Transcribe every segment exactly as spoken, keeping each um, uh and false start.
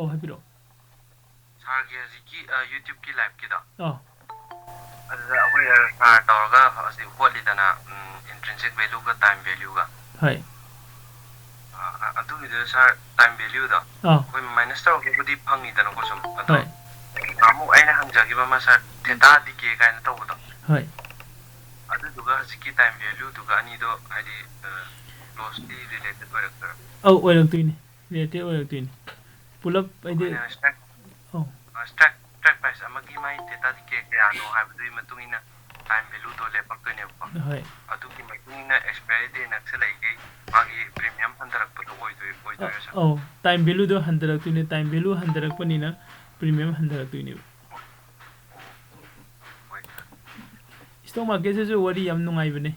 ꯑꯣ, ꯍꯥꯏꯕꯤꯔꯛꯑꯣ꯫ ꯁꯥꯔꯒꯤ ꯍꯧꯖꯤꯛꯀꯤ ꯌꯨꯇ꯭ꯌꯨꯕꯀꯤ ꯂꯥꯏꯐꯀꯤꯗꯣ, ꯑꯥ ꯑꯗꯨꯗ ꯑꯩꯈꯣꯏ ꯁꯥꯔ ꯇꯧꯔꯒ ꯍꯧꯖꯤꯛ ꯍꯣꯠꯂꯤꯗꯅ, ꯏꯟꯇ꯭ꯔꯤꯟꯁꯤꯛ ꯚꯦꯂꯨꯒ ꯇꯥꯏꯝ ꯚꯦꯂꯨꯒ꯫ ꯍꯣꯏ꯫ ꯑꯗꯨꯒꯤꯗꯨꯗ ꯁꯥꯔ, ꯇꯥꯏꯝ ꯚꯦꯂꯨꯗꯣ ꯑꯥ ꯑꯩꯈꯣꯏ ꯃꯥꯏꯅꯁ ꯇꯧꯔꯒꯕꯨꯗꯤ ꯐꯪꯉꯤꯗꯅꯀꯣ ꯁꯨꯝ, ꯑꯗꯣ ꯍꯣꯏ꯫ ꯅꯍꯥꯟꯃꯨꯛ ꯑꯩꯅ ꯍꯪꯖꯈꯤꯕ ꯑꯃ ꯁꯥꯔ, ꯊꯦꯇꯥ ꯗꯤꯀꯦ ꯀꯥꯏꯅ ꯇꯧꯕꯗꯣ, ꯍꯣꯏ꯫ ꯑꯗꯨꯗꯨꯒ ꯍꯧꯖꯤꯛꯀꯤ ꯇꯥꯏꯝ ꯚꯦꯂꯨꯗꯨꯒ ꯑꯅꯤꯗꯣ ꯍꯥꯏꯗꯤ ꯀ꯭ꯂꯣꯁꯂꯤ ꯔꯤꯂꯦꯇꯦꯠ ꯑꯣꯏꯔꯛꯇꯣꯏꯔꯥ? ꯑꯧ, ꯑꯣꯏꯔꯛꯇꯣꯏꯅꯤ, ꯔꯤꯂꯦꯇꯦꯠ ꯑꯣꯏꯔꯛꯇꯣꯏꯅꯤ꯫ ꯄꯨꯂꯞ ꯍꯥꯏꯗꯤ ꯑꯩꯈꯣꯏꯅ ꯁ꯭ꯇ꯭ꯔꯥꯏꯛ ꯑꯧ ꯁ꯭ꯇ꯭ꯔꯥꯏꯛ ꯁ꯭ꯇ꯭ꯔꯥꯏꯛ ꯄ꯭ꯔꯥꯏꯁ ꯑꯃꯒꯤ ꯃꯥꯏ ꯊꯦꯇꯥ ꯗꯤꯀꯦ ꯀꯌꯥꯅꯣ ꯍꯥꯏꯕꯗꯨꯒꯤ ꯃꯇꯨꯡ ꯏꯟꯅ ꯇꯥꯏꯝ ꯚꯦꯂꯨꯗꯣ ꯂꯦꯞꯄꯛꯇꯣꯏꯅꯦꯕꯀꯣ꯫ ꯍꯣꯏ꯫ ꯑꯗꯨꯒꯤ ꯃꯇꯨꯡ ꯏꯟꯅ ꯑꯦꯛꯁꯄꯥꯏꯔꯤ ꯗꯦ ꯅꯛꯁꯤꯜꯂꯛꯏꯈꯩ ꯃꯥꯒꯤ ꯄ꯭ꯔꯤꯃꯤꯌꯝ ꯍꯟꯊꯔꯛꯄꯗꯣ ꯑꯣꯏꯗꯣꯏ ꯑꯣꯏꯗꯣꯏꯔꯥ ꯁꯥꯔ? ꯑꯧ, ꯇꯥꯏꯝ ꯚꯦꯂꯨꯗꯣ ꯍꯟꯊꯔꯛꯇꯣꯏꯅꯦ꯫ ꯇꯥꯏꯝ ꯚꯦꯂꯨ ꯍꯟꯊꯔꯛꯄꯅꯤꯅ ꯄ꯭ꯔꯤꯃꯤꯌꯝ ꯍꯟꯊꯔꯛꯇꯣꯏꯅꯦꯕ꯫ ꯍꯣꯏ ꯁꯥꯔ꯫ ꯏꯁꯇꯣꯛ ꯃꯥꯔꯀꯦꯠꯁꯤꯁꯨ ꯋꯥꯔꯤ ꯌꯥꯝ ꯅꯨꯡꯉꯥꯏꯕꯅꯦ꯫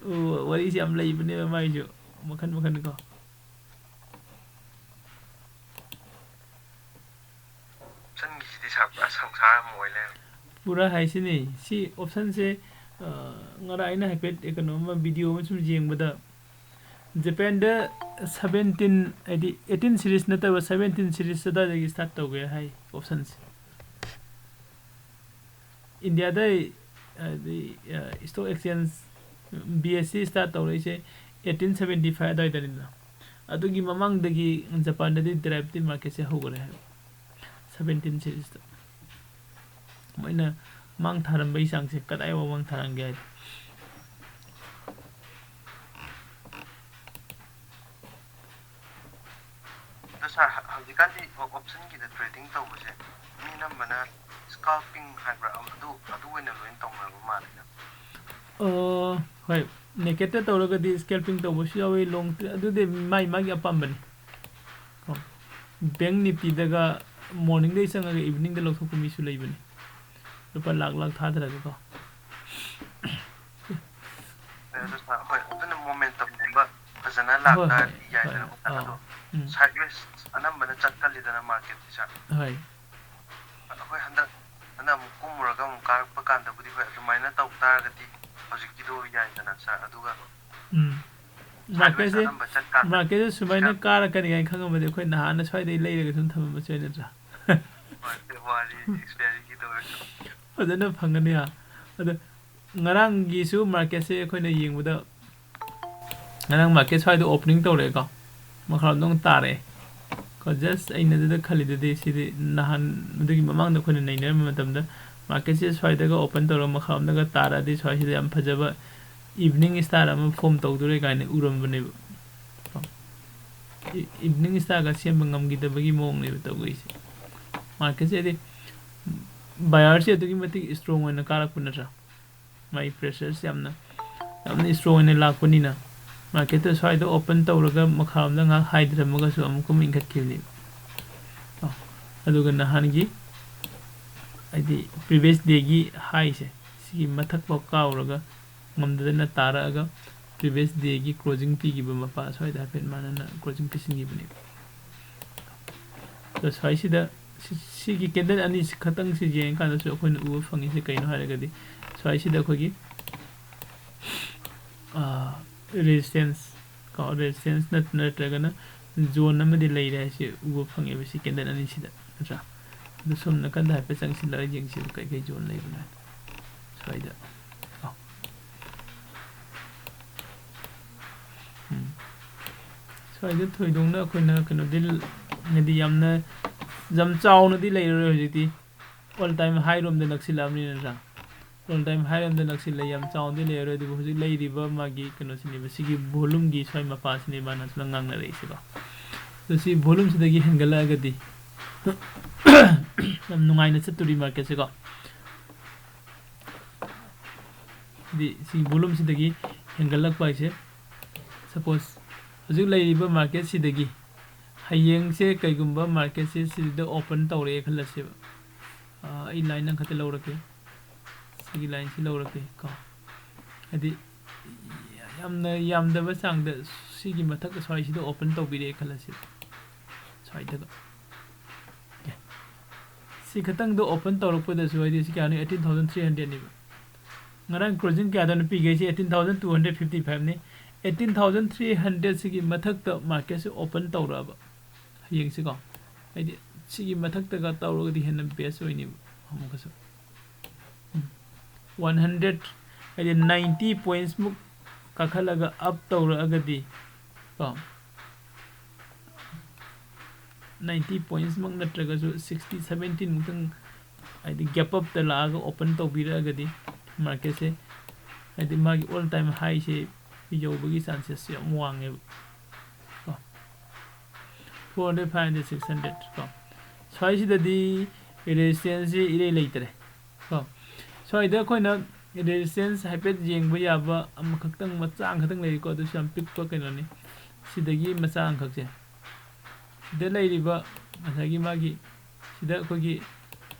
ꯑꯣ, ꯋꯥꯔꯤꯁꯦ ꯌꯥꯝ ꯂꯩꯕꯅꯦꯕ ꯃꯥꯏꯁꯨ, ꯃꯈꯟ ꯃꯈꯟ ꯀꯣ꯫ ꯑꯣꯞꯁꯟꯒꯤꯁꯤꯗꯤ ꯁꯥꯔ ꯄꯨꯔꯥ ꯁꯪꯁꯥꯔ ꯑꯃ ꯑꯣꯏ ꯂꯩꯔꯝꯃꯦ꯫ ꯄꯨꯔꯥ ꯍꯥꯏꯁꯤꯅꯤ꯫ ꯁꯤ ꯑꯣꯞꯁꯟꯁꯦ, ꯑ, ꯉꯔꯥꯡ ꯑꯩꯅ ꯍꯥꯏꯐꯦꯠ ꯀꯩꯅꯣ ꯑꯃ, ꯚꯤꯗꯤꯑꯣ ꯑꯃ ꯁꯨꯝ ꯌꯦꯡꯕꯗ, ꯖꯄꯥꯟꯗ ꯁꯕꯦꯟꯇꯤꯟ, ꯍꯥꯏꯗꯤ ꯑꯩꯠꯇꯤꯟ ꯁꯤꯔꯤꯁ ꯅꯠꯇꯕ ꯁꯕꯦꯟꯇꯤꯟ ꯁꯤꯔꯤꯁ ꯑꯗꯨꯋꯥꯏꯗꯒꯤ ꯁ꯭ꯇꯥꯔꯠ ꯇꯧꯒꯦ ꯍꯥꯏ ꯑꯣꯞꯁꯟꯁꯦ꯫ ꯏꯟꯗꯤꯌꯥꯗ, ꯍꯥꯏꯗꯤ, ꯑ, stock exchange, B S C start ꯇꯧꯔꯛꯏꯁꯦ ꯑꯩꯠꯇꯤꯟ ꯁꯕꯦꯟꯇꯤ ꯐꯥꯏꯚ ꯑꯗꯨꯋꯥꯏꯗꯅꯤꯗꯅ꯫ ꯑꯗꯨꯒꯤ ꯃꯃꯥꯡꯗꯒꯤ ꯖꯄꯥꯟꯗꯗꯤ ꯗꯦꯔꯥꯏꯚꯦꯇꯤꯚ ꯃꯥꯔꯀꯦꯠꯁꯦ ꯍꯧꯈꯔꯦ ꯍꯥꯏꯕ, ꯁꯕꯦꯟꯇꯤꯟ ꯁꯤꯔꯤꯁꯇ꯫ ꯃꯣꯏꯅ ꯃꯥꯡ ꯊꯥꯔꯝꯕꯒꯤ ꯆꯥꯡꯁꯦ ꯀꯗꯥꯏꯐꯥꯎ ꯃꯥꯡ ꯊꯥꯔꯝꯒꯦ ꯍꯥꯏꯗꯤ, ꯑꯗꯣ ꯁꯥꯔ, ꯍ-, ꯍꯧꯖꯤꯛꯀꯥꯟꯗꯤ ꯑꯣ-, ꯑꯣꯞꯁꯟꯒꯤꯗ ꯇ꯭ꯔꯦꯗꯤꯡ ꯇꯧꯕꯁꯦ ꯃꯤ ꯑꯅꯝꯕꯅ ꯁ꯭ꯀꯥꯜꯄꯤꯡ ꯍꯥꯏꯕ꯭ꯔꯥ, ꯑꯗꯨ, ꯑꯗꯨ ꯑꯣꯏꯅ ꯂꯣꯏꯅ ꯇꯧꯅꯕ ꯃꯥꯜꯂꯦ꯫ ꯑꯣ, ꯍꯣꯏ, ꯅꯦꯀꯦꯠꯇ ꯇꯧꯔꯒꯗꯤ ꯁ꯭ꯀꯦꯜꯄꯤꯡ ꯇꯧꯕꯁꯨ ꯌꯥꯎꯋꯤ, ꯂꯣꯡ ꯇ꯭ꯔꯦ-, ꯑꯗꯨꯗꯤ ꯃꯥꯏ ꯃꯥꯒꯤ ꯑꯄꯥꯝꯕꯅꯤ꯫ ꯀꯣ, ꯕꯦꯡ ꯅꯤꯐꯇꯤꯗꯒ ꯃꯣꯔꯅꯤꯡꯗꯒꯤ ꯆꯪꯉꯒ ꯏꯚꯤꯅꯤꯡꯗ ꯂꯧꯊꯣꯛꯄ ꯃꯤꯁꯨ ꯂꯩꯕꯅꯤ, ꯂꯨꯄꯥ ꯂꯥꯛ ꯂꯥꯛ ꯊꯥꯗꯔꯒꯀꯣ꯫ ꯑꯗꯨ ꯁꯥꯔ, ꯍꯣꯏ, ꯑꯗꯨꯅ ꯃꯣꯃꯦꯟꯇꯝꯒꯨꯝꯕ ꯐꯖꯅ ꯍꯣꯏ, ꯍꯣꯏ, ꯂꯥꯛꯇꯥꯔꯗꯤ ꯍꯣꯏ, ꯌꯥꯏꯗꯅꯀꯣ ꯁꯥꯔ꯫ ꯑꯥ, ꯑꯗꯣ ꯎꯝ, ꯁꯥꯏꯠꯋꯦꯁ ꯑꯅꯝꯕꯅ ꯆꯠꯀꯜꯂꯤꯗꯅ ꯃꯥꯔꯀꯦꯠꯁꯦ ꯁꯥꯔ꯫ ꯍꯣꯏ꯫ ꯑꯗꯣ ꯑꯩꯈꯣꯏ ꯍꯟꯗꯛ ꯍꯟꯗꯛ ꯑꯃꯨꯛ ꯀꯨꯝꯃꯨꯔꯒ ꯑꯃꯨꯛ ꯀꯥꯔꯛꯄ ꯀꯥꯟꯗꯕꯨꯗꯤ ꯍꯣꯏ ꯑꯗꯨꯃꯥꯏꯅ ꯇꯧ ꯇꯥꯔꯒꯗꯤ ꯍꯧꯖꯤꯛꯀꯤꯗꯣ ꯌꯥꯏꯗꯅ ꯁꯥꯔ꯫ ꯑꯗꯨꯒ ꯎꯝ꯫ Marketꯁꯦ ꯃꯥꯔꯀꯦꯠꯁꯦ ꯁꯨꯃꯥꯏꯅ ꯀꯥꯔꯛꯀꯅꯤ ꯀꯥꯏꯅ ꯈꯪꯉꯝꯃꯗꯤ ꯑꯩꯈꯣꯏ ꯅꯍꯥꯟꯅ ꯁ꯭ꯋꯥꯏꯗꯩ ꯂꯩꯔꯒ ꯁꯨꯝ ꯊꯝꯃꯝꯕꯁꯨ ꯌꯥꯏ ꯅꯠꯇ꯭ꯔꯥ? ꯐꯖꯅ ꯐꯪꯒꯅꯤ ꯍꯥ꯫ ꯑꯗꯣ ꯉꯔꯥꯡꯒꯤꯁꯨ ꯃꯥꯔꯀꯦꯠꯁꯦ ꯑꯩꯈꯣꯏꯅ ꯌꯦꯡꯕꯗ ꯉꯔꯥꯡ ꯃꯥꯔꯀꯦꯠ ꯁ꯭ꯋꯥꯏꯗ ꯑꯣꯄꯅꯤꯡ ꯇꯧꯔꯛꯑꯦꯀꯣ, ꯃꯈꯥꯔꯣꯝꯗ ꯑꯃꯨꯛ ꯇꯥꯔꯛꯑꯦ ꯀꯣ꯫ ꯖꯁ ꯑꯩꯅ ꯑꯗꯨꯗ ꯈꯜꯂꯤꯗꯨꯗꯤ ꯁꯤꯗꯤ ꯅꯍꯥꯟ ꯑꯗꯨꯒꯤ ꯃꯃꯥꯡꯗ ꯑꯩꯈꯣꯏꯅ ꯅꯩꯅꯔꯝꯕ ꯃꯇꯝꯗ ꯃꯥꯔꯀꯦꯠꯁꯦ ꯁ꯭ꯋꯥꯏꯗꯒ ꯑꯣꯄꯟ ꯇꯧꯔꯒ ꯃꯈꯥꯔꯣꯝꯗꯒ ꯇꯥꯔꯛꯑꯗꯤ ꯁ꯭ꯋꯥꯏꯁꯤꯗ ꯌꯥꯝ ꯐꯖꯕ ꯏꯚꯅꯤꯡ ꯁ꯭ꯇꯥꯔ ꯑꯃ ꯐꯣꯝ ꯇꯧꯗꯣꯔꯦ ꯀꯥꯏꯅ ꯎꯔꯝꯕꯅꯦꯕ꯫ ꯏꯚꯅꯤꯡ ꯁ꯭ꯇꯥꯔꯒ ꯁꯦꯝꯕ ꯉꯝꯈꯤꯗꯕꯒꯤ ꯃꯑꯣꯡꯅꯦꯕ ꯇꯧꯈꯤꯁꯦ꯫ ꯃꯥꯔꯀꯦꯠꯁꯦ ꯍꯥꯏꯗꯤ ꯕꯥꯌꯔꯁꯦ ꯑꯗꯨꯛꯀꯤ ꯃꯇꯤꯛ ꯏꯁꯇ꯭ꯔꯣꯡ ꯑꯣꯏꯅ ꯀꯥꯔꯛꯄ ꯅꯠꯇ꯭ꯔꯥ? ꯃꯥꯒꯤ ꯄ꯭ꯔꯦꯁꯔꯁꯦ ꯌꯥꯝꯅ ꯌꯥꯝꯅ ꯏꯁꯇ꯭ꯔꯣꯡ ꯑꯣꯏꯅ ꯂꯥꯛꯄꯅꯤꯅ ꯃꯥꯔꯀꯦꯠꯇ ꯁ꯭ꯋꯥꯏꯗ ꯑꯣꯄꯟ ꯇꯧꯔꯒ ꯃꯈꯥꯔꯣꯝꯗ ꯉꯥꯏꯍꯥꯛ ꯍꯥꯏꯊꯔꯝꯃꯒꯁꯨ ꯑꯃꯨꯛꯀ ꯑꯃꯨꯛ ꯏꯟꯈꯠꯈꯤꯕꯅꯦꯕ꯫ ꯑꯗꯨꯒ ꯅꯍꯥꯟꯒꯤ ꯍꯥꯏꯗꯤ ꯄ꯭ꯔꯤꯚꯤꯌꯁ ꯗꯦꯒꯤ ꯍꯥꯏꯁꯦ ꯁꯤꯒꯤ ꯃꯊꯛꯐꯥꯎ ꯀꯥꯎꯔꯒ ꯉꯝꯗꯗꯅ ꯇꯥꯔꯛꯑꯒ ꯄ꯭ꯔꯤꯚꯤꯌꯁ ꯗꯦꯒꯤ ꯀ꯭ꯂꯣꯖꯤꯡ ꯄꯤꯈꯤꯕ ꯃꯄꯥ ꯁ꯭ꯋꯥꯏꯗ ꯍꯥꯏꯐꯦꯠ ꯃꯥꯟꯅꯅ ꯀ꯭ꯂꯣꯖꯤꯡ ꯄꯤꯁꯤꯟꯈꯤꯕꯅꯦꯕ꯫ ꯑꯗꯣ ꯁ꯭ꯋꯥꯏꯁꯤꯗ ꯁꯤ- ꯁꯤꯒꯤ ꯀꯦꯟꯗꯜ ꯑꯅꯤꯁꯤ ꯈꯛꯇꯪꯁꯤ ꯌꯦꯡꯉꯀꯥꯟꯗꯁꯨ ꯑꯩꯈꯣꯏꯅ ꯎꯕ ꯐꯪꯉꯤꯁꯦ ꯀꯩꯅꯣ ꯍꯥꯏꯔꯒꯗꯤ ꯁ꯭ꯋꯥꯏꯁꯤꯗ ꯑꯩꯈꯣꯏꯒꯤ ꯔꯦꯖꯤꯁꯇꯦꯟꯁ ꯀꯣ, ꯔꯦꯖꯤꯁꯇꯦꯟꯁ ꯅꯠꯇ꯭ꯔꯒꯅ ꯖꯣꯟ ꯑꯃꯗꯤ ꯂꯩꯔꯦ ꯍꯥꯏꯁꯦ ꯎꯕ ꯐꯪꯉꯦꯕ ꯁꯤ ꯀꯦꯟꯗꯜ ꯑꯅꯤꯁꯤꯗ ꯅꯠꯇ꯭ꯔꯥ? ꯑꯗꯨ ꯁꯣꯝ ꯅꯥꯀꯟꯗ ꯍꯥꯏꯐꯦꯠ ꯆꯪꯁꯤꯜꯂꯒ ꯌꯦꯡꯁꯦꯕ ꯀꯩꯀꯩ ꯖꯣꯟ ꯂꯩꯕꯅꯣ ꯍꯥꯏꯗꯣ ꯁ꯭ꯋꯥꯏꯗ꯫ ꯑꯣ꯫ ꯎꯝ꯫ ꯁ꯭ꯋꯥꯏꯗ ꯊꯣꯏꯗꯣꯛꯅ ꯑꯩꯈꯣꯏꯅ ꯀꯩꯅꯣꯗꯤ ꯍꯥꯏꯗꯤ ꯌꯥꯝꯅ ꯌꯥꯝ ꯆꯥꯎꯅꯗꯤ ꯂꯩꯔꯔꯣꯏ ꯍꯧꯖꯤꯛꯇꯤ꯫ ꯑꯣꯜ ꯇꯥꯏꯝ ꯍꯥꯏ ꯔꯣꯝꯗ ꯅꯛꯁꯤꯜꯂꯛꯑꯕꯅꯤꯅ ꯅꯠꯇ꯭ꯔꯥ? ꯑꯣꯜ ꯇꯥꯏꯝ ꯍꯥꯏ ꯔꯣꯝꯗ ꯅꯛꯁꯤꯜꯂꯦ, ꯌꯥꯝ ꯆꯥꯎꯅꯗꯤ ꯂꯩꯔꯔꯣꯏ꯫ ꯑꯗꯨꯕꯨ ꯍꯧꯖꯤꯛ ꯂꯩꯔꯤꯕ ꯃꯥꯒꯤ ꯀꯩꯅꯣꯁꯤꯅꯦꯕ, ꯁꯤꯒꯤ ꯚꯣꯂꯨꯝꯒꯤ ꯁ꯭ꯋꯥꯏ ꯃꯄꯥꯁꯤꯅꯦ ꯃꯥꯅ ꯁꯨꯝ ꯉꯥꯡꯅꯔꯛꯏꯁꯦꯀꯣ꯫ ꯑꯗꯣ ꯁꯤ ꯚꯣꯂꯨꯝꯁꯤꯗꯒꯤ ꯍꯦꯟꯒꯠꯂꯛꯑꯒꯗꯤ ꯌꯥꯝ ꯅꯨꯡꯉꯥꯏꯅ ꯆꯠꯇꯣꯔꯤ ꯃꯥꯔꯀꯦꯠꯁꯦꯀꯣ꯫ ꯍꯥꯏꯗꯤ ꯁꯤ ꯚꯣꯂꯨꯝꯁꯤꯗꯒꯤ ꯍꯦꯟꯒꯠꯂꯛꯄ ꯍꯥꯏꯁꯦ, ꯁꯄꯣꯁ ꯍꯧꯖꯤꯛ ꯂꯩꯔꯤꯕ ꯃꯥꯔꯀꯦꯠꯁꯤꯗꯒꯤ ꯍꯌꯦꯡꯁꯦ ꯀꯩꯒꯨꯝꯕ ꯃꯥꯔꯀꯦꯠꯁꯦ ꯁꯤꯗ ꯑꯣꯄꯟ ꯇꯧꯔꯛꯑꯦ ꯈꯜꯂꯁꯦꯕ꯫ ꯑꯥ, ꯑꯩ ꯂꯥꯏꯟ ꯑꯃꯈꯛꯇ ꯂꯧꯔꯒꯦ, ꯁꯤꯒꯤ ꯂꯥꯏꯟꯁꯤ ꯂꯧꯔꯒꯦ ꯀꯣ꯫ ꯍꯥꯏꯗꯤ ꯌꯥꯝꯅ ꯌꯥꯝꯗꯕ ꯆꯥꯡꯗ ꯁꯤꯒꯤ ꯃꯊꯛ ꯁ꯭ꯋꯥꯏꯁꯤꯗ ꯑꯣꯄꯟ ꯇꯧꯕꯤꯔꯛꯑꯦ ꯈꯜꯂꯁꯦꯕ, ꯁ꯭ꯋꯥꯏꯗꯒ꯫ ꯁꯤ ꯈꯛꯇꯪꯗ ꯑꯣꯄꯟ ꯇꯧꯔꯛꯄꯗꯁꯨ ꯍꯥꯏꯗꯤ ꯁꯤ ꯀꯌꯥꯅꯣ? Eighteen thousand three hundredꯅꯦꯕ꯫ ꯉꯔꯥꯡ ꯀ꯭ꯂꯣꯖꯤꯡ ꯀꯌꯥꯗꯅꯣ ꯄꯤꯒꯦ? ꯁꯤ eighteen thousand two hundred fifty fiveꯅꯤ꯫ ꯑꯩꯠꯇꯤꯟ ꯊꯥꯎꯖꯟ ꯊ꯭ꯔꯤ ꯍꯟꯗ꯭ꯔꯦꯠꯁꯤꯒꯤ ꯃꯊꯛꯇ ꯃꯥꯔꯀꯦꯠꯁꯦ ꯑꯣꯄꯟ ꯇꯧꯔꯛꯑꯕ, ꯍꯌꯦꯡꯁꯤꯀꯣ, ꯍꯥꯏꯗꯤ ꯁꯤꯒꯤ ꯃꯊꯛꯇꯒ ꯇꯧꯔꯒꯗꯤ ꯍꯦꯟꯅ ꯕꯦꯁ ꯑꯣꯏꯅꯦꯕ꯫ ꯑꯃꯨꯛꯀꯁꯨ ꯋꯥꯟ ꯍꯟꯗ꯭ꯔꯦꯠ, ꯍꯥꯏꯗꯤ ꯅꯥꯏꯟꯇꯤ ꯄꯣꯏꯟꯠꯁꯃꯨꯛ ꯀꯥꯈꯠꯂꯒ ꯑꯞ ꯇꯧꯔꯛꯑꯒꯗꯤ ꯀꯣ, ꯅꯥꯏꯟꯇꯤ ꯄꯣꯏꯟꯠꯁꯃꯛ ꯅꯠꯇ꯭ꯔꯒꯁꯨ ꯁꯤꯛꯁꯇꯤ ꯁꯕꯦꯟꯇꯤꯃꯨꯛꯇꯪ, ꯍꯥꯏꯗꯤ ꯒꯦꯞ ꯑꯞꯇ ꯂꯥꯛꯑꯒ ꯑꯣꯄꯟ ꯇꯧꯕꯤꯔꯛꯑꯒꯗꯤ ꯃꯥꯔꯀꯦꯠꯁꯦ, ꯍꯥꯏꯗꯤ ꯃꯥꯒꯤ ꯑꯣꯜ ꯇꯥꯏꯝ ꯍꯥꯏꯁꯦ ꯌꯧꯕꯒꯤ ꯆꯥꯟꯁꯦꯁꯁꯦ ꯌꯥꯝ ꯋꯥꯡꯉꯦꯕ ꯀꯣ꯫ Four hundred, five hundred, six hundred ꯀꯣ, ꯁ꯭ꯋꯥꯏꯁꯤꯗꯗꯤ ꯔꯦꯁꯤꯁꯇꯦꯟꯁꯁꯦ ꯏꯔꯩ ꯂꯩꯇ꯭ꯔꯦ ꯀꯣ꯫ ꯁ꯭ꯋꯥꯏꯗ ꯑꯩꯈꯣꯏꯅ ꯔꯦꯁꯤꯁꯇꯦꯟꯁ ꯍꯥꯏꯐꯦꯠ ꯌꯦꯡꯕ ꯌꯥꯕ ꯑꯃꯈꯛꯇꯪ, ꯃꯆꯥ ꯑꯃꯈꯛꯇꯪ ꯂꯩꯔꯤꯀꯣ, ꯑꯗꯨꯁꯨ ꯌꯥꯝ ꯄꯤꯛꯄ ꯀꯩꯅꯣꯅꯤ꯫ ꯁꯤꯗꯒꯤ ꯃꯆꯥ ꯑꯃꯈꯛꯁꯦ, ꯁꯤꯗ ꯂꯩꯔꯤꯕ ꯉꯁꯥꯏꯒꯤ ꯃꯥꯒꯤ, ꯁꯤꯗ ꯑꯩꯈꯣꯏꯒꯤ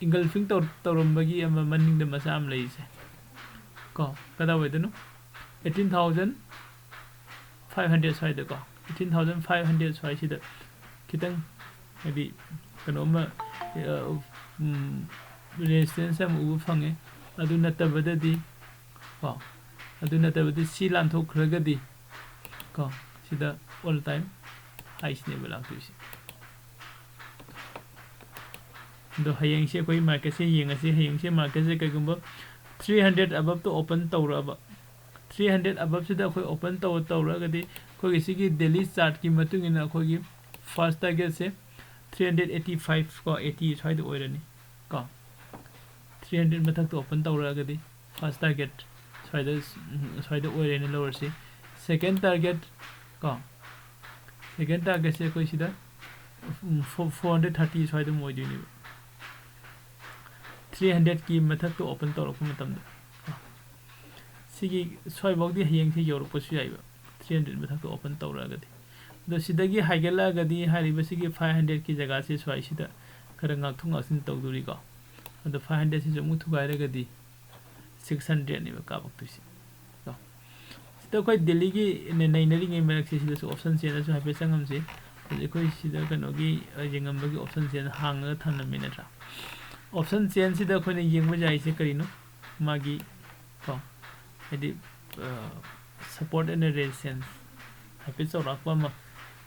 ꯏꯟꯒꯜꯐꯤꯡ ꯇꯧ-, ꯇꯧꯔꯝꯕꯒꯤ ꯑꯃ ꯃꯅꯤꯡꯗ ꯃꯆꯥ ꯑꯃ ꯂꯩꯔꯤꯁꯦ ꯀꯣ, ꯀꯗꯥꯏꯋꯥꯏꯗꯅꯣ? ꯑꯩꯠꯇꯤꯟ ꯊꯥꯎꯖꯟ ꯐꯥꯏꯚ ꯍꯟꯗ꯭ꯔꯦꯠ ꯁ꯭ꯋꯥꯏꯗꯀꯣ, ꯑꯩꯠꯇꯤꯟ ꯊꯥꯎꯖꯟ ꯐꯥꯏꯚ ꯍꯟꯗ꯭ꯔꯦꯠ ꯁ꯭ꯋꯥꯏꯁꯤꯗ ꯈꯤꯇꯪ, ꯍꯥꯏꯗꯤ, ꯀꯩꯅꯣꯝꯃ, ꯑ, ꯎꯝ, ꯔꯦꯁꯤꯁꯇꯦꯟꯁ ꯑꯃ ꯎꯕ ꯐꯪꯉꯦ꯫ ꯑꯗꯨ ꯅꯠꯇꯕꯗꯗꯤ ꯀꯣ, ꯑꯗꯨ ꯅꯠꯇꯕꯗꯤ ꯁꯤ ꯂꯥꯟꯊꯣꯛꯈ꯭ꯔꯒꯗꯤ ꯀꯣ, ꯁꯤꯗ ꯑꯣꯜ ꯇꯥꯏꯝ ꯍꯥꯏꯁꯤꯅꯦꯕ ꯂꯥꯛꯇꯣꯏꯁꯦ꯫ ꯑꯗꯣ ꯍꯌꯦꯡꯁꯦ ꯑꯩꯈꯣꯏ ꯃꯥꯔꯀꯦꯠꯁꯦ ꯌꯦꯡꯉꯁꯤ꯫ ꯍꯌꯦꯡꯁꯦ ꯃꯥꯔꯀꯦꯠꯁꯦ ꯀꯩꯒꯨꯝꯕ ꯊ꯭ꯔꯤ ꯍꯟꯗ꯭ꯔꯦꯠ ꯑꯕꯞꯇ ꯑꯣꯄꯟ ꯇꯧꯔꯛꯑꯕ, ꯊ꯭ꯔꯤ ꯍꯟꯗ꯭ꯔꯦꯠ ꯑꯕꯞꯁꯤꯗ ꯑꯩꯈꯣꯏ ꯑꯣꯄꯟ ꯇꯧ-, ꯇꯧꯔꯛꯑꯒꯗꯤ ꯑꯩꯈꯣꯏꯒꯤ ꯁꯤꯒꯤ ꯗꯦꯂꯤ ꯆꯥꯔꯠꯀꯤ ꯃꯇꯨꯡ ꯏꯟꯅ ꯑꯩꯈꯣꯏꯒꯤ ꯐꯥꯔꯁ ꯇꯥꯔꯒꯦꯠꯁꯦ ꯊ꯭ꯔꯤ ꯍꯟꯗ꯭ꯔꯦꯠ ꯑꯩꯠꯇꯤ ꯐꯥꯏꯚ ꯀꯣ, ꯑꯩꯠꯇꯤ ꯁ꯭ꯋꯥꯏꯗ ꯑꯣꯏꯔꯅꯤ ꯀꯣ꯫ ꯊ꯭ꯔꯤ ꯍꯟꯗ꯭ꯔꯦꯠ ꯃꯊꯛꯇ ꯑꯣꯄꯟ ꯇꯧꯔꯛꯑꯒꯗꯤ ꯐꯥꯔꯁ ꯇꯥꯔꯒꯦꯠ ꯁ꯭ꯋꯥꯏꯗ, ꯁ꯭ꯋꯥꯏꯗ ꯑꯣꯏꯔꯦꯅ ꯂꯧꯔꯁꯤ꯫ ꯁꯦꯀꯦꯟ ꯇꯥꯔꯒꯦꯠ ꯀꯣ, ꯁꯦꯀꯦꯟ ꯇꯥꯔꯒꯦꯠꯁꯦ ꯑꯩꯈꯣꯏ ꯁꯤꯗ, ꯎꯝ, ꯐꯣ-, ꯐꯣꯔ ꯍꯟꯗ꯭ꯔꯦꯠ ꯊꯥꯔꯇꯤ ꯁ꯭ꯋꯥꯏꯗ ꯑꯃ ꯑꯣꯏꯗꯣꯏꯅꯦꯕ꯫ ꯊ꯭ꯔꯤ ꯍꯟꯗ꯭ꯔꯦꯠꯀꯤ ꯃꯊꯛꯇ ꯑꯣꯄꯟ ꯇꯧꯔꯛꯄ ꯃꯇꯝꯗ ꯀꯣ, ꯁꯤꯒꯤ ꯁ꯭ꯋꯥꯏꯐꯥꯎꯗꯤ ꯍꯌꯦꯡꯁꯦ ꯌꯧꯔꯛꯄꯁꯨ ꯌꯥꯏꯕ, ꯊ꯭ꯔꯤ ꯍꯟꯗ꯭ꯔꯦꯠ ꯃꯊꯛꯇ ꯑꯣꯄꯟ ꯇꯧꯔꯛꯑꯒꯗꯤ꯫ ꯑꯗꯣ ꯁꯤꯗꯒꯤ ꯍꯥꯏꯒꯠꯂꯛꯑꯒꯗꯤ ꯍꯥꯏꯔꯤꯕ ꯁꯤꯒꯤ ꯐꯥꯏꯚ ꯍꯟꯗ꯭ꯔꯦꯠꯀꯤ ꯖꯒꯥꯁꯦ ꯁ꯭ꯋꯥꯏꯁꯤꯗ ꯈꯔ ꯉꯥꯛꯊꯣꯛ ꯉꯥꯛꯁꯤꯟ ꯇꯧꯗꯣꯔꯤꯀꯣ꯫ ꯑꯗꯣ ꯐꯥꯏꯚ ꯍꯟꯗ꯭ꯔꯦꯠꯁꯤꯁꯨ ꯑꯃꯨꯛ ꯊꯨꯒꯥꯏꯔꯒꯗꯤ ꯁꯤꯛꯁ ꯍꯟꯗ꯭ꯔꯦꯠꯅꯦꯕ ꯀꯥꯞꯄꯛꯇꯣꯏꯁꯦ ꯀꯣ꯫ ꯁꯤꯗ ꯑꯩꯈꯣꯏ ꯗꯦꯜꯂꯤꯒꯤ ꯅ-, ꯅꯩꯅꯔꯤꯉꯩ ꯃꯔꯛꯁꯦ ꯁꯤꯗꯁꯨ ꯑꯣꯞꯁꯟ ꯆꯦꯟꯗꯁꯨ ꯍꯥꯏꯐꯦꯠ ꯆꯪꯉꯝꯁꯤ꯫ ꯍꯧꯖꯤꯛ ꯑꯩꯈꯣꯏ ꯁꯤꯗ ꯀꯩꯅꯣꯒꯤ, ꯑ, ꯌꯦꯡꯉꯝꯕꯒꯤ ꯑꯣꯞꯁꯟ ꯆꯦꯟ ꯍꯥꯡꯉꯒ ꯊꯝꯂꯝꯃꯤ ꯅꯠꯇ꯭ꯔꯥ? ꯑꯣꯞꯁꯟ ꯆꯦꯟꯁꯤꯗ ꯑꯩꯈꯣꯏꯅ ꯌꯦꯡꯕ ꯌꯥꯏꯁꯦ ꯀꯔꯤꯅꯣ? ꯃꯥꯒꯤ ꯀꯣ, ꯍꯥꯏꯗꯤ, ꯑ, Support and resistance ꯍꯥꯏꯐꯦꯠ ꯆꯥꯎꯔꯥꯛꯄ ꯑꯃ,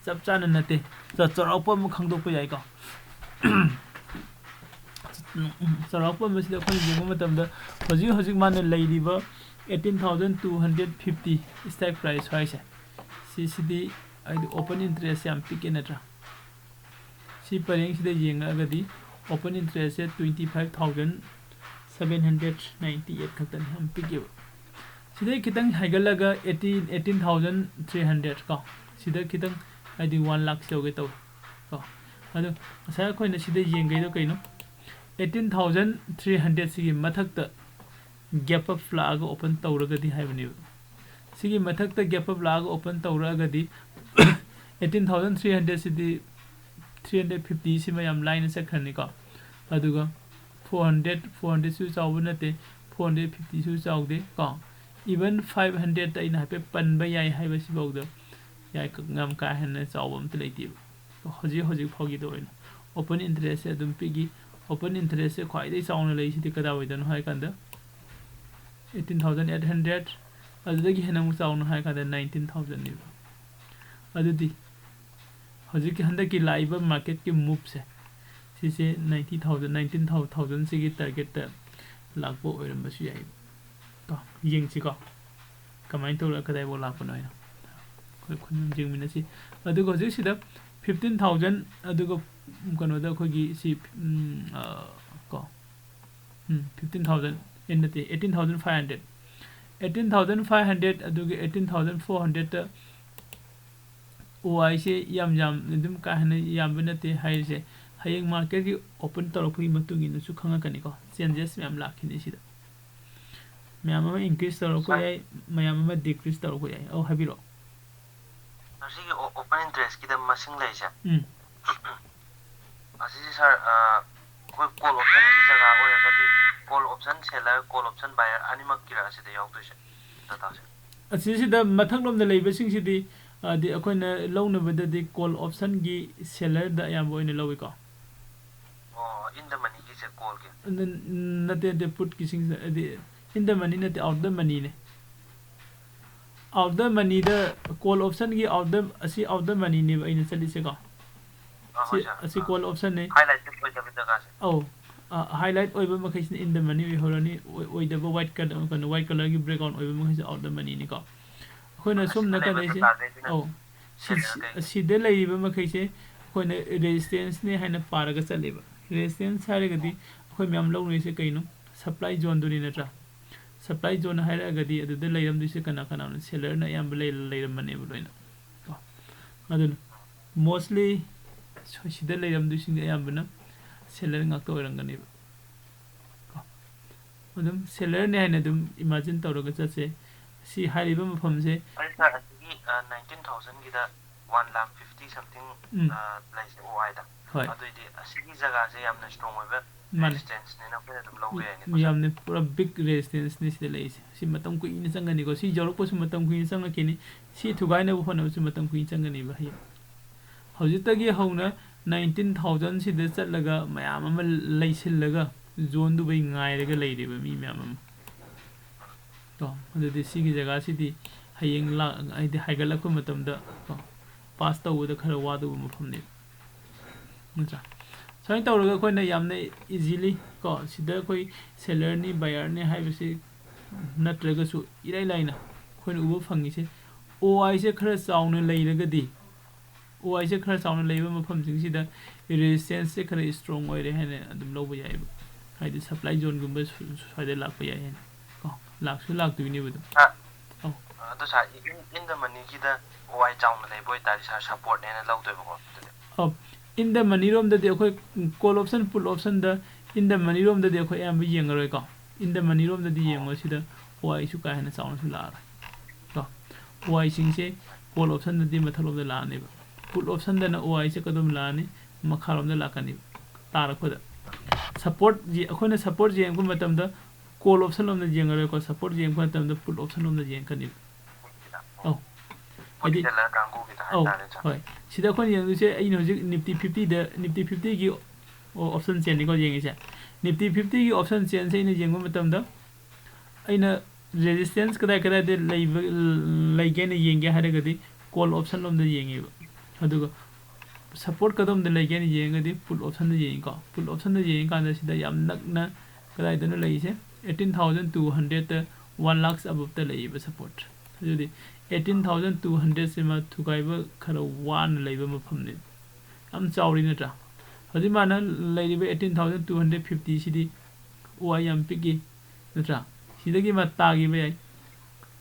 ꯆꯞ ꯆꯥꯅ ꯅꯠꯇꯦ, ꯆ- ꯆꯥꯎꯔꯥꯛꯄ ꯑꯃ ꯈꯪꯗꯣꯛꯄ ꯌꯥꯏꯀꯣ꯫ ꯆꯥꯎꯔꯥꯛꯄ ꯑꯃꯁꯤꯗ ꯑꯩꯈꯣꯏꯅ ꯌꯦꯡꯕ ꯃꯇꯝꯗ ꯍꯧꯖꯤꯛ ꯍꯧꯖꯤꯛ ꯃꯥꯅ ꯂꯩꯔꯤꯕ eighteen thousand two hundred fifty strike price ꯍꯥꯏꯁꯦ, ꯁꯤꯁꯤꯗꯤ ꯍꯥꯏꯗꯤ open interest ꯌꯥꯝ ꯄꯤꯛꯑꯦ ꯅꯠꯇ꯭ꯔꯥ? ꯁꯤ ꯄꯔꯦꯡꯁꯤꯗ ꯌꯦꯡꯉꯛꯑꯒꯗꯤ open interest ꯁꯦ twenty five thousand seven hundred ninety eight ꯈꯛꯇꯅꯤ, ꯌꯥꯝ ꯄꯤꯛꯑꯦꯕ꯫ ꯁꯤꯗꯩ ꯈꯤꯇꯪ ꯍꯥꯏꯒꯠꯂꯒ eighteen eighteen thousand three hundred ꯀꯣ, ꯁꯤꯗ ꯈꯤꯇꯪ ꯍꯥꯏꯗꯤ one lakh ꯌꯧꯒꯦ ꯇꯧꯋꯦ ꯀꯣ꯫ ꯑꯗꯣ ꯉꯁꯥꯏ ꯑꯩꯈꯣꯏꯅ ꯁꯤꯗ ꯌꯦꯡꯒꯩꯗꯣ ꯀꯩꯅꯣ, eighteen thousand three hundred ꯁꯤꯒꯤ ꯃꯊꯛꯇ gap up ꯂꯥꯛꯑꯒ open ꯇꯧꯔꯒꯗꯤ ꯍꯥꯏꯕꯅꯦꯕ꯫ ꯁꯤꯒꯤ ꯃꯊꯛꯇ gap up ꯂꯥꯛꯑꯒ open ꯇꯧꯔꯛꯑꯒꯗꯤ eighteen thousand three hundred ꯁꯤꯗꯤ, three hundred fifty ꯁꯤꯃ ꯌꯥꯝ ꯂꯥꯏꯅ ꯆꯠꯈ꯭ꯔꯅꯤꯀꯣ꯫ ꯑꯗꯨꯒ four hundred, four hundred ꯁꯨ ꯆꯥꯎꯕ ꯅꯠꯇꯦ, four hundred fifty ꯁꯨ ꯆꯥꯎꯗꯦ ꯀꯣ꯫ Even five hundred ꯑꯩꯅ ꯍꯥꯏꯐꯦꯠ ꯄꯟꯕ ꯌꯥꯏ ꯍꯥꯏꯕꯁꯤꯐꯥꯎꯗ ꯌꯥꯏ, ꯌꯥꯝ ꯀꯥ ꯍꯦꯟꯅ ꯆꯥꯎꯕ ꯑꯝꯇ ꯂꯩꯇꯦꯕ꯫ ꯍꯧꯖꯤꯛ ꯍꯧꯖꯤꯛ ꯐꯥꯎꯒꯤꯗ ꯑꯣꯏꯅ open interest ꯁꯦ ꯑꯗꯨꯝ ꯄꯤꯛꯏ꯫ Open interest ꯁꯦ ꯈ꯭ꯋꯥꯏꯗꯒꯤ ꯆꯥꯎꯅ ꯂꯩꯁꯤꯗꯤ ꯀꯗꯥꯏꯋꯥꯏꯗꯅꯣ ꯍꯥꯏ ꯀꯥꯟꯗ eighteen thousand eight hundred, ꯑꯗꯨꯗꯒꯤ ꯍꯦꯟꯅ ꯑꯃꯨꯛ ꯆꯥꯎꯅ ꯍꯥꯏ ꯀꯥꯟꯗ nineteen thousand ꯅꯦꯕ꯫ ꯑꯗꯨꯗꯤ ꯍꯧꯖꯤꯛꯀꯤ ꯍꯟꯗꯛꯀꯤ ꯂꯥꯛꯏꯕ market ꯀꯤ move ꯁꯦ, ꯁꯤꯁꯦ ninety thousand, nineteen thousand ꯁꯤꯒꯤ target ꯇ ꯂꯥꯛꯄ ꯑꯣꯏꯔꯝꯕꯁꯨ ꯌꯥꯏ꯫ ꯀꯣ, ꯌꯦꯡꯁꯤꯀꯣ, ꯀꯃꯥꯏꯅ ꯇꯧꯔꯒ ꯀꯗꯥꯏꯐꯥꯎ ꯂꯥꯛꯄꯅꯣ ꯍꯥꯏꯅ ꯑꯩꯈꯣꯏ ꯈꯨꯟ ꯌꯦꯡꯃꯤꯟꯅꯁꯤ꯫ ꯑꯗꯨꯒ ꯍꯧꯖꯤꯛꯁꯤꯗ fifteen thousand, ꯑꯗꯨꯒ ꯀꯩꯅꯣꯗ ꯑꯩꯈꯣꯏꯒꯤ ꯁꯤ, ꯎꯝ, ꯑ, ꯀꯣ, ꯎꯝ, fifteen thousand, ꯑꯦ, ꯅꯠꯇꯦ, eighteen thousand five hundred, eighteen thousand five hundred, ꯑꯗꯨꯒ eighteen thousand four hundred ꯇ ꯑꯣ ꯑꯥꯏꯁꯦ ꯌꯥꯝ ꯌꯥꯝ ꯑꯗꯨꯝ ꯀꯥ ꯍꯦꯟꯅ ꯌꯥꯝꯕ ꯅꯠꯇꯦ ꯍꯥꯏꯔꯤꯁꯦ꯫ ꯍꯌꯦꯡ market ꯀꯤ open ꯇꯧꯔꯛꯄꯒꯤ ꯃꯇꯨꯡ ꯏꯟꯅꯁꯨ ꯈꯪꯉꯛꯀꯅꯤꯀꯣ, changes ꯃꯌꯥꯝ ꯂꯥꯛꯈꯤꯅꯤ ꯁꯤꯗ꯫ ꯃꯌꯥꯝ ꯑꯃ increase ꯇꯧꯔꯛꯄ ꯌꯥꯏ, ꯃꯌꯥꯝ ꯑꯃ decrease ꯇꯧꯔꯛꯄ ꯌꯥꯏ꯫ ꯑꯧ, ꯍꯥꯏꯕꯤꯔꯛꯑꯣ꯫ ꯉꯁꯤꯒꯤ ꯑꯣ-, open interest ꯀꯤꯗ ꯃꯁꯤꯡ ꯂꯩꯔꯤꯁꯦ? ꯎꯝ꯫ ꯑꯁꯤꯁꯦ sir, ꯑ, ꯑꯩꯈꯣꯏ call option ꯒꯤ ꯖꯒꯥ ꯑꯣꯏꯔꯒꯗꯤ call option seller, call option buyer ꯑꯅꯤꯃꯛꯀꯤꯔ ꯑꯁꯤꯗ ꯌꯥꯎꯗꯣꯏꯁꯦ, data ꯁꯦ? ꯑꯁꯤꯁꯤꯗ ꯃꯊꯛꯂꯣꯝꯗ ꯂꯩꯕꯁꯤꯡꯁꯤꯗꯤ, ꯍꯥꯏꯗꯤ ꯑꯩꯈꯣꯏꯅ ꯂꯧꯅꯕꯗꯗꯤ call option ꯒꯤ seller ꯗ ꯑꯌꯥꯝꯕ ꯑꯣꯏꯅ ꯂꯧꯏꯀꯣ꯫ ꯑꯣ, in the money ꯒꯤꯁꯦ call ꯒꯤ? ꯅ-, ꯅꯠꯇꯦ, ꯅꯠꯇꯦ, put ꯀꯤꯁꯤꯡꯁꯦ, ꯍꯥꯏꯗꯤ in the money ꯅꯠꯇꯦ, out the money ꯅꯦ꯫ Out the money the call option ꯒꯤ out the, ꯑꯁꯤ out the money ꯅꯦꯕ ꯑꯩꯅ ꯆꯠꯂꯤꯁꯦꯀꯣ꯫ ꯑꯥ, ꯁꯤ, ꯍꯣꯏ, sir. ꯑꯁꯤ call option ꯅꯦ꯫ Highlight ꯑꯣꯏꯗꯕ ꯖꯒꯥꯁꯦ꯫ ꯑꯧ, highlight ꯑꯣꯏꯕ ꯃꯈꯩꯁꯤꯅ in the money ꯑꯣꯏꯍꯧꯔꯅꯤ, ꯑꯣꯏ-, ꯑꯣꯏꯗꯕ white color, ꯀꯩꯅꯣ, white color ꯒꯤ background ꯑꯣꯏꯕ ꯃꯈꯩꯁꯦ out the money ꯅꯤꯀꯣ꯫ ꯑꯩꯈꯣꯏꯅ ꯁꯨꯝ ꯑꯁꯤꯗ ꯂꯩꯕ ꯅꯥꯀꯟꯗꯩꯁꯦ, ꯖꯒꯥꯁꯦ ꯑꯩꯈꯣꯏꯅ ꯑꯧ, ꯁꯤ-, seller ꯁꯤ-, ꯀꯩ- ꯁꯤꯗ ꯂꯩꯔꯤꯕ ꯃꯈꯩꯁꯦ ꯑꯩꯈꯣꯏꯅ resistance ꯅꯦ ꯍꯥꯏꯅ ꯄꯥꯔꯒ ꯆꯠꯂꯦꯕ꯫ Resistance ꯍꯥꯏꯔꯒꯗꯤ ꯑꯩꯈꯣꯏ ꯃꯌꯥꯝ ꯂꯧꯅꯔꯤꯁꯦ ꯀꯩꯅꯣ? Supply zone ꯗꯨꯅꯤ ꯅꯠꯇ꯭ꯔꯥ? Supply zone ꯍꯥꯏꯔꯒꯗꯤ ꯑꯗꯨꯗ ꯂꯩꯔꯝꯗꯣꯏꯁꯦ ꯀꯅꯥ ꯀꯅꯥꯅꯣ? Seller ꯅ ꯑꯌꯥꯝꯕ ꯂꯩ-, ꯂꯩꯔꯝꯕꯅꯦꯕ ꯂꯣꯏꯅ꯫ ꯀꯣ? ꯑꯗꯨꯅ mostly ꯁꯤꯗ ꯂꯩꯔꯝꯗꯣꯏꯁꯤꯡꯁꯦ ꯑꯌꯥꯝꯕꯅ seller ꯉꯥꯛꯇ ꯑꯣꯏꯔꯝꯒꯅꯦꯕ꯫ ꯀꯣ? ꯑꯗꯨꯝ seller ꯅꯦ ꯍꯥꯏꯅ ꯑꯗꯨꯝ imagine ꯇꯧꯔꯒ ꯆꯠꯁꯦ꯫ ꯁꯤ ꯍꯥꯏꯔꯤꯕ ꯃꯐꯝꯁꯦ, ꯑꯩ sir, ꯑꯁꯤꯒꯤ, ꯑ, nineteen thousand ꯒꯤꯗ one lakh fifty something, ꯎꯝ꯫ ꯑ, ꯂꯩꯁꯦ, OI ꯗ꯫ ꯍꯣꯏ꯫ ꯑꯗꯨꯏꯗꯤ ꯑꯁꯤꯒꯤ ꯖꯒꯥꯁꯦ ꯌꯥꯝꯅ strong ꯑꯣꯏꯕ ꯃꯥꯅꯦ꯫ Resistance ꯅꯦꯅ ꯑꯩꯈꯣꯏꯅ ꯑꯗꯨꯝ ꯂꯧꯕ ꯌꯥꯏꯅꯦꯀꯣ, sir? ꯌꯥꯝꯅ ꯄꯨꯔꯥ big resistance ꯅꯤ ꯁꯤꯗ ꯂꯩꯔꯤꯁꯦ꯫ ꯁꯤ ꯃꯇꯝ ꯀꯨꯏꯅ ꯆꯪꯒꯅꯤꯀꯣ꯫ ꯁꯤ ꯌꯧꯔꯛꯄꯁꯨ ꯃꯇꯝ ꯀꯨꯏꯅ ꯆꯪꯉꯛꯈꯤꯅꯤ꯫ ꯁꯤ ꯊꯨꯒꯥꯏꯅꯕ ꯍꯣꯠꯅꯕꯁꯨ ꯃꯇꯝ ꯀꯨꯏꯅ ꯆꯪꯒꯅꯤꯕ ꯍꯌꯦꯡ꯫ ꯍꯧꯖꯤꯛꯇꯒꯤ ꯍꯧꯅ nineteen thousand ꯁꯤꯗ ꯆꯠꯂꯒ ꯃꯌꯥꯝ ꯑꯃ ꯂꯩꯁꯤꯜꯂꯒ zone ꯗꯨꯕꯩ ꯉꯥꯏꯔꯒ ꯂꯩꯔꯦꯕ ꯃꯤ ꯃꯌꯥꯝ ꯑꯃ꯫ ꯀꯣ, ꯑꯗꯨꯗꯤ ꯁꯤꯒꯤ ꯖꯒꯥꯁꯤꯗꯤ ꯍꯌꯦꯡ ꯂꯥꯛ-, ꯍꯥꯏꯗꯤ ꯍꯥꯏꯒꯠꯂꯛꯄ ꯃꯇꯝꯗ, ꯀꯣ, pass ꯇꯧꯕꯗ ꯈꯔ ꯋꯥꯗꯧꯕ ꯃꯐꯝꯅꯦꯕ꯫ ꯅꯠꯇ꯭ꯔꯥ? ꯁꯨꯃꯥꯏꯅ ꯇꯧꯔꯒ ꯑꯩꯈꯣꯏꯅ ꯌꯥꯝꯅ easily, ꯀꯣ, ꯁꯤꯗ ꯑꯩꯈꯣꯏ seller ꯅꯤ, buyer ꯅꯤ ꯍꯥꯏꯕꯁꯤ ꯅꯠꯇ꯭ꯔꯒꯁꯨ ꯏꯔꯥꯏ ꯂꯥꯏꯅ ꯑꯩꯈꯣꯏꯅ ꯎꯕ ꯐꯪꯉꯤꯁꯦ, OI ꯁꯦ ꯈꯔ ꯆꯥꯎꯅ ꯂꯩꯔꯒꯗꯤ, OI ꯁꯦ ꯈꯔ ꯆꯥꯎꯅ ꯂꯩꯕ ꯃꯐꯝꯁꯤꯡꯁꯤꯗ resistance ꯁꯦ ꯈꯔ strong ꯑꯣꯏꯔꯦ ꯍꯥꯏꯅ ꯑꯗꯨꯝ ꯂꯧꯕ ꯌꯥꯏꯑꯕ꯫ ꯍꯥꯏꯗꯤ supply zone ꯒꯨꯝꯕ ꯁꯨ-, ꯁ꯭ꯋꯥꯏꯗ ꯂꯥꯛꯄ ꯌꯥꯏ ꯍꯥꯏꯅ꯫ ꯀꯣ, ꯂꯥꯛꯁꯨ ꯂꯥꯛꯇꯣꯏꯅꯦꯕ ꯑꯗꯨꯝ꯫ ꯑ, ꯑꯧ꯫ ꯑꯗꯨ sir, in, in the money ꯒꯤꯗ OI ꯆꯥꯎꯅ ꯂꯩꯕ ꯑꯣꯏꯇꯥꯔꯗꯤ sir, support ꯅꯦꯅ ꯂꯧꯗꯣꯏꯕꯀꯣ ꯑꯗꯨꯗꯤ? ꯑꯧ, in the money ꯔꯣꯝꯗꯗꯤ ꯑꯩꯈꯣꯏ call option, put option the in the money ꯔꯣꯝꯗꯗꯤ ꯑꯩꯈꯣꯏ ꯑꯌꯥꯝꯕ ꯌꯦꯡꯉꯔꯣꯏꯀꯣ꯫ In the money ꯔꯣꯝꯗꯗꯤ ꯌꯦꯡꯉꯣ, ꯁꯤꯗ OI ꯁꯨ ꯀꯥ ꯍꯦꯟꯅ ꯆꯥꯎꯅꯁꯨ ꯂꯥꯛꯑꯔꯣꯏ꯫ ꯀꯣ, OI ꯁꯤꯡꯁꯦ call option ꯗꯗꯤ ꯃꯊꯛꯂꯣꯝꯗ ꯂꯥꯛꯑꯅꯦꯕ꯫ Put option ꯗꯅ OI ꯁꯦ ꯀꯗꯣꯝ ꯂꯥꯛꯑꯅꯤ? ꯃꯈꯥꯔꯣꯝꯗ ꯂꯥꯛꯀꯅꯤ, ꯇꯥꯔꯛꯄꯗ꯫ Support ꯌꯦ-, ꯑꯩꯈꯣꯏꯅ support ꯌꯦꯡꯉꯛꯄ ꯃꯇꯝꯗ call option ꯂꯣꯝꯗ ꯌꯦꯡꯉꯔꯣꯏꯀꯣ, support ꯌꯦꯡꯉꯛꯄ ꯃꯇꯝꯗ put option ꯂꯣꯝꯗ ꯌꯦꯡꯉꯛꯀꯅꯦꯕ꯫ ꯑꯧ꯫ ꯍꯥꯏꯗꯤ, Seller ꯀꯥꯡꯕꯨꯒꯤꯗ ꯑꯧ, ꯍꯥꯏꯇꯥꯔꯦ, sir. ꯍꯣꯏ꯫ ꯁꯤꯗ ꯑꯩꯈꯣꯏꯅ ꯌꯦꯡꯗꯣꯏꯁꯦ, ꯑꯩꯅ ꯍꯧꯖꯤꯛ Nifty fifty ꯗ, Nifty fifty ꯒꯤ ꯑꯣ, option chain ꯅꯤꯀꯣ ꯌꯦꯡꯉꯤꯁꯦ꯫ Nifty fifty ꯒꯤ option chain ꯁꯦ ꯑꯩꯅ ꯌꯦꯡꯕ ꯃꯇꯝꯗ, ꯑꯩꯅ ꯔꯦꯖꯤꯁꯇꯦꯟꯁ ꯀꯗꯥꯏ ꯀꯗꯥꯏꯗ ꯂꯩꯕ ꯂꯩꯒꯦꯅ ꯌꯦꯡꯒꯦ ꯍꯥꯏꯔꯒꯗꯤ ꯀꯣꯜ ꯑꯣꯞꯁꯟ ꯂꯣꯝꯗ ꯌꯦꯡꯉꯦꯕ꯫ ꯑꯗꯨꯒ ꯁꯄꯣꯔꯠ ꯀꯗꯣꯝꯗ ꯂꯩꯒꯦꯅ ꯌꯦꯡꯉꯒꯗꯤ ꯄꯨꯠ ꯑꯣꯞꯁꯟꯗ ꯌꯦꯡꯉꯤꯀꯣ꯫ ꯄꯨꯠ ꯑꯣꯞꯁꯟꯗ ꯌꯦꯡꯉꯀꯥꯟꯗ ꯁꯤꯗ ꯌꯥꯝ ꯅꯛꯅ ꯀꯗꯥꯏꯗꯅꯣ ꯂꯩꯔꯤꯁꯦ? Eighteen thousand two hundredꯇ, one lakhs aboveꯇ ꯂꯩꯌꯦꯕ ꯁꯄꯣꯔꯠ꯫ ꯑꯗꯨꯗꯤ eighteen thousand two hundredꯁꯤꯃ ꯊꯨꯒꯥꯏꯕ ꯈꯔ ꯋꯥꯅ ꯂꯩꯕ ꯃꯐꯝꯅꯦ꯫ ꯌꯥꯝ ꯆꯥꯎꯔꯤ ꯅꯠꯇ꯭ꯔꯥ? ꯍꯧꯖꯤꯛ ꯃꯥꯅ ꯂꯩꯔꯤꯕ eighteen thousand two hundred fiftyꯁꯤꯗꯤ ꯑꯣ ꯑꯥꯏ ꯌꯥꯝ ꯄꯤꯛꯏ ꯅꯠꯇ꯭ꯔꯥ? ꯁꯤꯗꯒꯤ ꯃꯥ ꯇꯥꯈꯤꯕ ꯌꯥꯏ꯫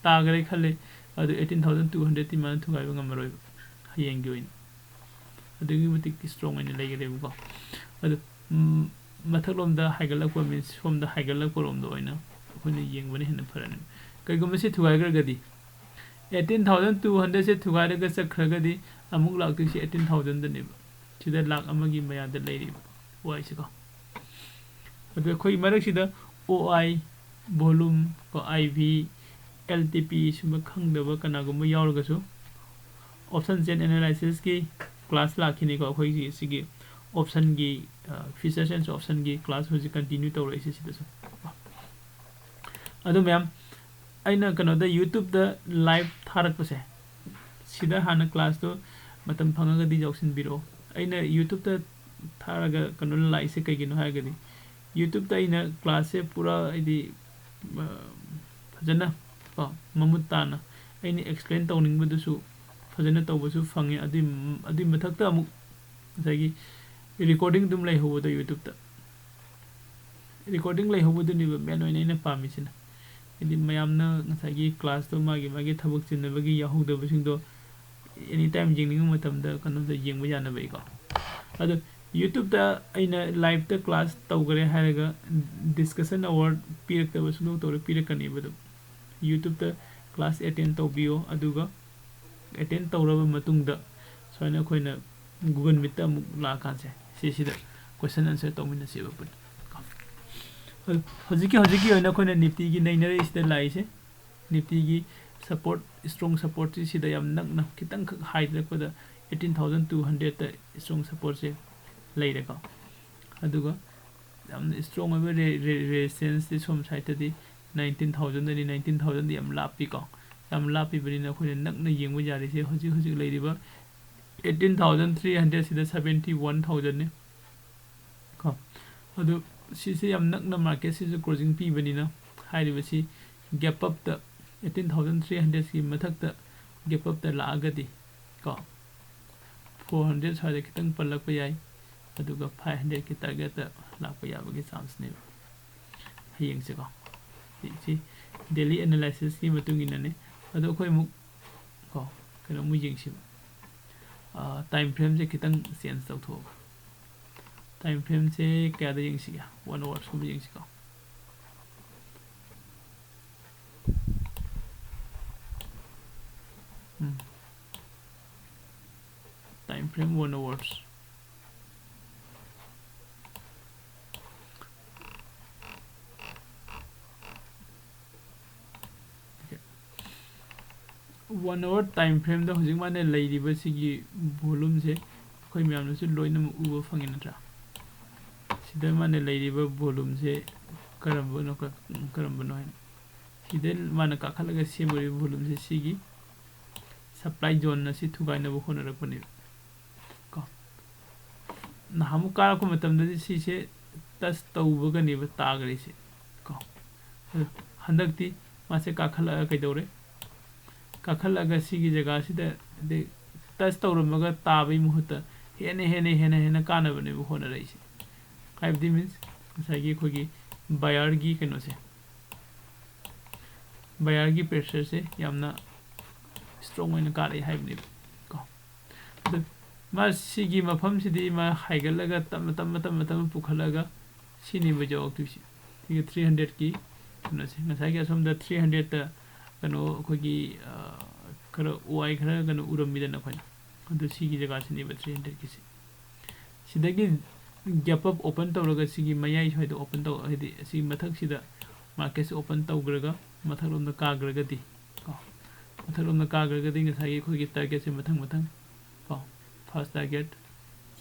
ꯇꯥꯈ꯭ꯔꯦ ꯈꯜꯂꯦ, ꯑꯗꯨ eighteen thousand two hundredꯇꯤ ꯃꯥꯅ ꯊꯨꯒꯥꯏꯕ ꯉꯝꯃꯔꯣꯏꯕ ꯍꯌꯦꯡꯒꯤ ꯑꯣꯏꯅ꯫ ꯑꯗꯨꯛꯀꯤ ꯃꯇꯤꯛ ꯏꯁꯇ꯭ꯔꯣꯡ ꯑꯣꯏꯅ ꯂꯩꯈ꯭ꯔꯦꯕꯀꯣ꯫ ꯑꯗꯨ, ꯎꯝ, ꯃꯊꯛꯂꯣꯝꯗ ꯍꯥꯏꯒꯠꯂꯛꯄ, ꯃꯤꯟꯁ ꯁꯣꯝꯗ ꯍꯥꯏꯒꯠꯂꯛꯄ ꯔꯣꯝꯗ ꯑꯣꯏꯅ ꯑꯩꯈꯣꯏꯅ ꯌꯦꯡꯕꯅ ꯍꯦꯟꯅ ꯐꯔꯅꯤ꯫ ꯀꯩꯒꯨꯝꯕ ꯁꯤ ꯊꯨꯒꯥꯏꯈ꯭ꯔꯒꯗꯤ, eighteen thousand two hundredꯁꯦ ꯊꯨꯒꯥꯏꯔꯒ ꯆꯠꯈ꯭ꯔꯒꯗꯤ ꯑꯃꯨꯛ ꯂꯥꯛꯇꯣꯏꯁꯦ eighteen thousandꯗꯅꯦꯕ꯫ ꯁꯤꯗ ꯂꯥꯛ ꯑꯃꯒꯤ ꯃꯌꯥꯗ ꯂꯩꯔꯤꯕ ꯑꯣ ꯑꯥꯏꯁꯦꯀꯣ꯫ ꯑꯗꯨ ꯑꯩꯈꯣꯏ ꯃꯔꯛꯁꯤꯗ ꯑꯣ ꯑꯥꯏ, volume ꯀꯣ, ꯑꯥꯏ ꯚꯤ, ꯑꯦꯜ ꯇꯤ ꯄꯤ ꯁꯨꯝꯕ ꯈꯪꯗꯕ ꯀꯅꯥꯒꯨꯝꯕ ꯌꯥꯎꯔꯒꯁꯨ option chain analysisꯀꯤ class ꯂꯥꯛꯈꯤꯅꯤꯀꯣ꯫ ꯑꯩꯈꯣꯏꯒꯤ ꯁꯤꯒꯤ optionꯒꯤ, ꯑ, features and optionꯒꯤ class ꯍꯧꯖꯤꯛ continue ꯇꯧꯔꯛꯏꯁꯦ ꯁꯤꯗꯁꯨ꯫ ꯑꯗꯨ ꯃꯌꯥꯝ, ꯑꯩꯅ ꯀꯩꯅꯣꯗ YouTubeꯇ live ꯊꯥꯔꯛꯄꯁꯦ, ꯁꯤꯗ ꯍꯥꯟꯅ classꯇꯣ ꯃꯇꯝ ꯐꯪꯉꯒꯗꯤ ꯌꯥꯎꯁꯤꯟꯕꯤꯔꯛꯑꯣ꯫ ꯑꯩꯅ YouTubeꯇ ꯊꯥꯔꯒ ꯀꯩꯅꯣ ꯂꯥꯛꯏꯁꯦ ꯀꯩꯒꯤꯅꯣ ꯍꯥꯏꯔꯒꯗꯤ, YouTubeꯇ ꯑꯩꯅ classꯁꯦ ꯄꯨꯔꯥ ꯍꯥꯏꯗꯤ, ꯑ, ꯐꯖꯅ ꯀꯣ, ꯃꯃꯨꯠ ꯇꯥꯅ ꯑꯩꯅ explain ꯇꯧꯅꯤꯡꯕꯗꯨꯁꯨ ꯐꯖꯅ ꯇꯧꯕꯁꯨ ꯐꯪꯉꯦ꯫ ꯑꯗꯨꯏ, ꯑꯗꯨꯏ ꯃꯊꯛꯇ ꯑꯃꯨꯛ ꯉꯁꯥꯏꯒꯤ recording ꯑꯗꯨꯝ ꯂꯩꯍꯧꯕꯗꯣ YouTubeꯇ꯫ Recording ꯂꯩꯍꯧꯕꯗꯨꯅꯦꯕ main ꯑꯣꯏꯅ ꯑꯩꯅ ꯄꯥꯝꯃꯤꯁꯤꯅ꯫ ꯍꯥꯏꯗꯤ ꯃꯌꯥꯝꯅ ꯉꯁꯥꯏꯒꯤ classꯇꯣ ꯃꯥꯒꯤ ꯃꯥꯒꯤ ꯊꯕꯛ ꯆꯤꯟꯅꯕꯒꯤ ꯌꯥꯎꯍꯧꯗꯕꯁꯤꯡꯗꯣ anytime ꯌꯦꯡꯅꯤꯡꯕ ꯃꯇꯝꯗ ꯀꯩꯅꯣꯗ ꯌꯦꯡꯕ ꯌꯥꯅꯕꯒꯤꯀꯣ꯫ ꯑꯗꯣ YouTubeꯇ ꯑꯩꯅ liveꯇ class ꯇꯧꯈꯔꯦ ꯍꯥꯏꯔꯒ discussion hour ꯄꯤꯔꯛꯇꯕ ꯁꯨꯡꯇꯧ ꯇꯧꯔꯣꯏ, ꯄꯤꯔꯛꯀꯅꯦꯕ ꯑꯗꯨꯝ꯫ YouTubeꯇ class attend ꯇꯧꯕꯤꯌꯣ, ꯑꯗꯨꯒ attend ꯇꯧꯔꯕ ꯃꯇꯨꯡꯗ ꯁꯨꯃꯥꯏꯅ ꯑꯩꯈꯣꯏꯅ Google Meetꯇ ꯑꯃꯨꯛ ꯂꯥꯛꯑꯀꯥꯟꯁꯦ, ꯁꯤꯁꯤꯗ question answer ꯇꯧꯃꯤꯟꯅꯁꯦꯕ ꯄꯨꯟꯅ꯫ ꯑꯗꯨ ꯍꯧꯖꯤꯛꯀꯤ, ꯍꯧꯖꯤꯛꯀꯤ ꯑꯣꯏꯅ ꯑꯩꯈꯣꯏꯅ Niftyꯒꯤ ꯅꯩꯅꯔꯛꯏꯁꯤꯗ ꯂꯥꯛꯏꯁꯦ, Niftyꯒꯤ support, strong supportꯁꯤ ꯁꯤꯗ ꯌꯥꯝ ꯅꯛꯅ ꯈꯤꯇꯪꯈꯛ ꯍꯥꯏꯊꯔꯛꯄꯗ eighteen thousand two hundredꯇ strong supportꯁꯦ ꯂꯩꯔꯦꯀꯣ꯫ ꯑꯗꯨꯒ ꯌꯥꯝꯅ strong ꯑꯣꯏꯕ re-, re-, resistanceꯇꯤ ꯁꯣꯝ sideꯇꯗꯤ ꯅꯥꯏꯟꯇꯤꯟ ꯊꯥꯎꯖꯟꯗꯅꯤ꯫ ꯅꯥꯏꯟꯇꯤꯟ ꯊꯥꯎꯖꯟꯗꯤ ꯌꯥꯝ ꯂꯥꯞꯄꯤꯀꯣ꯫ ꯌꯥꯝ ꯂꯥꯞꯄꯤꯕꯅꯤꯅ ꯑꯩꯈꯣꯏꯅ ꯅꯛꯅ ꯌꯦꯡꯕ ꯌꯥꯔꯤꯁꯦ ꯍꯧꯖꯤꯛ ꯍꯧꯖꯤꯛ ꯂꯩꯔꯤꯕ eighteen thousand three hundred ꯁꯤꯗ seventy one thousand ꯅꯤ ꯀꯣ꯫ ꯑꯗꯨ ꯁꯤꯁꯦ ꯌꯥꯝ ꯅꯛꯅ market ꯁꯤꯁꯨ closing ꯄꯤꯕꯅꯤꯅ ꯍꯥꯏꯔꯤꯕꯁꯤ gap up ꯇ eighteen thousand three hundred ꯀꯤ ꯃꯊꯛꯇ gap up ꯇ ꯂꯥꯛꯑꯒꯗꯤ ꯀꯣ, four hundred ꯁ꯭ꯋꯥꯏꯗ ꯈꯤꯇꯪ ꯄꯜꯂꯛꯄ ꯌꯥꯏ, ꯑꯗꯨꯒ five hundred ꯀꯤ target ꯇ ꯂꯥꯛꯄ ꯌꯥꯕꯒꯤ chance ꯅꯦꯕ꯫ ꯍꯌꯦꯡꯁꯦꯀꯣ꯫ ꯁꯤ daily analysis ꯀꯤ ꯃꯇꯨꯡ ꯏꯟꯅꯅꯦ꯫ ꯑꯗꯣ ꯑꯩꯈꯣꯏ ꯑꯃꯨꯛ ꯀꯣ, ꯀꯩꯅꯣ ꯑꯃꯨꯛ ꯌꯦꯡꯁꯤꯕ꯫ ꯑꯥ, time frame ꯁꯦ ꯈꯤꯇꯪ change ꯇꯧꯊꯣꯛꯑꯒ꯫ Time frame ꯁꯦ ꯀꯌꯥꯗ ꯌꯦꯡꯁꯤꯒꯦ? One hours ꯀꯨꯝꯕ ꯌꯦꯡꯁꯤꯀꯣ꯫ ꯎꯝ꯫ Time frame one hours꯫ Okay꯫ One hour time frame ꯗ ꯍꯧꯖꯤꯛ ꯃꯥꯅ ꯂꯩꯔꯤꯕ ꯁꯤꯒꯤ volume ꯁꯦ ꯑꯩꯈꯣꯏ ꯃꯌꯥꯝꯅꯁꯨ ꯂꯣꯏꯅꯃꯛ ꯎꯕ ꯐꯪꯉꯤ ꯅꯠꯇ꯭ꯔꯥ? ꯁꯤꯗ ꯃꯥꯅ ꯂꯩꯔꯤꯕ volume ꯁꯦ ꯀꯔꯝꯕꯅꯣ, ꯀ-, ꯀꯔꯝꯕꯅꯣ ꯍꯥꯏꯅ꯫ ꯁꯤꯗ ꯃꯥꯅ ꯀꯥꯈꯠꯂꯒ ꯁꯦꯝꯃꯨꯔꯤꯕ volume ꯁꯦ ꯁꯤꯒꯤ supply zone ꯑꯁꯤ ꯊꯨꯒꯥꯏꯅꯕ ꯍꯣꯠꯅꯔꯛꯄꯅꯦꯕ ꯀꯣ꯫ ꯅꯍꯥꯟꯃꯨꯛ ꯀꯥꯔꯛꯄ ꯃꯇꯝꯗꯗꯤ ꯁꯤꯁꯦ touch ꯇꯧꯕꯒꯅꯦꯕ ꯇꯥꯈ꯭ꯔꯤꯁꯦ ꯀꯣ꯫ ꯑꯗꯣ ꯍꯟꯗꯛꯇꯤ ꯃꯥꯁꯦ ꯀꯥꯈꯠꯂꯛꯑꯒ ꯀꯩꯗꯧꯔꯦ? ꯀꯥꯈꯠꯂꯒ ꯁꯤꯒꯤ ꯖꯒꯥꯁꯤꯗ, ꯑꯗꯩ touch ꯇꯧꯔꯝꯃꯒ ꯇꯥꯕꯒꯤ ꯃꯍꯨꯠꯇ ꯍꯦꯟꯅ, ꯍꯦꯟꯅ, ꯍꯦꯟꯅ, ꯍꯦꯟꯅ ꯀꯥꯅꯕꯅꯦꯕ ꯍꯣꯠꯅꯔꯛꯏꯁꯦ꯫ ꯍꯥꯏꯕꯗꯤ means ꯉꯁꯥꯏꯒꯤ ꯑꯩꯈꯣꯏꯒꯤ buyer ꯒꯤ ꯀꯩꯅꯣꯁꯦ, buyer ꯒꯤ pressure ꯁꯦ ꯌꯥꯝꯅ strong ꯑꯣꯏꯅ ꯀꯥꯔꯛꯑꯦ ꯍꯥꯏꯕꯅꯦꯕ ꯀꯣ꯫ ꯑꯗꯨ ꯃꯥ ꯁꯤꯒꯤ ꯃꯐꯝꯁꯤꯗꯤ ꯃꯥ ꯍꯥꯏꯒꯠꯂꯒ ꯇꯞꯅ, ꯇꯞꯅ, ꯇꯞꯅ, ꯇꯞꯅ ꯄꯨꯈꯠꯂꯒ ꯁꯤꯅꯦꯕ ꯌꯧꯔꯛꯇꯣꯏꯁꯦ꯫ ꯁꯤꯒ three hundred ꯀꯤ ꯀꯩꯅꯣꯁꯦ, ꯉꯁꯥꯏꯒꯤ ꯑꯁꯣꯝꯗ three hundred ꯇ ꯀꯩꯅꯣ ꯑꯩꯈꯣꯏꯒꯤ, ꯑ, ꯈꯔ ꯋꯥꯏ ꯈꯔ ꯀꯩꯅꯣ ꯎꯔꯝꯃꯤꯗꯅ ꯑꯩꯈꯣꯏꯅ, ꯑꯗꯨ ꯁꯤꯒꯤ ꯖꯒꯥꯁꯤꯅꯦꯕ three hundred ꯀꯤꯁꯦ꯫ ꯁꯤꯗꯒꯤ gap up open ꯇꯧꯔꯒ ꯁꯤꯒꯤ ꯃꯌꯥꯏ ꯁ꯭ꯋꯥꯏꯗ open ꯇꯧ, ꯍꯥꯏꯗꯤ ꯁꯤꯒꯤ ꯃꯊꯛꯁꯤꯗ market ꯁꯦ open ꯇꯧꯈ꯭ꯔꯒ ꯃꯊꯛꯂꯣꯝꯗ ꯀꯥꯈ꯭ꯔꯒꯗꯤ ꯀꯣ, ꯃꯊꯛꯂꯣꯝꯗ ꯀꯥꯈ꯭ꯔꯒꯗꯤ ꯉꯁꯥꯏꯒꯤ ꯑꯩꯈꯣꯏꯒꯤ target ꯁꯦ ꯃꯊꯪ ꯃꯊꯪ ꯀꯣ, first target,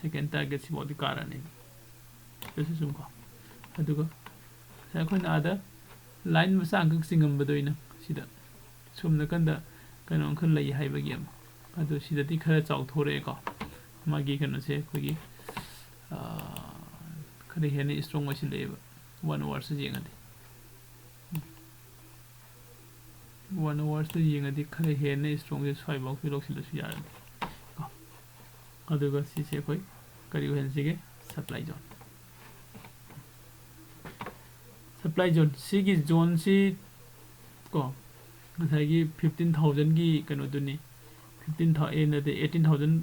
second target ꯁꯤꯐꯥꯎꯗꯤ ꯀꯥꯔꯅꯤ꯫ ꯁꯤꯁꯨ ꯁꯨꯝ ꯀꯣ꯫ ꯑꯗꯨꯒ ꯉꯁꯥꯏ ꯑꯩꯈꯣꯏꯅ ꯑꯥꯗ ꯂꯥꯏꯟ ꯃꯆꯥ ꯑꯃꯈꯛ ꯆꯤꯡꯉꯝꯕꯗꯣ ꯑꯩꯅ ꯁꯤꯗ ꯁꯣꯝ ꯅꯥꯀꯟꯗ ꯀꯩꯅꯣ ꯑꯃꯈꯛ ꯂꯩ ꯍꯥꯏꯕꯒꯤ ꯑꯃ꯫ ꯑꯗꯣ ꯁꯤꯗꯗꯤ ꯈꯔ ꯆꯥꯎꯊꯣꯔꯛꯑꯦꯀꯣ꯫ ꯃꯥꯒꯤ ꯀꯩꯅꯣꯁꯦ ꯑꯩꯈꯣꯏꯒꯤ, ꯑꯥ, ꯈꯔ ꯍꯦꯟꯅ ꯏꯁꯇ꯭ꯔꯣꯡ ꯑꯣꯏꯁꯤꯜꯂꯛꯑꯦꯕ ꯋꯥꯟ ꯑꯋꯥꯔꯁꯇ ꯌꯦꯡꯉꯗꯤ꯫ ꯋꯥꯟ ꯑꯋꯥꯔꯁꯇ ꯌꯦꯡꯉꯗꯤ ꯈꯔ ꯍꯦꯟꯅ ꯏꯁꯇ꯭ꯔꯣꯡꯁꯦ ꯁ꯭ꯋꯥꯏꯐꯥꯎꯁꯨ ꯂꯧꯁꯤꯜꯂꯁꯨ ꯌꯥꯔꯅꯤ ꯀꯣ꯫ ꯑꯗꯨꯒ ꯁꯤꯁꯦ ꯑꯩꯈꯣꯏ ꯀꯔꯤ ꯑꯣꯏꯍꯟꯁꯤꯒꯦ? Supply zone. Supply zone. ꯁꯤꯒꯤ ꯖꯣꯟꯁꯤ ꯀꯣ, ꯉꯁꯥꯏꯒꯤ ꯐꯤꯐꯇꯤꯟ ꯊꯥꯎꯖꯟꯒꯤ ꯀꯩꯅꯣꯗꯨꯅꯤ꯫ ꯐꯤꯐꯇꯤꯟ ꯊꯥꯎ-, ꯑꯦ, ꯅꯠꯇꯦ, ꯑꯩꯠꯇꯤꯟ ꯊꯥꯎꯖꯟ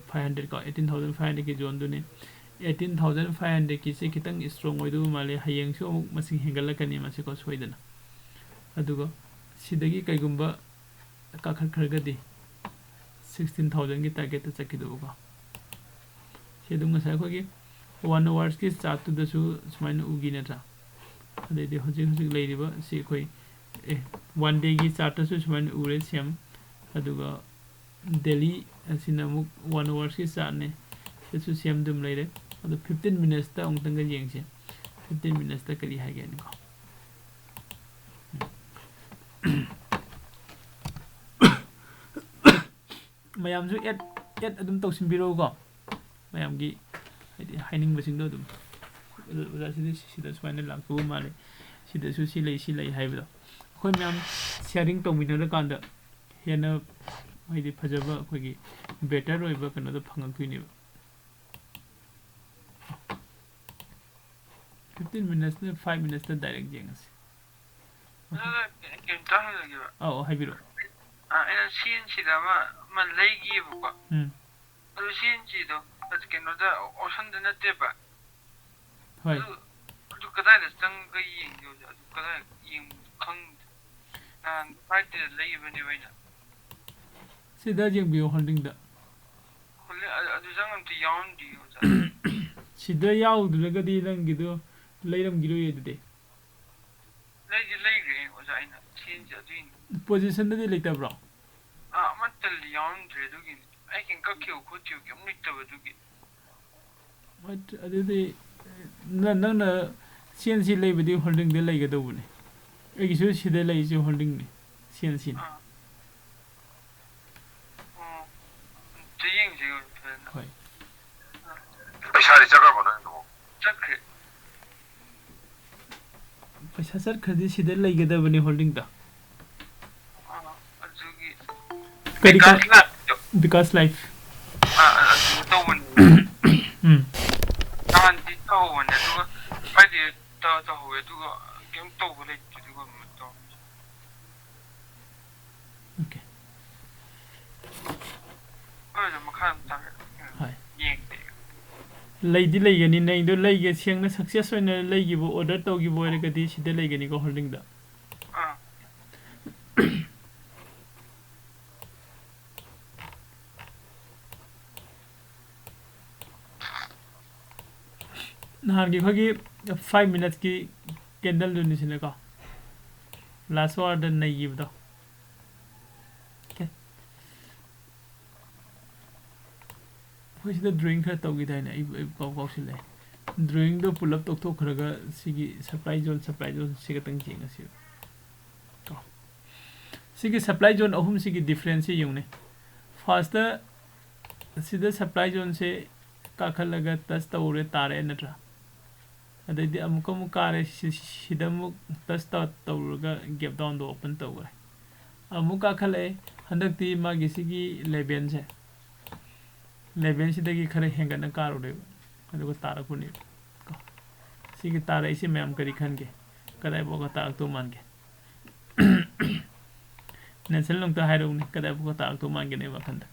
ꯐꯥꯏꯚ ꯍꯟꯗ꯭ꯔꯦꯠ ꯀꯣ, ꯑꯩꯠꯇꯤꯟ ꯊꯥꯎꯖꯟ ꯐꯥꯏꯚ ꯍꯟꯗ꯭ꯔꯦꯠꯀꯤ ꯖꯣꯟꯗꯨꯅꯤ꯫ ꯑꯩꯠꯇꯤꯟ ꯊꯥꯎꯖꯟ ꯐꯥꯏꯚ ꯍꯟꯗ꯭ꯔꯦꯠꯀꯤꯁꯦ ꯈꯤꯇꯪ ꯏꯁꯇ꯭ꯔꯣꯡ ꯑꯣꯏꯗꯧꯕ ꯃꯥꯜꯂꯦ꯫ ꯍꯌꯦꯡꯁꯨ ꯑꯃꯨꯛ ꯃꯁꯤꯡ ꯍꯦꯟꯒꯠꯂꯛꯀꯅꯤ ꯃꯁꯤꯀꯣ, ꯁꯣꯏꯗꯅ꯫ ꯑꯗꯨꯒ ꯁꯤꯗꯒꯤ ꯀꯩꯒꯨꯝꯕ ꯀꯥꯈꯠꯈ꯭ꯔꯒꯗꯤ ꯁꯤꯛꯁꯇꯤꯟ ꯊꯥꯎꯖꯟꯒꯤ ꯇꯥꯔꯒꯦꯠꯇ ꯆꯠꯈꯤꯗꯧꯕꯀꯣ꯫ ꯁꯤ ꯑꯗꯨꯝ ꯉꯁꯥꯏ ꯑꯩꯈꯣꯏꯒꯤ ꯋꯥꯟ ꯑꯋꯥꯔꯁꯀꯤ ꯆꯥꯔꯠꯇꯨꯗꯁꯨ ꯁꯨꯃꯥꯏꯅ ꯎꯈꯤ ꯅꯠꯇ꯭ꯔꯥ? ꯑꯗꯩꯗꯤ ꯍꯧꯖꯤꯛ ꯍꯧꯖꯤꯛ ꯂꯩꯔꯤꯕ ꯁꯤ ꯑꯩꯈꯣꯏ, ꯑꯦ, ꯋꯥꯟ ꯗꯦꯒꯤ ꯆꯥꯔꯠꯇꯁꯨ ꯁꯨꯃꯥꯏꯅ ꯎꯔꯦ ꯁꯦꯝ꯫ ꯑꯗꯨꯒ ꯗꯦꯂꯤ ꯑꯁꯤꯅ ꯑꯃꯨꯛ ꯋꯥꯟ ꯑꯋꯥꯔꯁꯀꯤ ꯆꯥꯔꯠꯅꯦ꯫ ꯁꯤꯁꯨ ꯁꯦꯝ ꯑꯗꯨꯝ ꯂꯩꯔꯦ꯫ ꯑꯗꯣ ꯐꯤꯐꯇꯤꯟ ꯃꯤꯅꯠꯁꯇ ꯑꯃꯨꯛꯇꯪꯒ ꯌꯦꯡꯁꯦ꯫ ꯐꯤꯐꯇꯤꯟ ꯃꯤꯅꯠꯁꯇ ꯀꯔꯤ ꯍꯥꯏꯒꯦꯅꯀꯣ꯫ ꯃꯌꯥꯝꯁꯨ ꯑꯦꯠ, ꯑꯦꯠ ꯑꯗꯨꯝ ꯇꯧꯁꯤꯟꯕꯤꯔꯛꯎꯀꯣ꯫ ꯃꯌꯥꯝꯒꯤ ꯍꯥꯏꯗꯤ ꯍꯥꯏꯅꯤꯡꯕꯁꯤꯡꯗꯣ ꯑꯗꯨꯝ꯫ ꯑꯣꯖꯥ, ꯁꯤꯗꯤ ꯁꯤꯗ ꯁꯨꯃꯥꯏꯅ ꯂꯥꯛꯇꯧꯕ ꯃꯥꯜꯂꯦ, ꯁꯤꯗꯁꯨ ꯁꯤ ꯂꯩ, ꯁꯤ ꯂꯩ ꯍꯥꯏꯕꯗꯣ꯫ ꯑꯩꯈꯣꯏ ꯃꯌꯥꯝ ꯁꯤꯌꯥꯔꯤꯡ ꯇꯧꯃꯤꯟꯅꯔꯀꯥꯟꯗ ꯍꯦꯟꯅ ꯍꯥꯏꯗꯤ ꯐꯖꯕ ꯑꯩꯈꯣꯏꯒꯤ ꯕꯦꯇꯔ ꯑꯣꯏꯕ ꯀꯩꯅꯣꯗꯣ ꯐꯪꯉꯛꯇꯣꯏꯅꯦꯕ꯫ ꯐꯤꯐꯇꯤꯟ ꯃꯤꯅꯠꯁꯅ ꯐꯥꯏꯚ ꯃꯤꯅꯠꯁꯇ ꯗꯥꯏꯔꯦꯛ ꯌꯦꯡꯉꯁꯤ꯫ ꯑꯗꯨꯒ ꯀꯩꯝꯇ ꯍꯪꯖꯒꯦꯕ꯫ ꯑꯧ, ꯍꯥꯏꯕꯤꯔꯛꯑꯣ꯫ ꯑ, ꯑꯩꯅ ꯁꯤ ꯑꯦꯟ ꯁꯤꯗ ꯑꯃ, ꯑꯃ ꯂꯩꯒꯤꯕꯀꯣ꯫ ꯎꯝ꯫ ꯑꯗꯨ ꯁꯤ ꯑꯦꯟ ꯁꯤꯗꯣ, ꯑꯗꯨ ꯀꯩꯅꯣꯗ, ꯑꯣꯞꯁꯟꯗ ꯅꯠꯇꯦꯕ꯫ ꯍꯣꯏ꯫ ꯑꯗꯨ, ꯑꯗꯨ ꯀꯗꯥꯏꯗ ꯆꯪꯉꯒ ꯌꯦꯡꯒꯦ ꯍꯧꯖꯤꯛ? ꯑꯗꯨ ꯀꯗꯥꯏ ꯌꯦꯡ ꯈꯪꯗꯦ꯫ ꯅꯍꯥꯟ ꯐ꯭ꯂꯥꯏꯠꯇ ꯂꯩꯕꯅꯦꯕ ꯑꯩꯅ꯫ ꯁꯤꯗ ꯌꯦꯡꯕꯤꯌꯣ, ꯍꯣꯜꯗꯤꯡꯗ꯫ ꯍꯣꯜꯗꯤꯡ, ꯑ-, ꯑꯗꯨ ꯆꯪ ꯑꯝꯇ ꯌꯥꯎꯔꯝꯗꯦ ꯑꯣꯖꯥ꯫ ꯁꯤꯗ ꯌꯥꯎꯗ꯭ꯔꯒꯗꯤ ꯅꯪꯒꯤꯗꯣ ꯂꯩꯔꯝꯈꯤꯔꯣꯏꯌꯦ ꯑꯗꯨꯗꯤ꯫ ꯂꯩꯗꯤ ꯂꯩꯈ꯭ꯔꯦ ꯑꯣꯖꯥ, ꯑꯩꯅ ꯁꯤ ꯑꯦꯟ ꯁꯤ ꯑꯗꯨꯏꯅꯤ꯫ ꯄꯣꯖꯤꯁꯟꯗꯗꯤ ꯂꯩꯇꯕ꯭ꯔꯣ? ꯑꯥ, ꯑꯃꯠꯇ ꯌꯥꯎꯔꯝꯗ꯭ꯔꯦ ꯑꯗꯨꯒꯤꯅꯤ꯫ ꯑꯩ ꯀꯩꯝ ꯀꯛꯈꯤꯕ ꯈꯣꯠꯈꯤꯕ ꯀꯩꯝ ꯂꯩꯇꯕ ꯑꯗꯨꯒꯤ꯫ ꯍꯣꯏ, ꯑꯗꯨꯗꯤ ꯅ-, ꯅꯪꯅ ꯁꯤ ꯑꯦꯟ ꯁꯤ ꯂꯩꯕꯗꯤ ꯍꯣꯜꯗꯤꯡꯗ ꯂꯩꯒꯗꯧꯕꯅꯤ꯫ ꯑꯩꯒꯤꯁꯨ ꯁꯤꯗ ꯂꯩꯔꯤꯁꯦ ꯍꯣꯜꯗꯤꯡꯅꯤ, ꯁꯤ ꯑꯦꯟ ꯁꯤꯅꯤ꯫ ꯑꯥ꯫ ꯑꯣ꯫ ꯑꯝꯇ ꯌꯦꯡꯁꯤ ꯐꯖꯅ꯫ ꯍꯣꯏ꯫ ꯄꯩꯁꯥꯗꯤ ꯆꯠꯈ꯭ꯔꯕꯣ ꯅꯪꯗꯨꯕꯣ? ꯆꯠꯈ꯭ꯔꯦ꯫ ꯄꯩꯁꯥ ꯆꯠꯈ꯭ꯔꯗꯤ ꯁꯤꯗ ꯂꯩꯒꯗꯕꯅꯤ ꯍꯣꯜꯗꯤꯡꯗ꯫ ꯑꯥ, ꯑꯗꯨꯒꯤ ꯀꯔꯤ ꯀ- ꯕꯤꯀꯥꯁ ꯂꯥꯏꯐꯇꯣ꯫ ꯕꯤꯀꯥꯁ ꯂꯥꯏꯐ꯫ ꯑꯥ, ꯑꯗꯨ ꯇꯧꯕꯅꯤ꯫ ꯎꯝ꯫ ꯅꯍꯥꯟꯗꯤ ꯇꯧꯍꯧꯕꯅꯦ, ꯑꯗꯨꯒ ꯍꯥꯏꯗꯤ ꯇ-, ꯇꯧꯍꯧꯋꯦ, ꯑꯗꯨꯒ ꯀꯩꯝ ꯇꯧꯕ ꯂꯩꯇꯦ, ꯑꯗꯨꯒ ꯑꯃꯨꯛ ꯇꯧ꯫ ꯑꯣꯀꯦ꯫ ꯍꯣꯏ, ꯑꯗꯨ ꯃꯈꯥ ꯑꯗꯨꯝ ꯇꯥꯕꯤꯔꯣ꯫ ꯍꯣꯏ꯫ ꯌꯦꯡꯗꯦ꯫ ꯂꯩꯗꯤ ꯂꯩꯒꯅꯤ, ꯅꯪꯗꯣ ꯂꯩꯒꯦ, ꯁꯦꯡꯅ ꯁꯛꯁꯦꯁ ꯑꯣꯏꯅ ꯂꯩꯈꯤꯕ, ꯑꯣꯔꯗꯔ ꯇꯧꯈꯤꯕ ꯑꯣꯏꯔꯒꯗꯤ ꯁꯤꯗ ꯂꯩꯒꯅꯤꯀꯣ ꯍꯣꯜꯗꯤꯡꯗ꯫ ꯑꯥ꯫ ꯅꯍꯥꯟꯒꯤ ꯑꯩꯈꯣꯏꯒꯤ ꯐꯥꯏꯚ ꯃꯤꯅꯠꯁꯀꯤ ꯀꯦꯟꯗꯜꯗꯨꯅꯤ ꯁꯤꯅꯀꯣ, ꯂꯥꯁ ꯑꯋꯥꯔꯗ ꯅꯩꯈꯤꯕꯗꯣ꯫ ꯑꯣꯀꯦ꯫ ꯑꯩꯈꯣꯏ ꯁꯤꯗ ꯗ꯭ꯔꯣꯌꯤꯡ ꯈꯔ ꯇꯧꯈꯤꯗꯥꯏꯅꯦ? ꯑꯩꯕꯨ, ꯑꯩꯕꯨ ꯀꯥꯎ ꯀꯥꯎꯁꯤꯜꯂꯛꯑꯦ꯫ ꯗ꯭ꯔꯣꯌꯤꯡꯗꯣ ꯄꯨꯂꯞ ꯇꯧꯊꯣꯛꯈ꯭ꯔꯒ ꯁꯤꯒꯤ ꯁꯄ꯭ꯂꯥꯏ ꯖꯣꯟ, ꯁꯄ꯭ꯂꯥꯏ ꯖꯣꯟ ꯁꯤ ꯈꯛꯇꯪ ꯌꯦꯡꯉꯁꯤ꯫ ꯀꯣ꯫ ꯁꯤꯒꯤ ꯁꯄ꯭ꯂꯥꯏ ꯖꯣꯟ ꯑꯍꯨꯝꯁꯤꯒꯤ ꯗꯤꯐ꯭ꯔꯦꯟꯁꯁꯤ ꯌꯦꯡꯉꯨꯅꯦ꯫ ꯐꯥꯔꯁꯇ ꯁꯤꯗ ꯁꯄ꯭ꯂꯥꯏ ꯖꯣꯟꯁꯦ ꯀꯥꯈꯠꯂꯒ ꯇꯆ ꯇꯧꯔꯦ, ꯇꯥꯔꯛꯑꯦ ꯅꯠꯇ꯭ꯔꯥ? ꯑꯗꯩꯗꯤ ꯑꯃꯨꯛꯀ ꯑꯃꯨꯛ ꯀꯥꯔꯦ, ꯁꯤ-, ꯁꯤꯗ ꯑꯃꯨꯛ ꯇꯆ ꯇꯧ-, ꯇꯧꯔꯒ ꯒꯦꯞ ꯗꯥꯎꯟꯗꯣ ꯑꯣꯄꯟ ꯇꯧꯈ꯭ꯔꯦ꯫ ꯑꯃꯨꯛ ꯀꯥꯈꯠꯂꯛꯑꯦ꯫ ꯍꯟꯗꯛꯇꯤ ꯃꯥꯒꯤ ꯁꯤꯒꯤ ꯂꯦꯚꯦꯜꯁꯦ, ꯂꯦꯚꯦꯜꯁꯤꯗꯒꯤ ꯈꯔ ꯍꯦꯟꯒꯠꯅ ꯀꯥꯔꯨꯔꯦꯕ, ꯑꯗꯨꯒ ꯇꯥꯔꯛꯄꯅꯦꯕ꯫ ꯀꯣ꯫ ꯁꯤꯒꯤ ꯇꯥꯔꯛꯏꯁꯦ ꯃꯌꯥꯝ ꯀꯔꯤ ꯈꯟꯒꯦ? ꯀꯗꯥꯏꯐꯥꯎꯒ ꯇꯥꯔꯛꯇꯧ ꯃꯥꯟꯒꯦ? ꯅꯦꯜꯁꯟ ꯑꯝꯇ ꯍꯥꯏꯔꯛꯎꯅꯦ, ꯀꯗꯥꯏꯐꯥꯎꯒ ꯇꯥꯔꯛꯇꯧ ꯃꯥꯟꯒꯦ ꯅꯣꯏ ꯋꯥꯈꯟꯗ?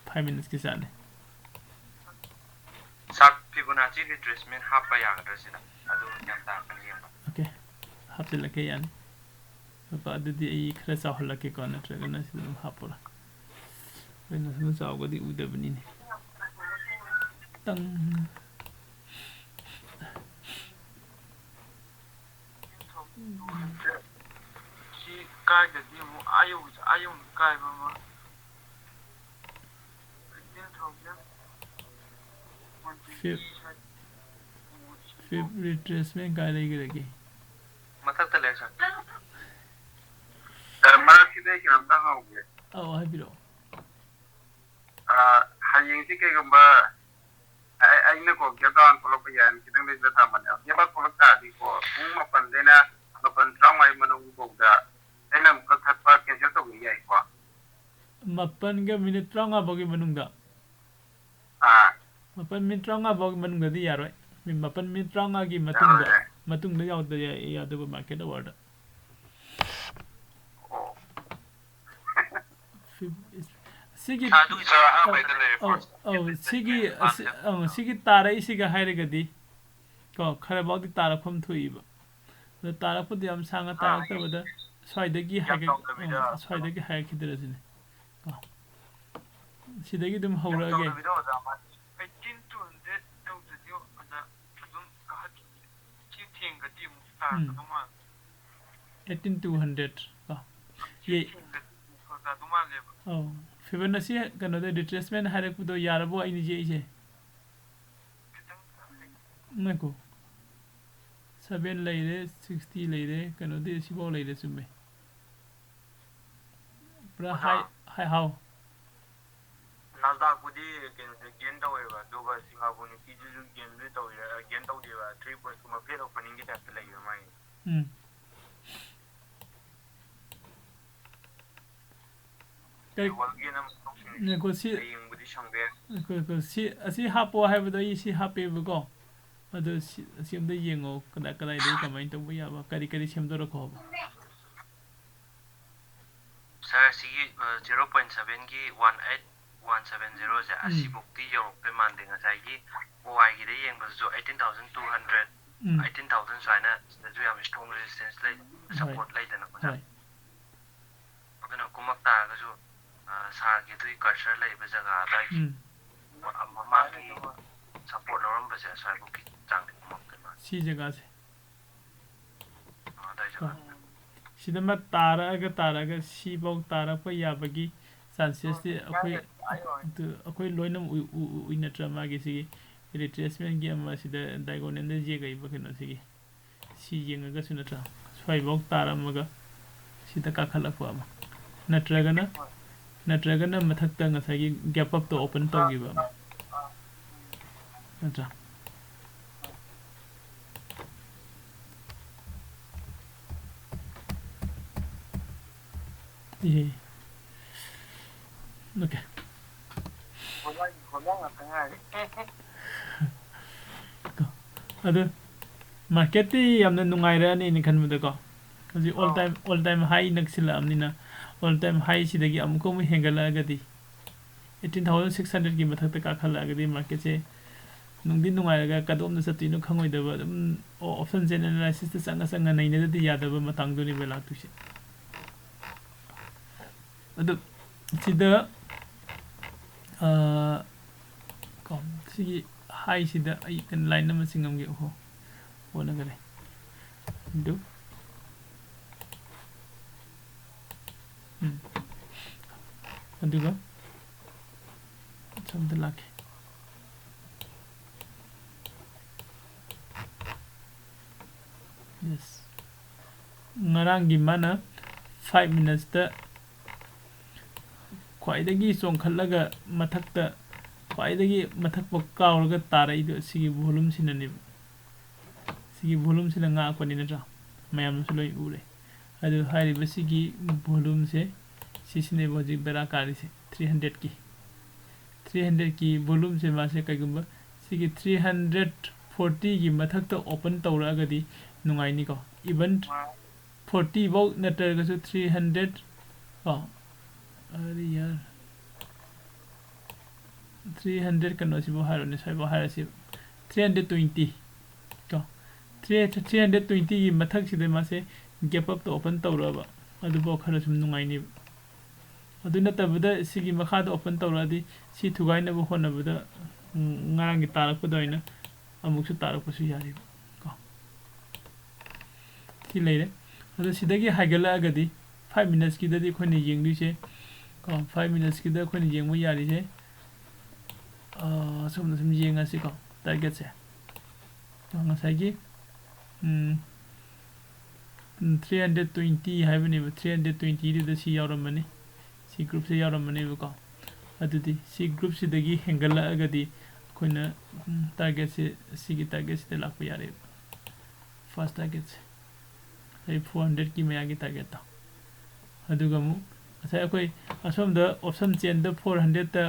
ꯐꯥꯏꯚ ꯃꯤꯅꯠꯁꯀꯤ ꯆꯥꯠꯅꯤ꯫ ꯁꯥꯔ, ꯐꯤꯕꯣꯅꯥꯆꯤ ꯔꯤꯇ꯭ꯔꯦꯁꯃꯦꯟ ꯍꯥꯞꯄ ꯌꯥꯒꯗ꯭ꯔꯥ ꯁꯤꯗ? ꯑꯗꯨ ꯌꯥꯝ ꯇꯥꯔꯛꯀꯅꯤ ꯌꯦꯡꯕ꯫ ꯑꯣꯀꯦ, ꯍꯥꯞꯆꯤꯜꯂꯛꯀꯦ, ꯌꯥꯅꯤ꯫ ꯂꯨꯄꯥ ꯑꯗꯨꯗꯤ ꯑꯩ ꯈꯔ ꯆꯥꯎꯍꯜꯂꯛꯀꯦꯀꯣ, ꯅꯠꯇ꯭ꯔꯒꯅ ꯁꯤꯗ ꯑꯗꯨꯝ ꯍꯥꯞꯄꯨꯔꯥ? ꯑꯩꯈꯣꯏꯅ ꯁꯨꯝ ꯆꯥꯎꯒꯗꯤ ꯎꯗꯕꯅꯤꯅꯦ꯫ ꯈꯤꯇꯪ꯫ ꯁꯤ ꯀꯥꯏꯗꯗꯤ ꯑꯃꯨꯛ ꯑꯥ ꯌꯧ-, ꯑꯥ ꯌꯧꯅ ꯀꯥꯏꯕ ꯑꯃ꯫ Fifteen thousand, one twenty Fif-, ꯁ꯭ꯋꯥꯏꯗ꯫ Pip retracement ꯀꯥꯏ ꯂꯩꯈ꯭ꯔꯒꯦ? ꯃꯊꯛꯇ ꯂꯩ, ꯁꯥꯔ꯫ ꯁꯥꯔ, ꯃꯔꯛꯁꯤꯗ ꯑꯩ ꯀꯩꯅꯣꯝꯇ ꯍꯪꯍꯧꯒꯦ꯫ ꯑꯧ, ꯍꯥꯏꯕꯤꯔꯛꯑꯣ꯫ ꯑ, ꯍꯌꯦꯡꯁꯤ ꯀꯩꯒꯨꯝꯕ ꯑꯩ-, ꯑꯩꯅꯀꯣ gap down ꯊꯣꯛꯂꯛꯄ ꯌꯥꯏꯅ ꯈꯤꯇꯪ ꯂꯩꯖ ꯊꯝꯕꯅꯦ꯫ Gap down ꯊꯣꯛꯂꯛ ꯇꯥꯔꯗꯤꯀꯣ, ꯄꯨꯡ ꯃꯥꯄꯟꯗꯩꯅ ꯃꯥꯄꯟ ꯇꯔꯥꯃꯉꯥꯒꯤ ꯃꯅꯨꯡꯐꯥꯎꯗ ꯑꯩꯅ ꯑꯃꯨꯛ ꯀꯛꯊꯠꯄ, cancel ꯇꯧꯕ ꯌꯥꯏꯀꯣ? ꯃꯥꯄꯟꯒ minute ꯇꯔꯥꯃꯉꯥ ꯐꯥꯎꯒꯤ ꯃꯅꯨꯡꯗ? ꯑꯥ꯫ ꯃꯥꯄꯟ minute ꯇꯔꯥꯃꯉꯥ ꯐꯥꯎꯒꯤ ꯃꯅꯨꯡꯗꯗꯤ ꯌꯥꯔꯣꯏ꯫ ꯃꯤ-, ꯃꯥꯄꯟ minute ꯇꯔꯥꯃꯉꯥꯒꯤ ꯃꯇꯨꯡꯗ, ꯌꯥꯔꯣꯏꯅꯦ꯫ ꯃꯇꯨꯡꯗ ꯌꯥꯎꯗ-, ꯌꯥ-, ꯌꯥꯗꯕ market hourꯗ꯫ ꯑꯣ꯫ ꯐꯤꯞ-, ꯁꯤꯒꯤ, ꯁꯥꯔ, ꯑꯗꯨꯒꯤ ꯁꯥꯔ ꯑꯍꯥꯟꯕꯩꯗ ꯂꯩꯔꯦ, ꯑꯧ, first. ꯑꯧ, ꯁꯤꯒꯤ, ꯑꯁꯤ, ꯑꯧ, ꯁꯤꯒꯤ ꯇꯥꯔꯛꯏꯁꯤꯒ ꯍꯥꯏꯔꯒꯗꯤ, ꯀꯣ, ꯈꯔ ꯐꯥꯎꯗꯤ ꯇꯥꯔꯛꯐꯝ ꯊꯣꯛꯏꯕ꯫ ꯑꯗꯣ ꯇꯥꯔꯛꯄꯗꯤ ꯌꯥꯝ ꯁꯥꯡꯅ ꯑꯥ꯫ ꯇꯥꯔꯛꯇꯕꯗ, ꯁ꯭ꯋꯥꯏꯗꯒꯤ ꯌꯥꯝ ꯍꯥꯏꯒꯠ-, ꯆꯥꯎꯗꯕꯤꯗ꯫ ꯑꯧ, ꯁ꯭ꯋꯥꯏꯗꯒꯤ ꯍꯥꯏꯒꯠꯈꯤꯗ꯭ꯔꯁꯤꯅꯦ꯫ ꯀꯣ꯫ ꯁꯤꯗꯒꯤ ꯑꯗꯨꯝ ꯌꯥꯝ ꯍꯧꯔꯛꯑꯒꯦ꯫ ꯆꯥꯎꯗꯕꯤꯗ ꯑꯣꯖꯥ, ꯑꯃ eighteen to hundred ꯇꯧꯗ꯭ꯔꯗꯤ ꯑꯣꯖꯥ ꯑꯗꯨꯝ ꯀꯥꯈꯠꯈꯤꯅꯤ꯫ ꯁꯤ ꯊꯦꯡꯒꯗꯤ ꯑꯃꯨꯛ ꯇꯥꯔꯛꯀꯗꯧ ꯎꯝ꯫ ꯃꯥꯜꯂꯦ꯫ Eighteen to hundred ꯀꯣ꯫ ꯁꯤ ꯌꯦ-, ꯊꯦꯡꯒꯗꯤ ꯑꯃꯨꯛ ꯇꯥꯗꯧ ꯃꯥꯜꯂꯦꯕ꯫ ꯑꯧ, Fibonacci ꯀꯩꯅꯣꯗ retracement ꯍꯥꯏꯔꯛꯄꯗꯣ ꯌꯥꯔꯕꯣ ꯑꯩꯅ ꯌꯦꯛꯏꯁꯦ? ꯈꯤꯇꯪ ꯉꯥꯏꯈꯣ꯫ Seven ꯂꯩꯔꯦ, sixty ꯂꯩꯔꯦ, ꯀꯩꯅꯣꯗꯤ ꯁꯤꯐꯥꯎ ꯂꯩꯔꯦ, ꯆꯨꯝꯃꯦ꯫ ꯄꯨꯔꯥ ꯑꯣꯖꯥ꯫ High, high, ꯍꯥꯎ꯫ Nasdaqꯄꯨꯗꯤ ꯀꯩꯅꯣꯗ gain ꯇꯧꯋꯦꯕ, ꯑꯗꯨꯒ Singapore Niftyꯗꯨꯁꯨ gainꯗꯤ ꯇꯧꯋꯦ, gain ꯇꯧꯗꯦꯕ, three points ꯀꯨꯝꯕ flat openingꯒꯤ typeꯇ ꯂꯩꯌꯦꯕ ꯃꯥꯒꯤ꯫ ꯎꯝ꯫ ꯀꯩ-, Global gain ꯑꯃ ꯇꯧꯁꯤꯅꯦ꯫ ꯉꯥꯏꯈꯣ, ꯁꯤ, ꯍꯌꯦꯡꯕꯨꯗꯤ ꯁꯪꯕ ꯌꯥꯏ꯫ ꯉꯥꯏꯈꯣ, ꯉꯥꯏꯈꯣ, ꯁꯤ, ꯑꯁꯤ ꯍꯥꯞꯄꯣ ꯍꯥꯏꯕꯗꯣ ꯑꯩ ꯁꯤ ꯍꯥꯞꯄꯦꯕꯀꯣ꯫ ꯑꯗꯣ ꯁꯤ, ꯑꯁꯤ ꯑꯝꯇ ꯌꯦꯡꯉꯣ, ꯀꯗꯥꯏ, ꯀꯗꯥꯏꯗꯒꯤ ꯀꯃꯥꯏꯅ ꯇꯧꯕ ꯌꯥꯕ, ꯀꯔꯤ, ꯀꯔꯤ ꯁꯦꯝꯗꯣꯔꯛꯈꯣ ꯍꯥꯏꯕ꯫ Sir, ꯁꯤꯒꯤ, ꯑ, zero point sevenꯒꯤ one eight one seven zeroꯁꯦ, ꯎꯝ꯫ ꯑꯁꯤꯐꯧꯗꯤ ꯌꯧꯔꯛꯇꯣꯏ ꯃꯥꯟꯗꯦ꯫ ꯉꯁꯥꯏꯒꯤ ꯑꯣ ꯑꯥꯏꯒꯤꯗ ꯌꯦꯡꯕꯗꯁꯨ eighteen thousand two hundred, ꯎꯝ꯫ Eighteen thousand ꯁꯨꯃꯥꯏꯅ ꯁꯤꯗꯁꯨ ꯌꯥꯝ strong resistance ꯂꯩ, ꯍꯣꯏ꯫ Support ꯂꯩꯗꯅꯀꯣ, sir꯫ ꯍꯣꯏ꯫ ꯑꯗꯨꯅ ꯀꯨꯝꯃꯛ ꯇꯥꯔꯒꯁꯨ, ꯑ, sirꯒꯤ ꯑꯗꯨꯒꯤ cursor ꯂꯩꯕ ꯖꯒꯥ ꯑꯗꯥꯏꯒꯤ ꯎꯝ꯫ ꯃ-, ꯃꯃꯥꯡꯒꯤ support ꯂꯧꯔꯝꯕꯁꯦ, sirꯕꯨꯛꯀꯤ ꯆꯥꯡꯗꯤ ꯀꯨꯝꯃꯛꯇꯣꯏ ꯃꯥꯜꯂꯦ꯫ ꯁꯤ ꯖꯒꯥꯁꯦ꯫ ꯑ, ꯑꯗꯥꯏ ꯀꯣ꯫ ꯖꯒꯥꯗ꯫ ꯁꯤꯗꯃ ꯇꯥꯔꯛꯑꯒ, ꯇꯥꯔꯛꯑꯒ ꯁꯤꯐꯥꯎ ꯇꯥꯔꯛꯄ ꯌꯥꯕꯒꯤ chancesꯇꯤ ꯑꯩꯈꯣꯏ, ꯑꯗꯨ ꯑꯩꯈꯣꯏ ꯂꯣꯏꯅꯃꯛ ꯎꯏ-, ꯎ-, ꯎ-, ꯎꯏ ꯅꯠꯇ꯭ꯔꯥ? ꯃꯥꯒꯤ ꯁꯤꯒꯤ retracement ꯒꯤ ꯑꯃ ꯁꯤꯗ diagonal ꯗ ꯌꯦꯛꯂꯛꯏꯕ ꯀꯩꯅꯣꯁꯤꯒꯤ, ꯁꯤ ꯌꯦꯡꯉꯒꯁꯨ ꯅꯠꯇ꯭ꯔꯥ, ꯁ꯭ꯋꯥꯏꯐꯥꯎ ꯇꯥꯔꯝꯃꯒ ꯁꯤꯗ ꯀꯥꯈꯠꯂꯛꯄ ꯑꯃ, ꯅꯠꯇ꯭ꯔꯒꯅ ꯅꯠꯇ꯭ꯔꯒꯅ ꯃꯊꯛꯇ ꯉꯁꯥꯏꯒꯤ gap up ꯇꯣ open ꯇꯧꯈꯤꯕ ꯑꯃ, ꯅꯠꯇ꯭ꯔꯥ? ꯏꯍꯦ꯫ OK꯫ ꯍꯣꯠꯅ-, ꯍꯣꯠꯅ ꯉꯥꯛꯇ ꯉꯥꯏꯔꯦ꯫ ꯀꯣ꯫ ꯑꯗꯨ market ꯇꯤ ꯌꯥꯝꯅ ꯅꯨꯡꯉꯥꯏꯔꯛꯑꯅꯤ ꯑꯩꯅ ꯈꯟꯕꯗꯀꯣ꯫ ꯍꯧꯖꯤꯛ all ꯑꯥ꯫ Time, all time high ꯅꯛꯁꯤꯜꯂꯛꯑꯕꯅꯤꯅ, all time high ꯁꯤꯗꯒꯤ ꯑꯃꯨꯛꯀ ꯑꯃꯨꯛ ꯍꯦꯟꯒꯠꯂꯛꯑꯒꯗꯤ, eighteen thousand six hundred ꯀꯤ ꯃꯊꯛꯇ ꯀꯥꯈꯠꯂꯛꯑꯒꯗꯤ market ꯁꯦ ꯅꯨꯡꯗꯤ ꯅꯨꯡꯉꯥꯏꯔꯒ ꯀꯗꯣꯝꯗ ꯆꯠꯇꯣꯏꯅꯣ ꯈꯪꯉꯣꯏꯗꯕ, ꯑꯗꯨꯝ option chain analysis ꯇ ꯆꯪꯉ ꯆꯪꯉ ꯅꯩꯅꯗꯗꯤ ꯌꯥꯗꯕ ꯃꯇꯥꯡꯗꯨꯅꯦꯕ ꯂꯥꯛꯇꯣꯏꯁꯦ꯫ ꯑꯗꯨ ꯁꯤꯗ, ꯑꯥ, ꯀꯣ, ꯁꯤꯒꯤ high ꯁꯤꯗ ꯑꯩ ꯀꯩꯅꯣ line ꯑꯃ ꯆꯤꯡꯉꯝꯒꯦ꯫ ꯑꯣꯍꯣ, ꯑꯣꯟꯅꯈꯔꯦ꯫ ꯑꯗꯨ, ꯎꯝ꯫ ꯑꯗꯨꯒ ꯑꯁꯣꯝꯗ ꯂꯥꯛꯀꯦ꯫ Yes꯫ ꯉꯔꯥꯡꯒꯤ ꯃꯥꯅ five minutes ꯇ ꯈ꯭ꯋꯥꯏꯗꯒꯤ ꯆꯣꯡꯈꯠꯂꯒ ꯃꯊꯛꯇ, ꯈ꯭ꯋꯥꯏꯗꯒꯤ ꯃꯊꯛꯐꯥꯎ ꯀꯥꯎꯔꯒ ꯇꯥꯔꯛꯏꯗꯣ ꯁꯤꯒꯤ volume ꯁꯤꯅꯅꯦꯕ꯫ ꯁꯤꯒꯤ volume ꯁꯤꯅ ꯉꯥꯛꯄꯅꯤ ꯅꯠꯇ꯭ꯔꯥ? ꯃꯌꯥꯝꯅꯁꯨ ꯂꯣꯏ ꯎꯔꯦ꯫ ꯑꯗꯨ ꯍꯥꯏꯔꯤꯕ ꯁꯤꯒꯤ volume ꯁꯦ, ꯁꯤꯁꯤꯅꯦꯕ ꯍꯧꯖꯤꯛ ꯕꯦꯔꯥ ꯀꯥꯔꯤꯁꯦ, three hundred ꯀꯤ꯫ Three hundred ꯀꯤ volume ꯁꯦ ꯃꯥꯁꯦ ꯀꯩꯒꯨꯝꯕ ꯁꯤꯒꯤ three hundred forty ꯒꯤ ꯃꯊꯛꯇ open ꯇꯧꯔꯛꯑꯒꯗꯤ ꯅꯨꯡꯉꯥꯏꯅꯤꯀꯣ꯫ Even forty ꯐꯥꯎ ꯅꯠꯇ꯭ꯔꯒꯁꯨ three hundred, ꯑꯣ, ꯑꯔꯦ ꯌꯥꯔ꯫ Three hundred ꯀꯩꯅꯣꯁꯤꯕꯨ ꯍꯥꯏꯔꯣꯅꯦ, ꯁ꯭ꯋꯥꯏꯐꯥꯎ ꯍꯥꯏꯔꯁꯤ꯫ Three hundred twenty ꯀꯣ꯫ Three, three hundred twenty ꯒꯤ ꯃꯊꯛꯁꯤꯗ ꯃꯥꯁꯦ gap up ꯇ open ꯇꯧꯔꯛꯑꯕ, ꯑꯗꯨꯐꯥꯎ ꯈꯔ ꯁꯨꯝ ꯅꯨꯡꯉꯥꯏꯅꯦꯕ꯫ ꯑꯗꯨ ꯅꯠꯇꯕꯗ ꯁꯤꯒꯤ ꯃꯈꯥꯗ open ꯇꯧꯔꯛꯑꯗꯤ ꯁꯤ ꯊꯨꯒꯥꯏꯅꯕ ꯍꯣꯠꯅꯕꯗ, ꯎꯝ, ꯉꯔꯥꯡꯒꯤ ꯇꯥꯔꯛꯄꯗ ꯑꯣꯏꯅ ꯑꯃꯨꯛꯁꯨ ꯇꯥꯔꯛꯄꯁꯨ ꯌꯥꯔꯤꯕ ꯀꯣ꯫ ꯁꯤ ꯂꯩꯔꯦ꯫ ꯑꯗꯣ ꯁꯤꯗꯒꯤ ꯍꯥꯏꯒꯠꯂꯛꯑꯒꯗꯤ five minutes ꯀꯤꯗꯗꯤ ꯑꯩꯈꯣꯏꯅ ꯌꯦꯡꯗꯣꯏꯁꯦ ꯀꯣ, five minutes ꯀꯤꯗ ꯑꯩꯈꯣꯏꯅ ꯌꯦꯡꯕ ꯌꯥꯔꯤꯁꯦ, ꯑꯁꯣꯝꯗ ꯁꯨꯝ ꯌꯦꯡꯉꯁꯤꯀꯣ, ꯇꯥꯔꯒꯦꯠꯁꯦ꯫ ꯉꯁꯥꯏꯒꯤ ꯎꯝ, ꯎꯝ, three hundred twenty ꯍꯥꯏꯕꯅꯦꯕ, three hundred twenty ꯗꯨꯗ ꯁꯤ ꯌꯥꯎꯔꯝꯃꯅꯤ, ꯁꯤ ꯒ꯭ꯔꯨꯞꯁꯦ ꯌꯥꯎꯔꯝꯃꯅꯦꯕꯀꯣ꯫ ꯑꯗꯨꯗꯤ ꯁꯤ ꯒ꯭ꯔꯨꯞꯁꯤꯗꯒꯤ ꯍꯦꯟꯒꯠꯂꯛꯑꯒꯗꯤ ꯑꯩꯈꯣꯏꯅ ꯎꯝ, ꯇꯥꯔꯒꯦꯠꯁꯦ, ꯁꯤꯒꯤ ꯇꯥꯔꯒꯦꯠꯁꯤꯗ ꯂꯥꯛꯄ ꯌꯥꯔꯦꯕ, ꯐꯥꯔꯁ ꯇꯥꯔꯒꯦꯠꯁꯦ꯫ ꯑꯗꯩ ꯐꯣꯔ ꯍꯟꯗ꯭ꯔꯦꯠꯀꯤ ꯃꯌꯥꯒꯤ ꯇꯥꯔꯒꯦꯠꯇꯣ꯫ ꯑꯗꯨꯒ ꯑꯃꯨꯛ ꯉꯁꯥꯏ ꯑꯩꯈꯣꯏ ꯑꯁꯣꯝꯗ ꯑꯣꯞꯁꯟ ꯆꯦꯟꯗ ꯐꯣꯔ ꯍꯟꯗ꯭ꯔꯦꯠꯇ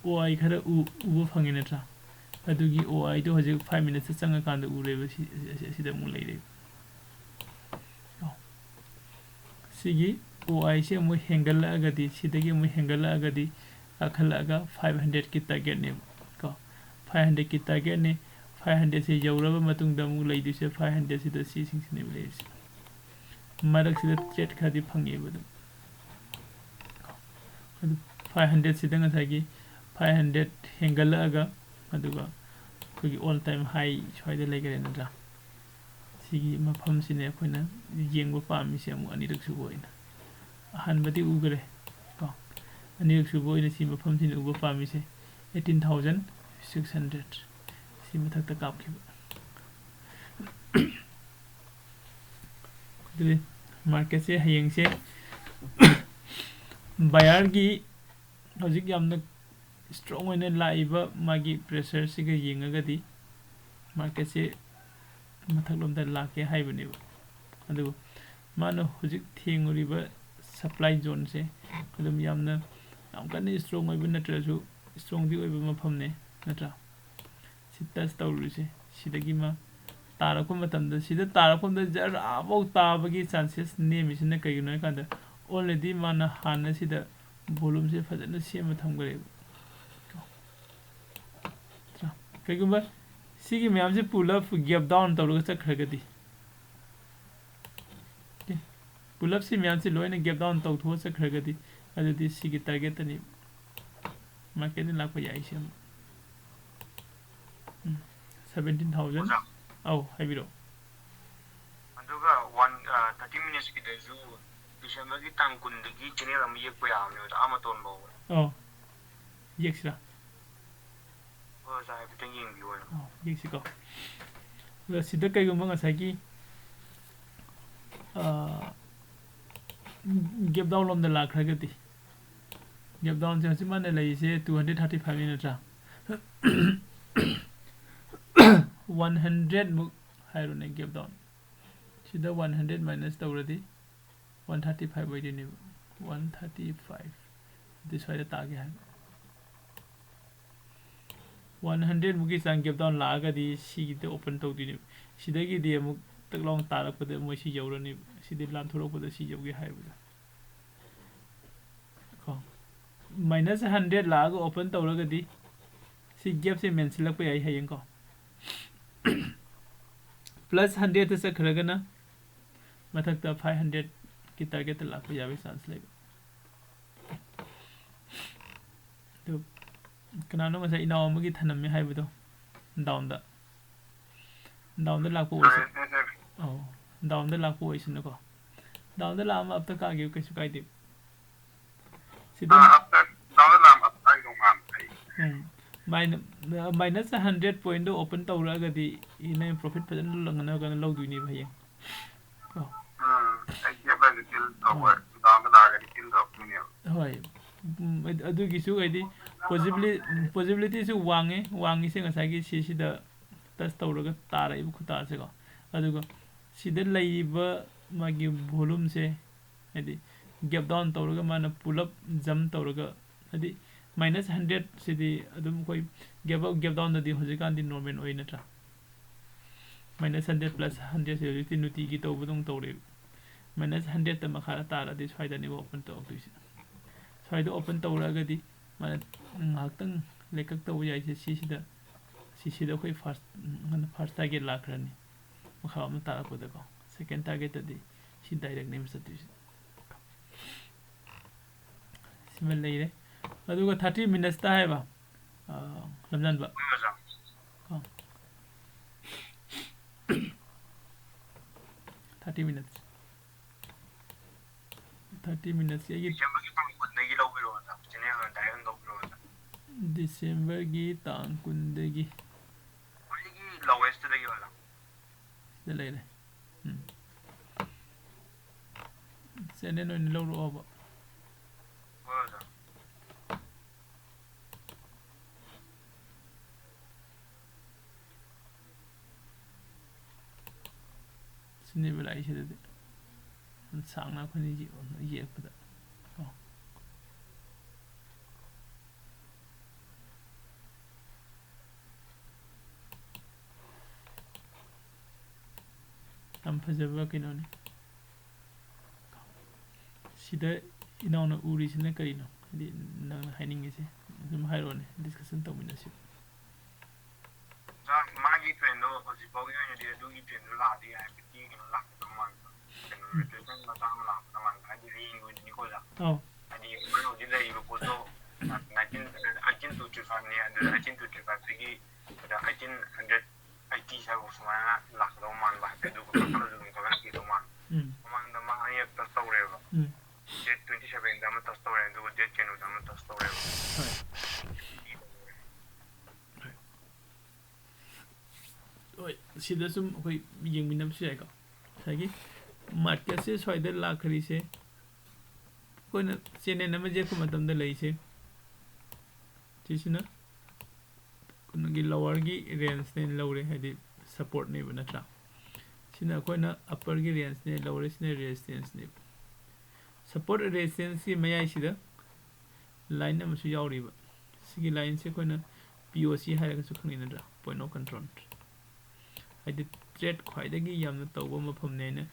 ꯑꯣ ꯑꯥꯏ ꯈꯔ ꯎ-, ꯎꯕ ꯐꯪꯉꯦ ꯅꯠꯇ꯭ꯔꯥ? ꯑꯗꯨꯒꯤ ꯑꯣ ꯑꯥꯏꯗꯣ ꯍꯧꯖꯤꯛ ꯐꯥꯏꯚ ꯃꯤꯅꯠꯁꯇ ꯆꯪꯉꯀꯥꯟꯗ ꯎꯔꯦꯕ, ꯁꯤ, ꯑꯁꯤ, ꯑꯁꯤꯗ ꯑꯃꯨꯛ ꯂꯩꯔꯦꯕ꯫ ꯁꯤꯒꯤ ꯑꯣ ꯑꯥꯏꯁꯦ ꯑꯃꯨꯛ ꯍꯦꯟꯒꯠꯂꯛꯑꯒꯗꯤ, ꯁꯤꯗꯒꯤ ꯑꯃꯨꯛ ꯍꯦꯟꯒꯠꯂꯛꯑꯒꯗꯤ ꯀꯥꯈꯠꯂꯛꯑꯒ ꯐꯥꯏꯚ ꯍꯟꯗ꯭ꯔꯦꯠꯀꯤ ꯇꯥꯔꯒꯦꯠꯅꯦꯕ ꯀꯣ꯫ ꯐꯥꯏꯚ ꯍꯟꯗ꯭ꯔꯦꯠꯀꯤ ꯇꯥꯔꯒꯦꯠꯅꯦ꯫ ꯐꯥꯏꯚ ꯍꯟꯗ꯭ꯔꯦꯠꯁꯦ ꯌꯧꯔꯕ ꯃꯇꯨꯡꯗ ꯑꯃꯨꯛ ꯂꯩꯗꯣꯏꯁꯦ ꯐꯥꯏꯚ ꯍꯟꯗ꯭ꯔꯦꯠꯁꯤꯗ, ꯁꯤꯁꯤꯡꯁꯤꯅꯦꯕ ꯂꯩꯔꯤꯁꯦ꯫ ꯃꯔꯛꯁꯤꯗ ꯇ꯭ꯔꯦꯠ ꯈꯔꯗꯤ ꯐꯪꯉꯦꯕ ꯑꯗꯨꯝ꯫ ꯑꯗꯨ ꯐꯥꯏꯚ ꯍꯟꯗ꯭ꯔꯦꯠꯁꯤꯗ ꯉꯁꯥꯏꯒꯤ ꯐꯥꯏꯚ ꯍꯟꯗ꯭ꯔꯦꯠ ꯍꯦꯟꯒꯠꯂꯛꯑꯒ, ꯑꯗꯨꯒ ꯑꯩꯈꯣꯏꯒꯤ ꯑꯣꯜ ꯇꯥꯏꯝ ꯍꯥꯏ ꯁ꯭ꯋꯥꯏꯗ ꯂꯩꯈꯔꯦ ꯅꯠꯇ꯭ꯔꯥ? ꯁꯤꯒꯤ ꯃꯐꯝꯁꯤꯅꯦ ꯑꯩꯈꯣꯏꯅ ꯌꯦꯡꯕ ꯄꯥꯝꯃꯤꯁꯦ ꯑꯃꯨꯛ ꯑꯅꯤꯔꯛ ꯁꯨꯕ ꯑꯣꯏꯅ꯫ ꯑꯍꯥꯟꯕꯗꯤ ꯎꯈ꯭ꯔꯦ ꯀꯣ꯫ ꯑꯅꯤꯔꯛ ꯁꯨꯕ ꯑꯣꯏꯅ ꯁꯤ ꯃꯐꯝꯁꯤꯅ ꯎꯕ ꯄꯥꯝꯃꯤꯁꯦ eighteen thousand six hundred꯫ ꯁꯤ ꯃꯊꯛꯇ ꯀꯥꯞꯈꯤꯕ꯫ ꯑꯗꯨꯗꯤ ꯃꯥꯔꯀꯦꯠꯁꯦ ꯍꯌꯦꯡꯁꯦ ꯕꯥꯌꯔꯒꯤ ꯍꯧꯖꯤꯛ ꯌꯥꯝꯅ ꯏꯁꯇ꯭ꯔꯣꯡ ꯑꯣꯏꯅ ꯂꯥꯛꯏꯕ ꯃꯥꯒꯤ ꯄ꯭ꯔꯦꯁꯔꯁꯤꯒ ꯌꯦꯡꯉꯒꯗꯤ ꯃꯥꯔꯀꯦꯠꯁꯦ ꯃꯊꯛꯂꯣꯝꯗ ꯂꯥꯛꯀꯦ ꯍꯥꯏꯕꯅꯦꯕ꯫ ꯑꯗꯨꯕꯨ ꯃꯥꯅ ꯍꯧꯖꯤꯛ ꯊꯦꯡꯉꯨꯔꯤꯕ ꯁꯄ꯭ꯂꯥꯏ ꯖꯣꯟꯁꯦ ꯑꯗꯨꯝ ꯌꯥꯝꯅ, ꯌꯥꯝ ꯀꯟꯅ ꯏꯁꯇ꯭ꯔꯣꯡ ꯑꯣꯏꯕ ꯅꯠꯇ꯭ꯔꯁꯨ, ꯏꯁꯇ꯭ꯔꯣꯡꯗꯤ ꯑꯣꯏꯕ ꯃꯐꯝꯅꯦ, ꯅꯠꯇ꯭ꯔꯥ? ꯁꯤ ꯇꯆ ꯇꯧꯔꯨꯔꯤꯁꯦ, ꯁꯤꯗꯒꯤ ꯃꯥ ꯇꯥꯔꯛꯄ ꯃꯇꯝꯗ, ꯁꯤꯗ ꯇꯥꯔꯛꯄ ꯃꯇꯝꯗ ꯖꯔ ꯑꯥꯐꯧ ꯇꯥꯕꯒꯤ ꯆꯥꯟꯁꯦꯁ ꯅꯦꯝꯃꯤꯁꯤꯅ ꯀꯩꯒꯤꯅꯣ ꯍꯥꯏ ꯀꯥꯟꯗ, already ꯃꯥꯅ ꯍꯥꯟꯅ ꯁꯤꯗ ꯚꯣꯂꯨꯝꯁꯦ ꯐꯖꯅ ꯁꯦꯝꯃ ꯊꯝꯈ꯭ꯔꯦꯕ꯫ ꯀꯩꯒꯨꯝꯕ ꯁꯤꯒꯤ ꯃꯌꯥꯝꯁꯦ ꯄꯨꯂꯞ ꯒꯦꯞ ꯗꯥꯎꯟ ꯇꯧꯔꯒ ꯆꯠꯈ꯭ꯔꯒꯗꯤ, ꯄꯨꯂꯞꯁꯤ ꯃꯌꯥꯝꯁꯤ ꯂꯣꯏꯅ ꯒꯦꯞ ꯗꯥꯎꯟ ꯇꯧꯊꯣꯛꯑ ꯆꯠꯈ꯭ꯔꯒꯗꯤ, ꯑꯗꯨꯗꯤ ꯁꯤꯒꯤ ꯇꯥꯔꯒꯦꯠꯇꯅꯤ ꯃꯥꯔꯀꯦꯠꯅ ꯂꯥꯛꯄ ꯌꯥꯏꯁꯦ ꯑꯃꯨꯛ꯫ ꯎꯝ, seventeen thousand꯫ ꯑꯣꯖꯥ꯫ ꯑꯧ, ꯍꯥꯏꯕꯤꯔꯛꯑꯣ꯫ ꯑꯗꯨꯒ ꯋꯥꯟ, ꯑ, thirty minutes ꯀꯤꯗꯁꯨ ꯗꯤꯁꯦꯝꯕꯔꯒꯤ ꯇꯥꯡ ꯀꯨꯟꯗꯒꯤ ꯆꯦꯅꯦꯜ ꯑꯃ ꯌꯦꯛꯄ ꯌꯥꯕꯅꯦꯕ, ꯑꯥ ꯃꯇꯣꯟ ꯐꯥꯎꯕ꯫ ꯑꯧ, ꯌꯦꯛꯁꯤꯔꯥ? ꯑꯣ, ꯌꯦꯡꯁꯤꯀꯣ꯫ ꯑꯗꯣ ꯁꯤꯗ ꯀꯩꯒꯨꯝꯕ ꯉꯁꯥꯏꯒꯤ gap down ꯂꯣꯝꯗ ꯂꯥꯛꯈ꯭ꯔꯒꯗꯤ, gap downꯁꯦ ꯍꯧꯖꯤꯛ ꯃꯥꯅ ꯂꯩꯔꯤꯁꯦ two hundred thirty five ꯅꯤ ꯅꯠꯇ꯭ꯔꯥ? One hundred ꯃꯨꯛ ꯍꯥꯏꯔꯣꯅꯦ gap down꯫ ꯁꯤꯗ one hundred minus ꯇꯧꯔꯗꯤ one thirty five ꯑꯣꯏꯗꯣꯏꯅꯦꯕ꯫ One thirty five꯫ ꯑꯗꯨ ꯁ꯭ꯋꯥꯏꯗ ꯇꯥꯒꯦ ꯍꯥꯏꯕ꯫ One hundred ꯃꯨꯛꯀꯤ ꯆꯥꯡ gap down ꯂꯥꯛꯑꯒꯗꯤ ꯁꯤꯒꯤꯗ open ꯇꯧꯗꯣꯏꯅꯦꯕ꯫ ꯁꯤꯗꯒꯤꯗꯤ ꯑꯃꯨꯛ ꯇꯛ ꯂꯥꯎꯅ ꯇꯥꯔꯛꯄꯗ ꯃꯣꯏ ꯁꯤ ꯌꯧꯔꯅꯦꯕ꯫ ꯁꯤꯗꯤ ꯂꯥꯟꯊꯣꯔꯛꯄꯗ ꯁꯤ ꯌꯧꯒꯦ ꯍꯥꯏꯕꯗꯣ꯫ ꯀꯣ꯫ Minus hundred ꯂꯥꯛꯑꯒ open ꯇꯧꯔꯒꯗꯤ ꯁꯤ gapꯁꯦ ꯃꯦꯟꯁꯤꯜꯂꯛꯄ ꯌꯥꯏ ꯍꯌꯦꯡꯀꯣ꯫ Plus hundredꯇ ꯆꯠꯈ꯭ꯔꯒꯅ ꯃꯊꯛꯇ five hundredꯀꯤ targetꯇ ꯂꯥꯛꯄ ꯌꯥꯕꯒꯤ chance ꯂꯩꯕ꯫ ꯑꯗꯨ ꯀꯅꯥꯅꯣ ꯉꯁꯥꯏ ꯏꯅꯥꯎ ꯑꯃꯒꯤ ꯊꯅꯝꯃꯦ ꯍꯥꯏꯕꯗꯣ downꯗ꯫ Downꯗ ꯂꯥꯛꯄ ꯑꯣꯏꯁꯅꯨ꯫ ꯑꯧ, downꯗ ꯂꯥꯛꯄ ꯑꯣꯏꯁꯅꯨꯀꯣ꯫ Downꯗ ꯂꯥꯛꯑꯝꯃ upꯇ ꯀꯥꯒꯤꯕ ꯀꯩꯁꯨ ꯀꯥꯏꯗꯦ꯫ ꯁꯤꯗ ꯑꯥ, upꯇ downꯗ ꯂꯥꯛꯑꯝꯃ up ꯀꯥꯒꯤꯗꯧ ꯃꯥꯟꯕ ꯑꯩ꯫ ꯎꯝ꯫ Minus hundred pointꯗꯣ open ꯇꯧꯔꯛꯑꯒꯗꯤ ꯅꯪ profit ꯐꯖꯅ ꯂꯪꯉꯅ ꯀꯩꯅꯣ ꯂꯧꯗꯣꯏꯅꯦꯕ ꯍꯌꯦꯡ꯫ ꯀꯣ꯫ ꯎꯝ, ꯑꯩ gap ꯂꯩꯔꯗꯤ fill ꯇꯧꯕ, ꯍꯣꯏ꯫ Downꯗ ꯂꯥꯛꯑꯒꯗꯤ fill ꯇꯧꯔꯛꯇꯣꯏꯅꯦꯕ꯫ ꯍꯣꯏ꯫ ꯎꯝ, ꯑꯗ-, ꯑꯗꯨꯒꯤꯁꯨ ꯍꯥꯏꯗꯤ possibili-, possibilityꯁꯨ ꯋꯥꯡꯉꯦ꯫ ꯋꯥꯡꯉꯤꯁꯦ ꯉꯁꯥꯏꯒꯤ ꯁꯤꯁꯤꯗ touch ꯇꯧꯔꯒ ꯇꯥꯔꯛꯏꯕ ꯈꯨꯇꯥꯁꯦꯀꯣ꯫ ꯑꯗꯨꯒ ꯁꯤꯗ ꯂꯩꯔꯤꯕ ꯃꯥꯒꯤ volumeꯁꯦ, ꯍꯥꯏꯗꯤ gap down ꯇꯧꯔꯒ ꯃꯥꯅ pull up jump ꯇꯧꯔꯒ, ꯍꯥꯏꯗꯤ minus hundredꯁꯤꯗꯤ ꯑꯗꯨꯝ ꯑꯩꯈꯣꯏ gap up, gap downꯗꯗꯤ ꯍꯧꯖꯤꯛꯀꯥꯟꯗꯤ normal ꯑꯣꯏ ꯅꯠꯇ꯭ꯔꯥ? Minus hundred plus hundredꯁꯦ ꯍꯧꯖꯤꯛꯇꯤ ꯅꯨꯡꯇꯤꯒꯤ ꯇꯧꯕꯗꯧꯅ ꯇꯧꯔꯦꯕ꯫ Minus hundredꯇ ꯃꯈꯥꯗ ꯇꯥꯔꯗꯤ ꯁ꯭ꯋꯥꯏꯗꯅꯦꯕ open ꯇꯧꯔꯛꯇꯣꯏꯁꯦ꯫ ꯁ꯭ꯋꯥꯏꯗ open ꯇꯧꯔꯛꯑꯒꯗꯤ ꯃꯥꯅ ꯉꯥꯏꯍꯥꯛꯇꯪ ꯂꯩꯀꯛ ꯇꯧꯕ ꯌꯥꯏꯁꯦ ꯁꯤꯁꯤꯗ, ꯁꯤꯁꯤꯗ ꯑꯩꯈꯣꯏ first, ꯎꯝ, first target ꯂꯥꯛꯈ꯭ꯔꯅꯤ꯫ ꯃꯈꯥ ꯑꯃ ꯇꯥꯔꯛꯄꯗꯀꯣ, second targetꯇꯗꯤ ꯁꯤ directꯅꯦꯕ ꯆꯠꯇꯣꯏꯁꯦ꯫ ꯁꯤꯃ ꯂꯩꯔꯦ꯫ ꯑꯗꯨꯒ thirty minutesꯇ ꯍꯥꯏꯕ, ꯑ, ꯂꯝꯖꯟꯕ꯫ ꯍꯣꯏ, ꯑꯣꯖꯥ꯫ ꯀꯣ꯫ Thirty minutes꯫ Thirty minutes ꯑꯩꯒꯤ Decemberꯒꯤ ꯇꯥꯡ ꯀꯨꯟꯗꯒꯤ ꯂꯧꯕꯤꯔꯣ, ꯑꯣꯖꯥ꯫ Channel ꯑꯣꯏꯅ direct ꯑꯣꯏꯅ ꯂꯧꯕꯤꯔꯣ, ꯑꯣꯖꯥ꯫ ꯗꯤꯁꯦꯝꯕꯔꯒꯤ ꯇꯥꯡ ꯀꯨꯟꯗꯒꯤ꯫ ꯈ꯭ꯋꯥꯏꯗꯒꯤ lowest ꯇꯨꯗꯒꯤ ꯑꯣꯏꯔꯣ꯫ ꯁꯤꯗ ꯂꯩꯔꯦ꯫ ꯎꯝ꯫ ꯆꯦꯅꯦꯜ ꯑꯣꯏꯅ ꯂꯧꯔꯛꯑꯣꯕ꯫ ꯍꯣꯏ, ꯑꯣꯖꯥ꯫ ꯁꯤꯅꯦꯕ ꯂꯥꯛꯏꯁꯤꯗꯗꯤ꯫ ꯌꯥꯝ ꯁꯥꯡꯅ ꯑꯩꯈꯣꯏꯅ ꯌꯦꯛ-, ꯌꯦꯛꯄꯗ꯫ ꯀꯣ꯫ ꯌꯥꯝ ꯐꯖꯕ ꯀꯩꯅꯣꯅꯤ꯫ ꯁꯤꯗ ꯏꯅꯥꯎꯅ ꯎꯔꯤꯁꯤꯅ ꯀꯔꯤꯅꯣ? ꯍꯥꯏꯗꯤ ꯅꯪꯅ ꯍꯥꯏꯅꯤꯡꯉꯤꯁꯦ ꯑꯗꯨꯝ ꯍꯥꯏꯔꯛꯑꯣꯅꯦ, discussion ꯇꯧꯃꯤꯟꯅꯁꯤ꯫ ꯑꯣꯖꯥ, ꯃꯥꯒꯤ trend ꯗꯣ ꯍꯧꯖꯤꯛ ꯐꯥꯎꯒꯤ ꯑꯣꯏꯅꯗꯤ ꯑꯗꯨꯒꯤ trend ꯗꯣ ꯂꯥꯛꯑꯗꯤ ꯍꯥꯏꯐꯦꯠꯇꯤ ꯀꯩꯅꯣ ꯂꯥꯛꯀꯗꯧ ꯃꯥꯟꯕ꯫ ꯀꯩꯅꯣ, ꯎꯝ꯫ Replacement ꯃꯆꯥ ꯑꯃ ꯂꯥꯛꯀꯗꯧ ꯃꯥꯟꯕ꯫ ꯍꯥꯏꯗꯤ ꯍꯌꯦꯡꯒꯤ ꯑꯣꯏꯅꯗꯤꯀꯣ ꯑꯣꯖꯥ꯫ ꯑꯧ꯫ ꯍꯥꯏꯗꯤ ꯑꯩꯈꯣꯏꯅ ꯍꯧꯖꯤꯛ ꯂꯩꯔꯤꯕ ꯄꯣꯠꯇꯣ nineteen, eighteen two three five ꯅꯦ, ꯑꯗꯨꯗ eighteen two three five ꯇꯒꯤ ꯑꯗ eighteen hundred eighty ꯁ꯭ꯋꯥꯏꯐꯥꯎ ꯁꯨꯃꯥꯏꯅ ꯂꯥꯛꯀꯗꯧ ꯃꯥꯟꯕ ꯍꯥꯏꯐꯦꯠ, ꯑꯗꯨꯒ ꯀꯥꯈꯠꯂꯁꯨ ꯑꯗꯨꯝ ꯀꯥꯈꯠꯂꯛꯈꯤꯗꯧ ꯃꯥꯟꯕ꯫ ꯎꯝ꯫ ꯃꯃꯥꯡꯗ ꯃꯥ ꯑꯅꯤꯔꯛ touch ꯇꯧꯔꯦꯕ꯫ ꯎꯝ꯫ Date twenty seven ꯗ ꯑꯃ touch ꯇꯧꯔꯦ, ꯑꯗꯨꯒ date ꯀꯩꯅꯣꯗ ꯑꯃ touch ꯇꯧꯔꯦꯕ꯫ ꯍꯣꯏ꯫ ꯍꯣꯏ꯫ ꯍꯣꯏ, ꯁꯤꯗ ꯁꯨꯝ ꯑꯩꯈꯣꯏ ꯌꯦꯡꯃꯤꯟꯅꯕꯁꯨ ꯌꯥꯏꯀꯣ꯫ ꯉꯁꯥꯏꯒꯤ market ꯁꯦ ꯁ꯭ꯋꯥꯏꯗ ꯂꯥꯛꯈ꯭ꯔꯤꯁꯦ, ꯑꯩꯈꯣꯏꯅ ꯆꯦꯅꯦꯜ ꯑꯃ ꯌꯦꯛꯄ ꯃꯇꯝꯗ ꯂꯩꯁꯦ, ꯁꯤꯁꯤꯅ ꯀꯩꯅꯣꯒꯤ lower ꯒꯤ range ꯅꯦ ꯂꯧꯔꯦ, ꯍꯥꯏꯗꯤ support ꯅꯦꯕ, ꯅꯠꯇ꯭ꯔꯥ? ꯁꯤꯅ ꯑꯩꯈꯣꯏꯅ upper ꯒꯤ range ꯅꯦ ꯂꯧꯔꯦ, ꯁꯤꯅ resistance ꯅꯦꯕ꯫ Support resistance ꯀꯤ ꯃꯌꯥꯏꯁꯤꯗ line ꯑꯃꯁꯨ ꯌꯥꯎꯔꯤꯕ꯫ ꯁꯤꯒꯤ line ꯁꯦ ꯑꯩꯈꯣꯏꯅ P O C ꯍꯥꯏꯔꯒꯁꯨ ꯈꯪꯅꯩ, ꯅꯠꯇ꯭ꯔꯥ? Point of control꯫ ꯍꯥꯏꯗꯤ trade ꯈ꯭ꯋꯥꯏꯗꯒꯤ ꯌꯥꯝꯅ ꯇꯧꯕ ꯃꯐꯝꯅꯦ ꯍꯥꯏꯅ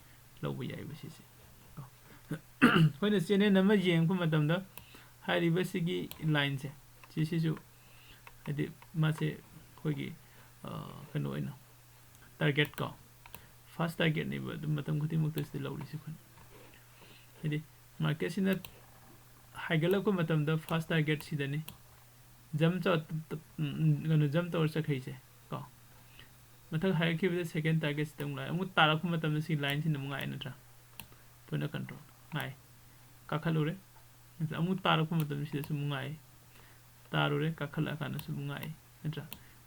ꯂꯧꯕ ꯌꯥꯏꯕ ꯁꯤꯁꯦ꯫ ꯑꯩꯈꯣꯏꯅ ꯆꯦꯅꯦꯜ ꯑꯃ ꯌꯦꯡꯉꯛꯄ ꯃꯇꯝꯗ ꯍꯥꯏꯔꯤꯕ ꯁꯤꯒꯤ line ꯁꯦ, ꯁꯤꯁꯤꯁꯨ ꯍꯥꯏꯗꯤ ꯃꯥꯁꯦ ꯑꯩꯈꯣꯏꯒꯤ, ꯑ, ꯀꯩꯅꯣ ꯑꯣꯏꯅ target ꯀꯣ, first target ꯅꯦꯕ ꯑꯗꯨꯝ ꯃꯇꯝ ꯈꯨꯗꯤꯡꯃꯛꯇ ꯁꯤꯗ ꯂꯧꯔꯤꯁꯦ ꯑꯩꯈꯣꯏꯅ꯫ ꯍꯥꯏꯗꯤ market ꯁꯤꯅ ꯍꯥꯏꯒꯠꯂꯛꯄ ꯃꯇꯝꯗ first target ꯁꯤꯗꯅꯤ jump ꯆ-, ꯎꯝ, ꯎꯝ, ꯀꯩꯅꯣ, jump ꯇꯧꯔ ꯆꯠꯈ꯭ꯔꯤꯁꯦ ꯀꯣ꯫ ꯃꯊꯛ ꯍꯥꯏꯒꯠꯈꯤꯕꯗ second target ꯁꯤꯗ ꯑꯃꯨꯛ ꯂꯥꯛꯑꯦ꯫ ꯑꯃꯨꯛ ꯇꯥꯔꯛꯄ ꯃꯇꯝꯗ ꯁꯤ line ꯁꯤꯅ ꯑꯃꯨꯛ ꯉꯥꯛꯑꯦ, ꯅꯠꯇ꯭ꯔꯥ? Point of control ꯉꯥꯛꯑꯦ꯫ ꯀꯥꯈꯠꯂꯨꯔꯦ꯫ ꯅꯠꯇ꯭ꯔ ꯑꯃꯨꯛ ꯇꯥꯔꯛꯄ ꯃꯇꯝꯗ ꯁꯤꯗꯁꯨ ꯑꯃꯨꯛ ꯉꯥꯛꯑꯦ꯫ ꯇꯥꯔꯨꯔꯦ, ꯀꯥꯈꯠꯂꯛꯑꯀꯥꯟꯗꯁꯨ ꯑꯃꯨꯛ ꯉꯥꯛꯑꯦ, ꯅꯠꯇ꯭ꯔꯥ?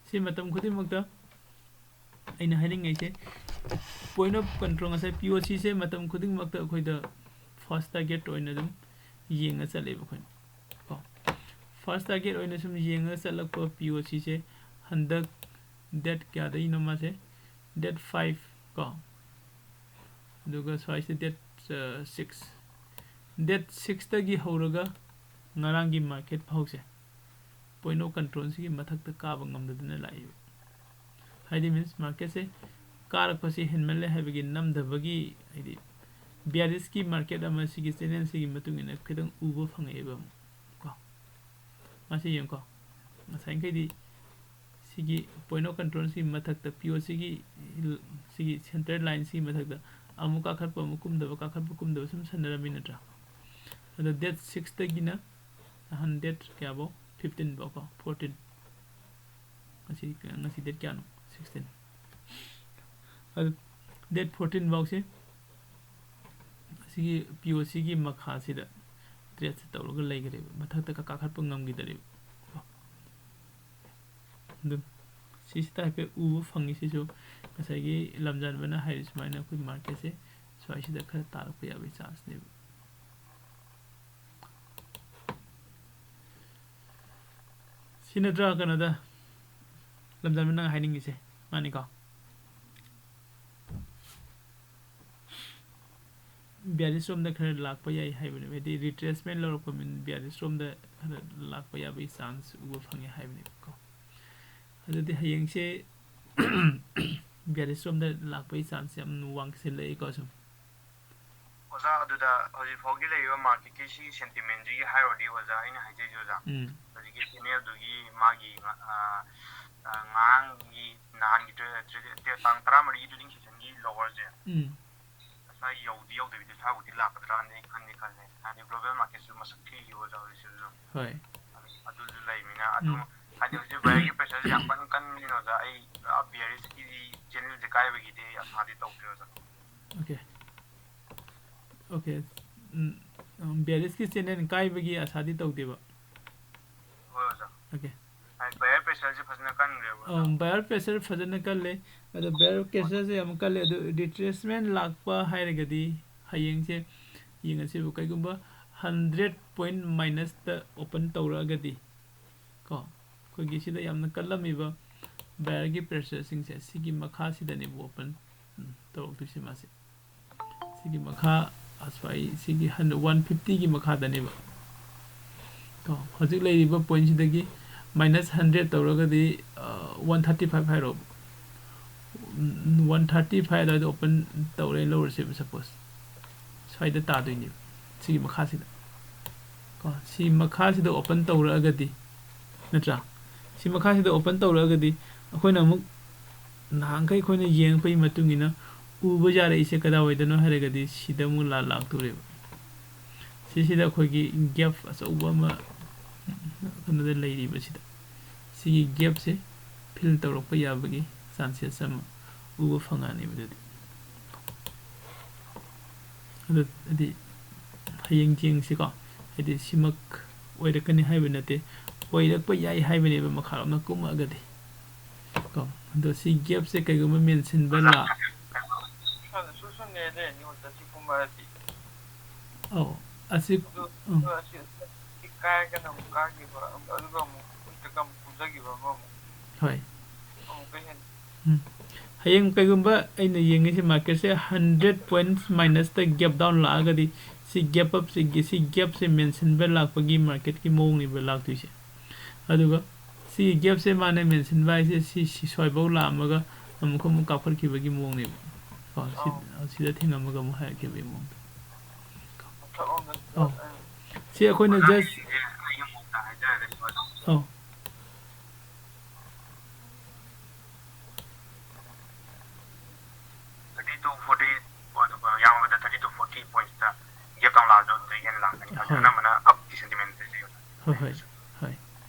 ꯁꯤ ꯃꯇꯝ ꯈꯨꯗꯤꯡꯃꯛꯇ ꯑꯩꯅ ꯍꯥꯏꯅꯤꯡꯉꯤꯁꯦ, point of control, ꯉꯁꯥꯏ P O C ꯁꯦ ꯃꯇꯝ ꯈꯨꯗꯤꯡꯃꯛꯇ ꯑꯩꯈꯣꯏꯗ first target ꯑꯣꯏꯅ ꯑꯗꯨꯝ ꯌꯦꯡꯉ ꯆꯠꯂꯦꯕ ꯑꯩꯈꯣꯏꯅ, ꯀꯣ꯫ First target ꯑꯣꯏꯅ ꯁꯨꯝ ꯌꯦꯡꯉ ꯆꯠꯂꯛꯄ P O C ꯁꯦ ꯍꯟꯗꯛ date ꯀꯌꯥꯗꯩꯅꯣ ꯃꯥꯁꯦ? Date five, ꯀꯣ꯫ ꯑꯗꯨꯒ ꯁ꯭ꯋꯥꯏꯁꯤꯗ date, ꯑ, six꯫ Date six ꯇꯒꯤ ꯍꯧꯔꯒ ꯉꯔꯥꯡꯒꯤ market ꯐꯥꯎꯁꯦ point of control ꯁꯤꯒꯤ ꯃꯊꯛꯇ ꯀꯥꯕ ꯉꯝꯗꯗꯅ ꯂꯥꯛꯏꯕ꯫ ꯍꯥꯏꯗꯤ, means, market ꯁꯦ ꯀꯥꯔꯛꯄꯁꯤ ꯍꯦꯟꯃꯜꯂꯦ ꯍꯥꯏꯕꯒꯤ ꯅꯝꯗꯕꯒꯤ, ꯍꯥꯏꯗꯤ, bearish ꯀꯤ market ꯑꯃ ꯁꯤꯒꯤ channel ꯁꯤꯒꯤ ꯃꯇꯨꯡ ꯏꯟꯅ ꯈꯤꯇꯪ ꯎꯕ ꯐꯪꯉꯛꯑꯦꯕ ꯑꯃꯨꯛ, ꯀꯣ꯫ ꯃꯁꯤ ꯌꯦꯡꯉꯨꯀꯣ, ꯉꯁꯥꯏꯈꯩꯗꯤ ꯁꯤꯒꯤ point of control ꯁꯤꯒꯤ ꯃꯊꯛꯇ, P O C ꯒꯤ, ꯁꯤꯒꯤ center line ꯁꯤꯒꯤ ꯃꯊꯛꯇ ꯑꯃꯨꯛ ꯀꯥꯈꯠꯄ, ꯑꯃꯨꯛ ꯀꯨꯝꯗꯕ, ꯀꯥꯈꯠꯄ, ꯀꯨꯝꯗꯕ ꯁꯨꯝ ꯁꯥꯟꯅꯔꯝꯃꯤ, ꯅꯠꯇ꯭ꯔꯥ? ꯑꯗꯣ date six ꯇꯒꯤꯅ ꯅꯍꯥꯟ date ꯀꯌꯥꯐꯧ? Fifteen ꯐꯥꯎ ꯀꯣ, fourteen꯫ ꯉꯁꯤ, ꯉꯁꯤ date ꯀꯌꯥꯅꯣ? Sixteen꯫ ꯑꯗꯨ date fourteen ꯐꯥꯎꯁꯦ ꯑꯁꯤꯒꯤ P O C ꯒꯤ ꯃꯈꯥꯁꯤꯗ trade ꯁꯦ ꯇꯧꯔꯒ ꯂꯩꯈ꯭ꯔꯦꯕ, ꯃꯊꯛꯇ ꯀꯥ-, ꯀꯥꯈꯠꯄ ꯉꯝꯈꯤꯗꯔꯦꯕ꯫ ꯑꯗꯨ ꯁꯤꯁꯤꯗ ꯍꯥꯏꯐꯦꯠ ꯎꯕ ꯐꯪꯉꯤ꯫ ꯁꯤꯁꯨ ꯉꯁꯥꯏꯒꯤ ꯂꯝꯖꯥꯟꯕꯅ ꯍꯥꯏꯔꯤ ꯁꯨꯃꯥꯏꯅ ꯑꯩꯈꯣꯏ market ꯁꯦ ꯁ꯭ꯋꯥꯏꯁꯤꯗ ꯈꯔ ꯇꯥꯔꯛꯄ ꯌꯥꯕꯒꯤ chance ꯅꯦꯕ꯫ ꯁꯤ ꯅꯠꯇ꯭ꯔꯥ ꯀꯩꯅꯣꯗ ꯂꯝꯖꯥꯟꯕ ꯅꯪ ꯍꯥꯏꯅꯤꯡꯉꯤꯁꯦ? ꯃꯥꯅꯤꯀꯣ? Bearish ꯔꯣꯝꯗ ꯈꯔ ꯂꯥꯛꯄ ꯌꯥꯏ ꯍꯥꯏꯕꯅꯦꯕ, ꯍꯥꯏꯗꯤ retracement ꯂꯧꯔꯛꯄ ꯃꯤꯅ bearish ꯔꯣꯝꯗ ꯈꯔ ꯂꯥꯛꯄ ꯌꯥꯕꯒꯤ chance ꯎꯕ ꯐꯪꯉꯦ ꯍꯥꯏꯕꯅꯦꯕꯀꯣ꯫ ꯑꯗꯨꯗꯤ ꯍꯌꯦꯡꯁꯦ bearish ꯔꯣꯝꯗ ꯂꯥꯛꯄꯒꯤ chance ꯌꯥꯝ ꯋꯥꯡꯁꯤꯜꯂꯛꯏꯀꯣ ꯁꯨꯝ꯫ ꯑꯣꯖꯥ, ꯑꯗꯨꯗ ꯍꯧꯖꯤꯛ ꯐꯥꯎꯒꯤ ꯂꯩꯔꯤꯕ market ꯀꯤ ꯁꯤꯒꯤ sentiment ꯁꯤꯒꯤ ꯍꯥꯏꯔꯨꯔꯗꯤ, ꯑꯣꯖꯥ, ꯑꯩꯅ ꯍꯥꯏꯖꯩꯁꯦ, ꯑꯣꯖꯥ, ꯎꯝ꯫ ꯍꯧꯖꯤꯛꯀꯤ channel ꯗꯨꯒꯤ ꯃꯥꯒꯤ, ꯑ, ꯑ, ꯉꯔꯥꯡꯒꯤ, ꯅꯍꯥꯟꯒꯤ tra-, tra-, tra-, ꯇꯥꯡ ꯇꯔꯥꯃꯔꯤꯒꯤ trading session ꯒꯤ lower ꯁꯦ, ꯎꯝ꯫ ꯉꯁꯥꯏ ꯌꯧꯗꯤ ꯌꯧꯗꯕꯤꯗ ꯏꯁꯥꯕꯨꯗꯤ ꯂꯥꯛꯀꯗ꯭ꯔꯥꯅꯗꯤ ꯈꯟꯗꯤ ꯈꯜꯂꯦ꯫ ꯍꯥꯏꯗꯤ global market ꯁꯨ ꯃꯁꯛ ꯊꯤꯔꯤꯕ, ꯑꯣꯖꯥ, ꯍꯧꯖꯤꯛꯁꯨ ꯑꯗꯨꯝ꯫ ꯍꯣꯏ꯫ ꯑꯗꯨ, ꯑꯗꯨꯁꯨ ꯂꯩꯕꯅꯤꯅ, ꯑꯗꯨ, ꯎꯝ꯫ ꯍꯥꯏꯗꯤ ꯍꯧꯖꯤꯛ buyer ꯒꯤ pressure ꯁꯦ ꯌꯥꯝ ꯀꯟ-, ꯀꯟꯕꯅꯤꯅ, ꯑꯣꯖꯥ, ꯑꯩ ꯄꯨꯔꯥ bearish ꯀꯤꯗꯤ channel ꯁꯦ ꯀꯥꯏꯕꯒꯤꯗꯤ ꯑꯩ ꯑꯁꯥꯗꯤ ꯇꯧꯗ꯭ꯔꯦ, ꯑꯣꯖꯥ꯫ Okay꯫ Okay꯫ ꯎꯝ, ꯎꯝ, bearish ꯀꯤ channel ꯀꯥꯏꯕꯒꯤ ꯑꯁꯥꯗꯤ ꯇꯧꯗꯦꯕ? ꯍꯣꯏ, ꯑꯣꯖꯥ꯫ Okay. ꯕꯥꯌꯔ ꯄ꯭ꯔꯦꯁꯔꯁꯦ ꯐꯖꯅ ꯀꯟꯈ꯭ꯔꯦꯕ꯫ ꯕꯥꯌꯔ ꯄ꯭ꯔꯦꯁꯔ ꯐꯖꯅ ꯀꯜꯂꯦ꯫ ꯑꯗꯣ ꯕꯥꯌꯔ ꯄ꯭ꯔꯦꯁꯔꯁꯦ ꯌꯥꯝ ꯀꯜꯂꯦ꯫ ꯑꯗꯨ ꯔꯤꯇ꯭ꯔꯦꯁꯃꯦꯟ ꯂꯥꯛꯄ ꯍꯥꯏꯔꯒꯗꯤ ꯍꯌꯦꯡꯁꯦ ꯌꯦꯡꯉꯁꯤꯕꯨ, ꯀꯩꯒꯨꯝꯕ ꯍꯟꯗ꯭ꯔꯦꯠ ꯄꯣꯏꯟ ꯃꯥꯏꯅꯁꯇ ꯑꯣꯄꯟ ꯇꯧꯔꯛꯑꯒꯗꯤ ꯀꯣ, ꯑꯩꯈꯣꯏꯒꯤ ꯁꯤꯗ ꯌꯥꯝꯅ ꯀꯜꯂꯝꯃꯤꯕ ꯕꯥꯌꯔꯒꯤ ꯄ꯭ꯔꯦꯁꯔꯁꯤꯡꯁꯦ ꯁꯤꯒꯤ ꯃꯈꯥꯁꯤꯗꯅꯦꯕ ꯑꯣꯄꯟ ꯇꯧꯔꯛꯇꯣꯏꯁꯦ ꯃꯥꯁꯦ꯫ ꯁꯤꯒꯤ ꯃꯈꯥ ꯑꯁ꯭ꯋꯥꯏ ꯁꯤꯒꯤ ꯋꯥꯟ ꯐꯤꯐꯇꯤꯒꯤ ꯃꯈꯥꯗꯅꯦꯕ꯫ ꯀꯣ, ꯍꯧꯖꯤꯛ ꯂꯩꯔꯤꯕ ꯄꯣꯏꯟꯁꯤꯗꯒꯤ ꯃꯥꯏꯅꯁ ꯍꯟꯗ꯭ꯔꯦꯠ ꯇꯧꯔꯒꯗꯤ ꯋꯥꯟ ꯊꯥꯔꯇꯤ ꯐꯥꯏꯚ ꯍꯥꯏꯔꯣ, ꯋꯥꯟ ꯊꯥꯔꯇꯤ ꯐꯥꯏꯚ ꯑꯗꯨꯋꯥꯏꯗ ꯑꯣꯄꯟ ꯇꯧꯔꯦ ꯂꯧꯔꯁꯦꯕ, ꯁꯄꯣꯁ ꯁ꯭ꯋꯥꯏꯗ ꯇꯥꯗꯣꯏꯅꯦꯕ, ꯁꯤꯒꯤ ꯃꯈꯥꯁꯤꯗ꯫ ꯀꯣ, ꯁꯤ ꯃꯈꯥꯁꯤꯗ ꯑꯣꯄꯟ ꯇꯧꯔꯛꯑꯒꯗꯤ, ꯅꯠꯇ꯭ꯔꯥ? ꯁꯤ ꯃꯈꯥꯁꯤꯗ ꯑꯣꯄꯟ ꯇꯧꯔꯛꯑꯒꯗꯤ ꯑꯩꯈꯣꯏꯅ ꯑꯃꯨꯛ ꯅꯍꯥꯟꯈꯩ ꯑꯩꯈꯣꯏꯅ ꯌꯦꯡꯉꯛꯄꯒꯤ ꯃꯇꯨꯡ ꯏꯟꯅ ꯎꯕ ꯌꯥꯔꯛꯏꯁꯦ ꯀꯗꯥꯏꯋꯥꯏꯗꯅꯣ ꯍꯥꯏꯔꯒꯗꯤ ꯁꯤꯗ ꯑꯃꯨꯛ ꯂꯥ ꯂꯥꯛꯇꯣꯔꯦꯕ꯫ ꯁꯤꯁꯤꯗ ꯑꯩꯈꯣꯏꯒꯤ ꯒꯦꯞ ꯑꯆꯧꯕ ꯑꯃ ꯀꯩꯅꯣꯗ ꯂꯩꯔꯤꯕꯁꯤꯗ, ꯁꯤꯒꯤ ꯒꯦꯞꯁꯦ ꯐꯤꯜ ꯇꯧꯔꯛꯄ ꯌꯥꯕꯒꯤ ꯆꯥꯟꯁꯦꯁ ꯑꯃ ꯎꯕ ꯐꯪꯉꯛꯑꯅꯦꯕ꯫ ꯑꯗꯨꯗꯤ ꯑꯗꯨ ꯍꯥꯏꯗꯤ ꯍꯌꯦꯡ ꯌꯦꯡꯁꯤꯀꯣ, ꯍꯥꯏꯗꯤ ꯁꯤꯃꯛ ꯑꯣꯏꯔꯛꯀꯅꯤ ꯍꯥꯏꯕ ꯅꯠꯇꯦ, ꯑꯣꯏꯔꯛꯄ ꯌꯥꯏ ꯍꯥꯏꯕꯅꯦꯕ ꯃꯈꯥꯔꯣꯝꯅ ꯀꯨꯝꯃꯛꯑꯒꯗꯤ ꯀꯣ꯫ ꯑꯗꯣ ꯁꯤ ꯒꯦꯞꯁꯦ ꯀꯩꯒꯨꯝꯕ ꯃꯦꯟꯁꯤꯟꯕ ꯂꯥ ꯁꯣꯝꯗ ꯁꯨ ꯁꯨꯝ ꯂꯩꯔ ꯂꯩꯔꯅꯤ ꯍꯧꯖꯤꯛ ꯑꯁꯤ ꯀꯨꯝꯃꯛꯑꯗꯤ꯫ ꯑꯧ, ꯑꯁꯤ ꯑꯗꯨ ꯎꯝ, ꯑꯁꯤ ꯁꯤ ꯀꯥꯏꯔꯒꯅ ꯑꯃꯨꯛ ꯀꯥꯈꯤꯕ, ꯑꯗꯨꯒ ꯑꯃꯨꯛ ꯍꯧꯖꯤꯛꯇꯒ ꯑꯃꯨꯛ ꯀꯨꯝꯊꯈꯤꯕ ꯑꯃ ꯑꯃꯨꯛ ꯍꯣꯏ꯫ ꯑꯃꯨꯛꯀ ꯍꯦꯟꯅ ꯎꯝ꯫ ꯍꯌꯦꯡ ꯀꯩꯒꯨꯝꯕ ꯑꯩꯅ ꯌꯦꯡꯉꯤꯁꯤ ꯃꯥꯔꯀꯦꯠꯁꯦ ꯍꯟꯗ꯭ꯔꯦꯠ ꯄꯣꯏꯟꯠꯁ ꯃꯥꯏꯅꯁꯇ ꯒꯦꯞ ꯗꯥꯎꯟ ꯂꯥꯛꯑꯒꯗꯤ ꯁꯤ ꯒꯦꯞ ꯑꯞꯁꯤꯒꯤ ꯁꯤ ꯒꯦꯞꯁꯦ ꯃꯦꯟꯁꯤꯟꯕ ꯂꯥꯛꯄꯒꯤ ꯃꯥꯔꯀꯦꯠꯀꯤ ꯃꯑꯣꯡꯅꯦꯕ ꯂꯥꯛꯇꯣꯏꯁꯦ꯫ ꯑꯗꯨꯒ ꯁꯤꯒꯤ ꯒꯦꯞꯁꯦ ꯃꯥꯅ ꯃꯦꯟꯁꯤꯟꯕ ꯍꯥꯏꯁꯦ ꯁꯤ ꯁꯤ ꯁ꯭ꯋꯥꯏꯐꯧ ꯂꯥꯛꯑꯝꯃꯒ ꯑꯃꯨꯛ ꯑꯃꯨꯛ ꯀꯥꯞꯈꯠꯈꯤꯕꯒꯤ ꯃꯑꯣꯡꯅꯦꯕ꯫ ꯀꯣ, ꯁꯤ ꯑꯧ꯫ ꯁꯤꯗ ꯊꯦꯡꯉꯝꯃꯒ ꯑꯃꯨꯛ ꯍꯥꯏꯔꯛꯈꯤꯕꯒꯤ ꯃꯑꯣꯡꯗ꯫ ꯃꯊꯛꯂꯣꯝꯗ ꯑꯧ꯫ ꯁꯤ ꯑꯩꯈꯣꯏꯅ ꯖꯁ ꯑꯩ ꯑꯃꯨꯛꯇ ꯍꯥꯏꯖꯔꯒꯗꯤ ꯐꯗꯧꯕ꯫ ꯑꯧ꯫ ꯊꯥꯔꯇꯤ ꯇꯨ ꯐꯣꯔꯇꯤ, ꯑꯗꯨꯒ ꯌꯥꯝꯃꯕꯗ ꯊꯥꯔꯇꯤ ꯇꯨ ꯐꯣꯔꯇꯤ ꯄꯣꯏꯟꯠꯁꯇ ꯒꯦꯞ ꯗꯥꯎꯟ ꯂꯥꯛꯑꯁꯨ ꯑꯗꯨꯗꯩ ꯍꯦꯟꯅ ꯂꯥꯛꯀꯅꯤ꯫ ꯍꯣꯏ꯫ ꯑꯅꯝꯕꯅ ꯑꯞꯀꯤ ꯁꯦꯟꯇꯤꯃꯦꯟꯁꯦ ꯂꯩꯌꯦꯕ꯫ ꯍꯣꯏ, ꯍꯣꯏ, ꯍꯣꯏ꯫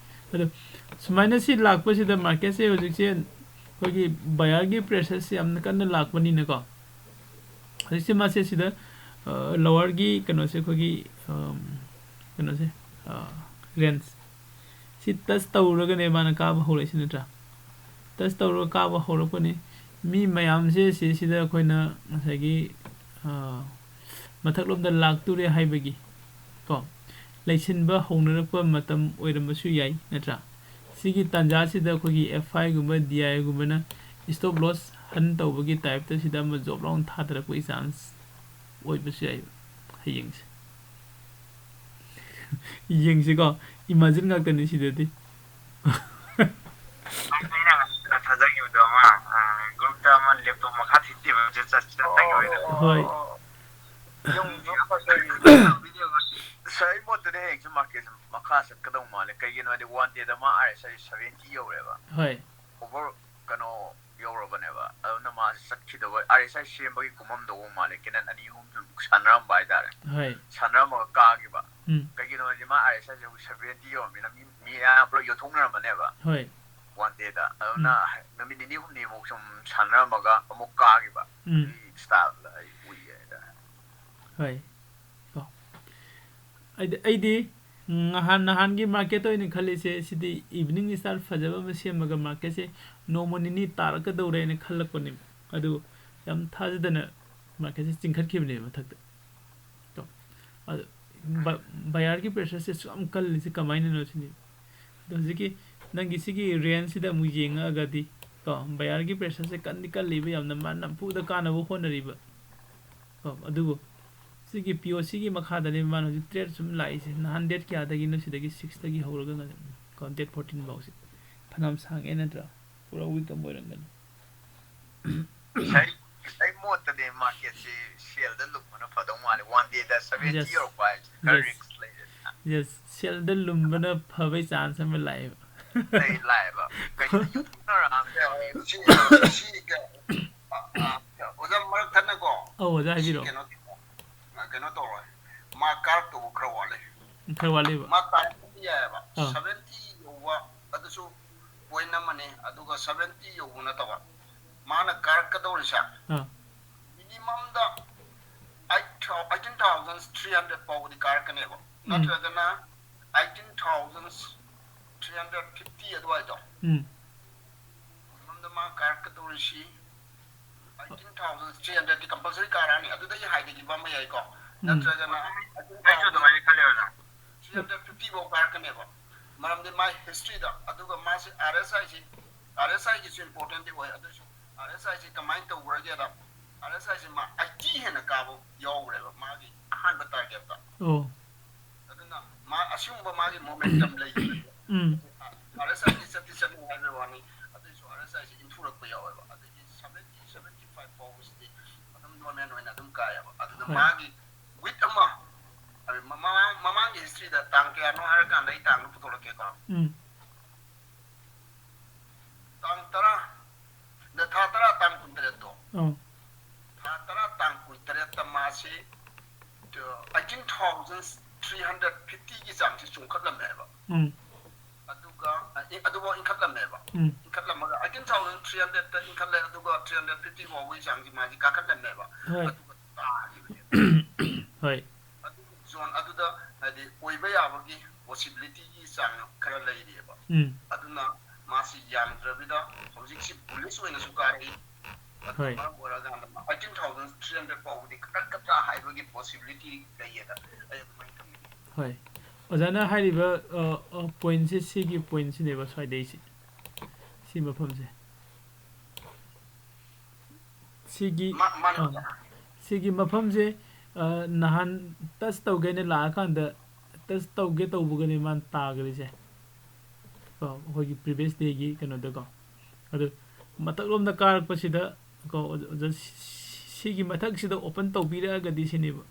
ꯑꯗꯣ ꯁꯨꯃꯥꯏꯅ ꯁꯤ ꯂꯥꯛꯄꯁꯤꯗ ꯃꯥꯔꯀꯦꯠꯁꯦ ꯍꯧꯖꯤꯛꯁꯦ ꯑꯩꯈꯣꯏꯒꯤ ꯕꯥꯌꯔꯒꯤ ꯄ꯭ꯔꯦꯁꯔꯁꯦ ꯌꯥꯝꯅ ꯀꯟꯅ ꯂꯥꯛꯄꯅꯤꯅꯀꯣ, ꯍꯧꯖꯤꯛꯁꯦ ꯃꯥꯁꯦ ꯁꯤꯗ, ꯑ, ꯂꯣꯋꯔꯒꯤ ꯀꯩꯅꯣꯁꯦ ꯑꯩꯈꯣꯏꯒꯤ, ꯑꯝ, ꯀꯩꯅꯣꯁꯦ, ꯑ, ꯔꯦꯟꯖ, ꯁꯤ ꯇꯁ ꯇꯧꯔꯒꯅꯦ ꯃꯥꯅ ꯀꯥꯕ ꯍꯧꯔꯛꯏꯁꯤ, ꯅꯠꯇ꯭ꯔꯥ? ꯇꯁ ꯇꯧꯔꯒ ꯀꯥꯕ ꯍꯧꯔꯛꯄꯅꯤ꯫ ꯃꯤ ꯃꯌꯥꯝꯁꯦ ꯁꯤꯁꯤꯗ ꯑꯩꯈꯣꯏꯅ ꯉꯁꯥꯏꯒꯤ, ꯑ, ꯃꯊꯛꯂꯣꯝꯗ ꯂꯥꯛꯇꯣꯔꯦ ꯍꯥꯏꯕꯒꯤ, ꯀꯣ, ꯂꯩꯁꯤꯟꯕ ꯍꯧꯅꯔꯛꯄ ꯃꯇꯝ ꯑꯣꯏꯔꯝꯕꯁꯨ ꯌꯥꯏ, ꯅꯠꯇ꯭ꯔꯥ? ꯁꯤꯒꯤ ꯇꯥꯟꯖꯥꯁꯤꯗ ꯑꯩꯈꯣꯏꯒꯤ ꯑꯦꯐ ꯑꯥꯏꯒꯨꯝꯕ, ꯗꯤ ꯑꯥꯏꯒꯨꯝꯕꯅ ꯏꯁꯇꯣꯞ ꯂꯣꯁ ꯍꯟ ꯇꯧꯕꯒꯤ ꯇꯥꯏꯞꯇ ꯁꯤꯗ ꯑꯃ ꯖꯣꯞ ꯂꯥꯎꯅ ꯊꯥꯗꯔꯛꯄꯒꯤ ꯆꯥꯟꯁ ꯑꯣꯏꯕꯁꯨ ꯌꯥꯏ꯫ ꯍꯌꯦꯡꯁꯦ꯫ ꯌꯦꯡꯁꯤꯀꯣ, ꯏꯃꯥꯖꯤꯟ ꯉꯥꯛꯇꯅꯤ ꯁꯤꯗꯗꯤ꯫ ꯑꯩꯅ ꯉꯁꯥꯏ ꯊꯥꯖꯈꯤꯕꯗꯣ ꯑꯃ, ꯑ, ꯒ꯭ꯔꯨꯞꯇ ꯑꯃ ꯂꯦꯞꯇꯣꯞ ꯃꯈꯥ ꯊꯤꯠꯇꯦꯕ ꯆꯠ-, ꯆꯠ-, ꯆꯠꯇꯒꯤ ꯑꯣꯏꯅ꯫ ꯍꯣꯏ꯫ ꯁꯥꯔ, ꯑꯩ ꯃꯣꯠꯇꯗꯤ ꯍꯌꯦꯡꯁꯨ ꯃꯥꯔꯀꯦꯠꯁꯦ ꯃꯈꯥ ꯆꯠꯀꯗꯧ ꯃꯥꯜꯂꯦ꯫ ꯀꯩꯒꯤꯅꯣ ꯍꯥꯏꯗꯤ, ꯋꯥꯟ ꯗꯦꯗ ꯃꯥ ꯑꯥꯔ ꯑꯦꯁ ꯑꯥꯏ ꯁꯚꯦꯟꯇꯤ ꯌꯧꯔꯦꯕ꯫ ꯍꯣꯏ꯫ ꯑꯣꯚꯔ ꯀꯩꯅꯣ ꯌꯧꯔꯕꯅꯦꯕ꯫ ꯑꯗꯨꯅ ꯃꯥꯁꯦ ꯆꯠꯈꯤꯗꯕ, ꯑꯥꯔ ꯑꯦꯁ ꯑꯥꯏ ꯁꯦꯝꯕꯒꯤ ꯀꯨꯝꯃꯝꯗꯧꯕ ꯃꯥꯜꯂꯦ꯫ ꯀꯦꯅꯟ ꯑꯅꯤ ꯑꯍꯨꯝ ꯁꯨꯝ ꯁꯥꯟꯅꯔꯝꯕ ꯍꯥꯏꯇꯥꯔꯦ꯫ ꯍꯣꯏ꯫ ꯁꯥꯟꯅꯔꯝꯃꯒ ꯀꯥꯈꯤꯕ꯫ ꯎꯝ꯫ ꯀꯩꯒꯤꯅꯣ ꯍꯥꯏꯗꯤ, ꯃꯥ ꯑꯥꯔ ꯑꯦꯁ ꯑꯥꯏꯁꯦ ꯍꯧꯖꯤꯛ ꯁꯚꯦꯟꯇꯤ ꯌꯧꯔꯝꯃꯤꯅ ꯃꯤ, ꯃꯤ ꯑꯌꯥꯝꯕ ꯄꯨꯂꯞ ꯌꯣꯟꯊꯣꯛꯅꯔꯝꯃꯅꯦꯕ꯫ ꯍꯣꯏ꯫ ꯋꯥꯟ ꯗꯦꯗ꯫ ꯑꯗꯨꯅ ꯎꯝ꯫ ꯍꯥꯏ-, ꯅꯨꯃꯤꯠ ꯅꯤꯅꯤ ꯍꯨꯝꯅꯤꯃꯨꯛ ꯁꯨꯝ ꯁꯥꯟꯅꯔꯝꯃꯒ ꯑꯃꯨꯛ ꯀꯥꯈꯤꯕ꯫ ꯎꯝ꯫ ꯑꯗꯨꯒꯤ ꯁ꯭ꯇꯥꯏꯜꯗ ꯑꯩ ꯎꯏ ꯍꯥꯏꯇꯥꯔꯦ꯫ ꯍꯣꯏ꯫ ꯀꯣ꯫ ꯑꯩꯗꯤ, ꯑꯩꯗꯤ ꯅꯍꯥꯟ, ꯅꯍꯥꯟꯒꯤ ꯃꯥꯔꯀꯦꯠꯇ ꯑꯣꯏꯅ ꯈꯜꯂꯤꯁꯦ, ꯁꯤꯗꯤ ꯏꯚꯤꯅꯤꯡ ꯁ꯭ꯇꯥꯔ ꯐꯖꯕ ꯑꯃ ꯁꯦꯝꯃꯒ ꯃꯥꯔꯀꯦꯠꯁꯦ ꯅꯣꯡꯃ ꯅꯤꯅꯤ ꯇꯥꯔꯛꯀꯗꯧꯔꯦꯅ ꯈꯜꯂꯛꯄꯅꯦꯕ꯫ ꯑꯗꯨ ꯌꯥꯝ ꯊꯥꯖꯗꯅ ꯃꯥꯔꯀꯦꯠꯁꯦ ꯆꯤꯡꯈꯠꯈꯤꯕꯅꯦꯕ ꯃꯊꯛꯇ꯫ ꯀꯣ꯫ ꯑꯗꯨ ꯕ-, ꯕꯌꯥꯔꯒꯤ ꯄ꯭ꯔꯦꯁꯔꯁꯦ ꯑꯁꯨꯛ ꯌꯥꯝ ꯀꯜꯂꯤꯁꯦ ꯀꯃꯥꯏꯅꯅꯣ ꯁꯤꯅꯤ꯫ ꯑꯗꯣ ꯍꯧꯖꯤꯛꯀꯤ ꯅꯪꯒꯤ ꯁꯤꯒꯤ ꯔꯦꯟꯖꯁꯤꯗ ꯑꯃꯨꯛ ꯌꯦꯡꯉꯛꯑꯒꯗꯤ, ꯀꯣ, ꯕꯌꯥꯔꯒꯤ ꯄ꯭ꯔꯦꯁꯔꯁꯦ ꯀꯟꯗꯤ ꯀꯜꯂꯤꯕ, ꯌꯥꯝꯅ ꯃꯥ ꯅꯝꯐꯨꯗ ꯀꯥꯟꯅꯕ ꯍꯣꯠꯅꯔꯤꯕ꯫ ꯀꯣ, ꯑꯗꯨꯕꯨ ꯁꯤꯒꯤ ꯄꯤ ꯑꯣ ꯁꯤꯒꯤ ꯃꯈꯥꯗꯅꯦ ꯃꯥꯅ ꯍꯧꯖꯤꯛ ꯇ꯭ꯔꯦꯠ ꯁꯨꯝ ꯂꯥꯛꯏꯁꯦ꯫ ꯅꯍꯥꯟ ꯗꯦꯠ ꯀꯌꯥꯗꯒꯤꯅꯣ ꯁꯤꯗꯒꯤ ꯁꯤꯛꯁꯇꯒꯤ ꯍꯧꯔꯒ, ꯀꯣ, ꯗꯦꯠ ꯐꯣꯔꯇꯤꯟ ꯐꯥꯎꯁꯦ ꯐꯅꯌꯥꯝ ꯁꯥꯡꯉꯦ, ꯅꯠꯇ꯭ꯔꯥ? ꯄꯨꯔꯥ ꯋꯤꯛ ꯑꯃ ꯑꯣꯏꯔꯝꯒꯅꯤ꯫ ꯑꯩ, ꯑꯩ ꯃꯣꯠꯇꯗꯤ ꯃꯥꯔꯀꯦꯠꯁꯤ ꯁꯦꯜꯗ ꯂꯨꯝꯕꯅ ꯐꯗꯧ ꯃꯥꯜꯂꯦ꯫ ꯋꯥꯟ ꯗꯦꯗ ꯁꯚꯦꯟꯇꯤ Yes. ꯌꯧꯔꯛꯄ ꯍꯥꯏꯁꯦ ꯈꯔ Yes. ꯔꯤꯁꯛ ꯂꯩꯔꯦꯗꯅ꯫ Yes, ꯁꯦꯜꯗ ꯂꯨꯝꯕꯅ ꯐꯕꯩ ꯆꯥꯟꯁ ꯑꯃ ꯂꯥꯛꯑꯦꯕ꯫ ꯂꯩ, ꯂꯥꯛꯑꯦꯕ꯫ ꯀꯩꯅꯣ ꯌꯨꯝꯊꯣꯛꯅꯔꯛꯑꯕꯅꯦ ꯍꯧꯖꯤꯛ꯫ ꯁꯤ, ꯁꯤ, ꯑ, ꯑ, ꯑꯣꯖꯥ ꯃꯔꯛ ꯊꯠꯅꯀꯣ꯫ ꯑꯧ, ꯑꯣꯖꯥ ꯁꯤ ꯍꯥꯏꯕꯤꯔꯛꯑꯣ꯫ ꯀꯩꯅꯣ, ꯑ, ꯀꯩꯅꯣ ꯇꯧꯔꯣꯏ꯫ ꯃꯥ ꯀꯥꯔꯛꯇꯧꯕ ꯈꯔ ꯋꯥꯠꯂꯤ꯫ ꯈꯔ ꯋꯥꯠꯂꯤꯕ꯫ ꯃꯥ ꯀꯥꯔꯛꯄꯗꯤ ꯌꯥꯏꯑꯕ꯫ ꯑꯥ꯫ ꯁꯚꯦꯟꯇꯤ ꯌꯧꯕ ꯑꯗꯨꯁꯨ ꯄꯣꯏꯟ ꯑꯃꯅꯤ, ꯑꯗꯨꯒ ꯁꯚꯦꯟꯇꯤ ꯌꯧꯕ ꯅꯠꯇꯕ꯫ ꯃꯥꯅ ꯀꯥꯔꯛꯀꯗꯧꯔꯤꯁꯦ ꯑꯥ꯫ ꯃꯤꯅꯤꯃꯝꯗ ꯑꯩꯠ ꯊꯥꯎ-, ꯑꯩꯠꯇꯤꯟ ꯊꯥꯎꯖꯟ ꯊ꯭ꯔꯤ ꯍꯟꯗ꯭ꯔꯦꯠ ꯐꯥꯎꯕꯗꯤ ꯀꯥꯔꯛꯀꯅꯦꯕ꯫ ꯎꯝ꯫ ꯅꯠꯇ꯭ꯔꯒꯅ eighteen thousand three hundred fifty ꯑꯗꯨꯋꯥꯏꯗꯣ꯫ ꯎꯝ ꯃꯔꯝꯗ ꯃꯥ ꯀꯥꯔꯛꯀꯗꯧꯔꯤꯁꯤ ꯑꯩꯠꯇꯤꯟ ꯊꯥꯎꯖꯟ ꯊ꯭ꯔꯤ ꯍꯟꯗ꯭ꯔꯦꯠꯇꯤ ꯀꯝꯄꯜꯁꯔꯤ ꯀꯥꯔꯛꯑꯅꯤ꯫ ꯑꯗꯨꯗꯒꯤ ꯍꯥꯏꯊꯈꯤꯕ ꯑꯃ ꯌꯥꯏꯀꯣ꯫ ꯅꯠꯇ꯭ꯔꯒꯅ ꯑꯩꯁꯨ ꯑꯗꯨꯃꯥꯏꯅ ꯈꯜꯂꯦ ꯑꯣꯖꯥ꯫ ꯊ꯭ꯔꯤ ꯍꯟꯗ꯭ꯔꯦꯠ ꯐꯤꯐꯇꯤ ꯐꯥꯎ ꯀꯥꯔꯛꯀꯅꯦꯕ꯫ ꯃꯔꯝꯗꯤ ꯃꯥꯏ ꯍꯤꯁꯇ꯭ꯔꯤꯗ, ꯑꯗꯨꯒ ꯃꯥꯁꯤ ꯑꯥꯔ ꯑꯦꯁ ꯑꯥꯏꯁꯤ, ꯑꯥꯔ ꯑꯦꯁ ꯑꯥꯏꯒꯤꯁꯨ ꯏꯝꯄꯣꯔꯇꯦꯟꯗꯤ ꯑꯣꯏ, ꯑꯗꯨꯁꯨ ꯑꯥꯔ ꯑꯦꯁ ꯑꯥꯏꯁꯤ ꯀꯃꯥꯏꯅ ꯇꯧꯈ꯭ꯔꯒꯦꯗ, ꯑꯥꯔ ꯑꯦꯁ ꯑꯥꯏꯁꯤ ꯃꯥ ꯑꯩꯠꯇꯤ ꯍꯦꯟꯅ ꯀꯥꯕ ꯌꯥꯎꯈ꯭ꯔꯦꯕ ꯃꯥꯒꯤ ꯑꯍꯥꯟꯕ ꯇꯥꯔꯒꯦꯠꯇ꯫ ꯑꯣ ꯑꯗꯨꯅ ꯃꯥ ꯑꯁꯤꯒꯨꯝꯕ ꯃꯥꯒꯤ ꯃꯣꯃꯦꯟꯇꯝ ꯂꯩꯕꯅꯦꯕ꯫ ꯎꯝ ꯑꯥꯔ ꯑꯦꯁ ꯑꯥꯏꯗꯤ ꯆꯠꯇꯤ ꯆꯠꯂꯤ ꯍꯥꯏꯕꯒꯤ ꯋꯥꯅꯤ, ꯑꯗꯨꯏꯁꯨ ꯑꯥꯔ ꯑꯦꯁ ꯑꯥꯏꯁꯤ ꯏꯟꯊꯨꯔꯛꯄ ꯌꯥꯎꯋꯦꯕ꯫ ꯑꯗꯒꯤ ꯁꯚꯦꯟꯇꯤ, ꯁꯚꯦꯟꯇꯤ ꯐꯥꯏꯚ ꯐꯥꯎꯕꯁꯤꯗꯤ ꯑꯗꯨꯝ ꯅꯣꯔꯃꯦꯜ ꯑꯣꯏꯅ ꯑꯗꯨꯝ ꯀꯥꯏꯌꯦꯕ꯫ ꯑꯗꯨꯅ ꯍꯣꯏ꯫ ꯃꯥꯒꯤ ꯋꯤꯛ ꯑꯃ, ꯑꯗꯩ ꯃꯃꯥꯡ ꯃꯃꯥꯡꯒꯤ ꯍꯤꯁꯇ꯭ꯔꯤꯗ ꯇꯥꯡ ꯀꯌꯥꯅꯣ ꯍꯥꯏꯔꯀꯥꯟꯗ ꯑꯩ ꯇꯥꯡꯗꯣ ꯄꯨꯊꯣꯔꯛꯀꯦꯀꯣ꯫ ꯎꯝ ꯇꯥꯡ ꯇꯔꯥ, ꯅ ꯊꯥ ꯇꯔꯥ ꯇꯥꯡ ꯀꯨꯟꯇꯔꯦꯠꯇꯣ, ꯑꯧ ꯊꯥ ꯇꯔꯥ ꯇꯥꯡ ꯀꯨꯟꯇꯔꯦꯠꯇ ꯃꯥꯁꯤ ꯑꯩꯠꯇꯤꯟ ꯊꯥꯎꯖꯟ ꯊ꯭ꯔꯤ ꯍꯟꯗ꯭ꯔꯦꯠ ꯐꯤꯐꯇꯤꯒꯤ ꯆꯥꯡꯁꯤ ꯆꯣꯡꯈꯠꯂꯝꯃꯦꯕ꯫ ꯎꯝ ꯑꯗꯨꯒ ꯑꯦ, ꯑꯗꯨꯐꯥꯎ ꯏꯟꯈꯠꯂꯝꯃꯦꯕ꯫ ꯎꯝ ꯏꯟꯈꯠꯂꯝꯃꯒ ꯑꯩꯠꯇꯤꯟ ꯊꯥꯎꯖꯟ ꯊ꯭ꯔꯤ ꯍꯟꯗ꯭ꯔꯦꯠꯇ ꯏꯟꯈꯠꯂꯦ, ꯑꯗꯨꯒ ꯊ꯭ꯔꯤ ꯍꯟꯗ꯭ꯔꯦꯠ ꯐꯤꯐꯇꯤ ꯐꯥꯎꯕꯒꯤ ꯆꯥꯡꯁꯤ ꯃꯥꯁꯤ ꯀꯥꯈꯠꯂꯝꯃꯦꯕ꯫ ꯍꯣꯏ꯫ ꯑꯗꯨꯒ ꯇꯥꯈꯤꯕꯅꯦꯕ꯫ ꯍꯣꯏ꯫ ꯑꯗꯨꯒꯤ ꯖꯣꯟ ꯑꯗꯨꯗ ꯍꯥꯏꯗꯤ ꯑꯣꯏꯕ ꯌꯥꯕꯒꯤ ꯄꯣꯁꯤꯕꯤꯂꯤꯇꯤꯒꯤ ꯆꯥꯡ ꯈꯔ ꯂꯩꯔꯤꯑꯕ꯫ ꯎꯝ ꯑꯗꯨꯅ ꯃꯥꯁꯤ ꯌꯥꯝꯗ꯭ꯔꯕꯤꯗ ꯍꯧꯖꯤꯛꯁꯤ ꯕꯨꯂꯤꯁ ꯑꯣꯏꯅꯁꯨ ꯀꯥꯔꯛꯏ꯫ ꯑꯗꯨꯅ ꯍꯣꯏ꯫ ꯃꯔꯝ ꯑꯣꯏꯔꯀꯥꯟꯗ ꯑꯩꯠꯇꯤꯟ ꯊꯥꯎꯖꯟ ꯊ꯭ꯔꯤ ꯍꯟꯗ꯭ꯔꯦꯠ ꯐꯥꯎꯕꯗꯤ ꯀꯥꯔꯛꯀꯗ꯭ꯔꯥ ꯍꯥꯏꯕꯒꯤ ꯄꯣꯁꯤꯕꯤꯂꯤꯇꯤ ꯂꯩꯌꯦꯅ ꯑꯩ ꯑꯗꯨꯃꯥꯏꯅ ꯊꯝꯅꯤꯡꯉꯤ꯫ ꯍꯣꯏ꯫ ꯑꯣꯖꯥꯅ ꯍꯥꯏꯔꯤꯕ, ꯑ, ꯑ, ꯄꯣꯏꯟꯁꯦ, ꯁꯤꯒꯤ ꯄꯣꯏꯟꯁꯤꯅꯦꯕ ꯁ꯭ꯋꯥꯏꯗꯩꯁꯦ꯫ ꯁꯤ ꯃꯐꯝꯁꯦ꯫ ꯁꯤꯒꯤ, ꯃꯥ-, ꯃꯥꯅꯦ ꯑ, ꯑꯣꯖꯥ꯫ ꯁꯤꯒꯤ ꯃꯐꯝꯁꯦ, ꯑ, ꯅꯍꯥꯟ ꯇꯁ ꯇꯧꯒꯦꯅ ꯂꯥꯛꯑꯀꯥꯟꯗ, ꯇꯁ ꯇꯧꯒꯦ ꯇꯧꯕꯒꯅꯦ ꯃꯥꯅ ꯇꯥꯈ꯭ꯔꯤꯁꯦ꯫ ꯀꯣ, ꯑꯩꯈꯣꯏꯒꯤ previous dayꯒꯤ ꯀꯩꯅꯣꯗꯀꯣ꯫ ꯑꯗꯨ ꯃꯊꯛꯂꯣꯝꯗ ꯀꯥꯔꯛꯄꯁꯤꯗ ꯀꯣ, ꯑꯣꯖꯥ, ꯁꯤ-, ꯁꯤꯒꯤ ꯃꯊꯛꯁꯤꯗ open ꯇꯧꯕꯤꯔꯛꯑꯒꯗꯤ ꯁꯤꯅꯦꯕ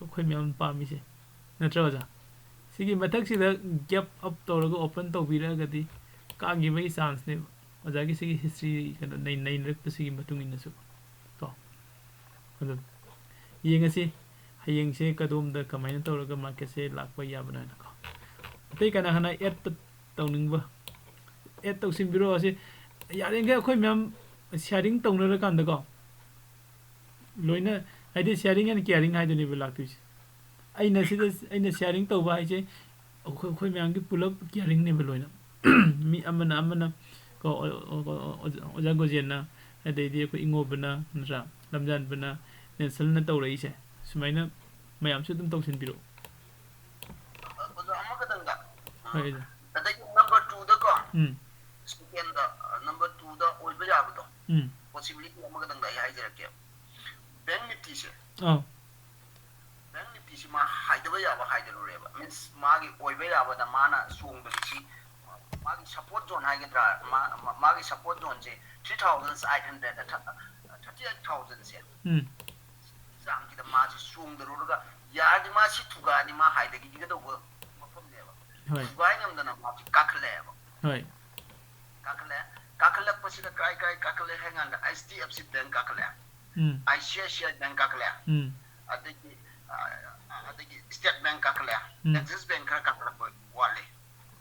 ꯑꯩꯈꯣꯏ ꯃꯌꯥꯝ ꯄꯥꯝꯃꯤꯁꯦ꯫ ꯅꯠꯇ꯭ꯔꯥ ꯑꯣꯖꯥ? ꯁꯤꯒꯤ ꯃꯊꯛꯁꯤꯗ gap up ꯇꯧꯔꯒ open ꯇꯧꯕꯤꯔꯛꯑꯒꯗꯤ ꯀꯥꯈꯤꯕꯒꯤ chanceꯅꯦꯕ꯫ ꯑꯣꯖꯥꯒꯤ ꯁꯤꯒꯤ history ꯀꯩꯅꯣ ꯅꯩ-, ꯅꯩꯅꯔꯛꯄꯁꯤꯒꯤ ꯃꯇꯨꯡ ꯏꯟꯅꯁꯨ ꯀꯣ꯫ ꯑꯗꯨ ꯌꯦꯡꯉꯁꯤ ꯍꯌꯦꯡꯁꯦ ꯀꯗꯣꯝꯗ ꯀꯃꯥꯏꯅ ꯇꯧꯔꯒ marketꯁꯦ ꯂꯥꯛꯄ ꯌꯥꯕꯅꯣ ꯍꯥꯏꯅꯀꯣ꯫ ꯑꯇꯩ ꯀꯅꯥ ꯀꯅꯥ add ꯇꯧꯅꯤꯡꯕ? Add ꯇꯧꯁꯤꯟꯕꯤꯔꯣ꯫ ꯑꯁꯤ ꯌꯥꯔꯤꯈꯩ ꯑꯩꯈꯣꯏ ꯃꯌꯥꯝ sharing ꯇꯧꯅꯔꯀꯥꯟꯗꯀꯣ꯫ ꯂꯣꯏꯅ, ꯍꯥꯏꯗꯤ sharing and caring ꯍꯥꯏꯗꯨꯅꯦꯕ ꯂꯥꯛꯇꯣꯏꯁꯦ꯫ ꯑꯩꯅ ꯁꯤꯗ, ꯑꯩꯅ sharing ꯇꯧꯕ ꯍꯥꯏꯁꯦ ꯑꯩꯈꯣꯏ ꯑꯩꯈꯣꯏ ꯃꯌꯥꯝꯒꯤ ꯄꯨꯂꯞ ꯀꯤꯌꯥꯔꯤꯡꯅꯦꯕ ꯂꯣꯏꯅ꯫ ꯃꯤ ꯑꯃꯅ ꯑꯃꯅ ꯀꯣ, ꯑꯣ-, ꯑꯣ-, ꯑꯣ-, ꯑꯣꯖꯥ ꯒꯣꯖꯦꯟꯅ, ꯑꯗꯩꯗꯤ ꯑꯩꯈꯣꯏ ꯏꯉꯣꯕꯅ, ꯅꯠꯇ꯭ꯔꯥ, ꯂꯝꯖꯥꯟꯕꯅ, ꯅꯦꯜꯁꯟꯅ ꯇꯧꯔꯛꯏꯁꯦ꯫ ꯁꯨꯃꯥꯏꯅ ꯃꯌꯥꯝꯁꯨ ꯑꯗꯨꯝ ꯇꯧꯁꯤꯟꯕꯤꯔꯛꯑꯣ꯫ ꯑꯣꯖꯥ ꯑꯃꯈꯛꯇꯪꯗ꯫ ꯍꯣꯏ, ꯑꯣꯖꯥ꯫ ꯑꯗꯒꯤ number two ꯗꯀꯣ, ꯎꯝ꯫ Second ꯗ, ꯑ, number two ꯗ ꯑꯣꯏꯕ ꯌꯥꯕꯗꯣ, ꯎꯝ꯫ Possibility ꯑꯃꯈꯛꯇꯪꯗ ꯑꯩ ꯍꯥꯏꯖꯔꯛꯀꯦ꯫ Bank Nifty ꯁꯦ꯫ ꯑꯧ꯫ Bank Nifty ꯁꯤ ꯃꯥ ꯍꯥꯏꯗꯕ ꯌꯥꯕ ꯍꯥꯏꯗꯔꯨꯔꯦꯕ꯫ Means ꯃꯥꯒꯤ ꯑꯣꯏꯕ ꯌꯥꯕꯗ ꯃꯥꯅ ꯆꯣꯡꯕꯁꯤ, ꯃꯥꯒꯤ support zone ꯍꯥꯏꯒꯗ꯭ꯔꯥ, ꯃꯥ-, ꯃꯥ-, ꯃꯥꯒꯤ support zone ꯁꯦ three thousand eight hundred, ꯊ-, thirty eight thousand ꯁꯦ꯫ ꯎꯝ꯫ ꯆꯥꯡꯁꯤꯗ ꯃꯥꯁꯤ ꯆꯣꯡꯗꯔꯨꯔꯒ ꯌꯥꯔꯗꯤ ꯃꯥ ꯁꯤ ꯊꯨꯒꯥꯏꯔꯗꯤ ꯃꯥ ꯍꯥꯏꯗꯒꯤꯒꯗꯧꯕ ꯃꯐꯝꯅꯦꯕ꯫ ꯍꯣꯏ꯫ ꯊꯨꯒꯥꯏ ꯉꯝꯗꯅ ꯃꯥꯁꯤ ꯀꯥꯈꯠꯂꯛꯑꯦꯕ꯫ ꯍꯣꯏ꯫ ꯀꯥꯈꯠꯂꯛꯑꯦ꯫ ꯀꯥꯈꯠꯂꯛꯄꯁꯤꯗ ꯀꯥꯏ ꯀꯥꯏ ꯀꯥꯈꯠꯂꯛꯑꯦ ꯍꯥꯏ ꯀꯥꯟꯗ H D F C Bank ꯀꯥꯈꯠꯂꯛꯑꯦ꯫ Um. I C I C I Bank ꯀꯥꯈꯠꯂꯛꯑꯦ꯫ ꯎꯝ꯫ ꯑꯗꯒꯤ, ꯑ, ꯑ, ꯑꯗꯒꯤ State Bank ꯀꯥꯈꯠꯂꯛꯑꯦ꯫ ꯎꯝ꯫ Axis Bank ꯈꯔ ꯀꯥꯈꯠꯂꯛꯄ ꯋꯥꯠꯂꯤ꯫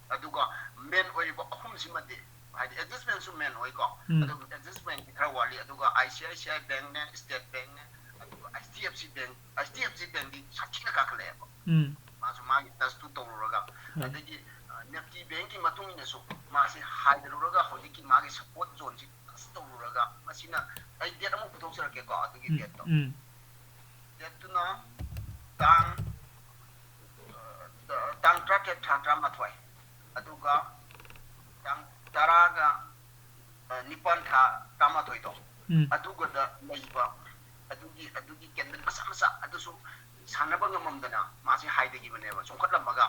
ꯑꯗꯨꯒ main ꯑꯣꯏꯔꯤꯕ ꯑꯍꯨꯝꯁꯤꯃꯗꯤ, ꯍꯥꯏꯗꯤ Axis Bank ꯁꯨ main ꯑꯣꯏꯀꯣ꯫ ꯎꯝ꯫ ꯑꯗꯨꯒ Axis Bank ꯗꯤ ꯈꯔ ꯋꯥꯠꯂꯤ꯫ ꯑꯗꯨꯒ I C I C I Bank ꯅꯦ, State Bank ꯅꯦ, ꯑꯗꯨꯒ H D F C Bank, H D F C Bank ꯗꯤ ꯁꯥꯊꯤꯅ ꯀꯥꯈꯠꯂꯛꯑꯦꯕ꯫ ꯎꯝ꯫ ꯃꯥꯁꯨ ꯃꯥꯒꯤ touch ꯇꯨ ꯇꯧꯔꯨꯔꯒ, ꯍꯣꯏ꯫ ꯑꯗꯒꯤ, ꯑ, Nifty Bank ꯀꯤ ꯃꯇꯨꯡ ꯏꯟꯅꯁꯨ ꯃꯥꯁꯤ ꯍꯥꯏꯗꯔꯨꯔꯒ ꯍꯧꯖꯤꯛꯀꯤ ꯃꯥꯒꯤ support zone ꯁꯤ touch ꯇꯧꯔꯨꯔꯒ, ꯃꯁꯤꯅ ꯑꯩ date ꯑꯃꯨꯛ ꯄꯨꯊꯣꯛꯆꯔꯛꯀꯦꯀꯣ, ꯑꯗꯨꯒꯤ ꯎꯝ, date ꯇꯣ꯫ ꯎꯝ꯫ Date ꯇꯨꯅ ꯇꯥꯡ, ꯑ, ꯇꯥꯡ ꯇꯔꯥꯇꯔꯦꯠ ꯊꯥ ꯇꯔꯥꯃꯥꯊꯣꯏ, ꯑꯗꯨꯒ ꯇꯥꯡ ꯇꯔꯥꯒ, ꯑ, ꯅꯤꯄꯥꯟ ꯊꯥ ꯇꯔꯥꯃꯥꯊꯣꯏꯗꯣ, ꯎꯝ꯫ ꯑꯗꯨꯒꯗ ꯂꯩꯕ ꯑꯗꯨꯒꯤ, ꯑꯗꯨꯒꯤ candle ꯃꯆꯥ ꯃꯆꯥ ꯑꯗꯨꯁꯨ ꯁꯥꯟꯅꯕ ꯉꯝꯃꯝꯗꯅ ꯃꯥꯁꯦ ꯍꯥꯏꯊꯈꯤꯕꯅꯦꯕ, ꯆꯣꯡꯈꯠꯂꯝꯃꯒ꯫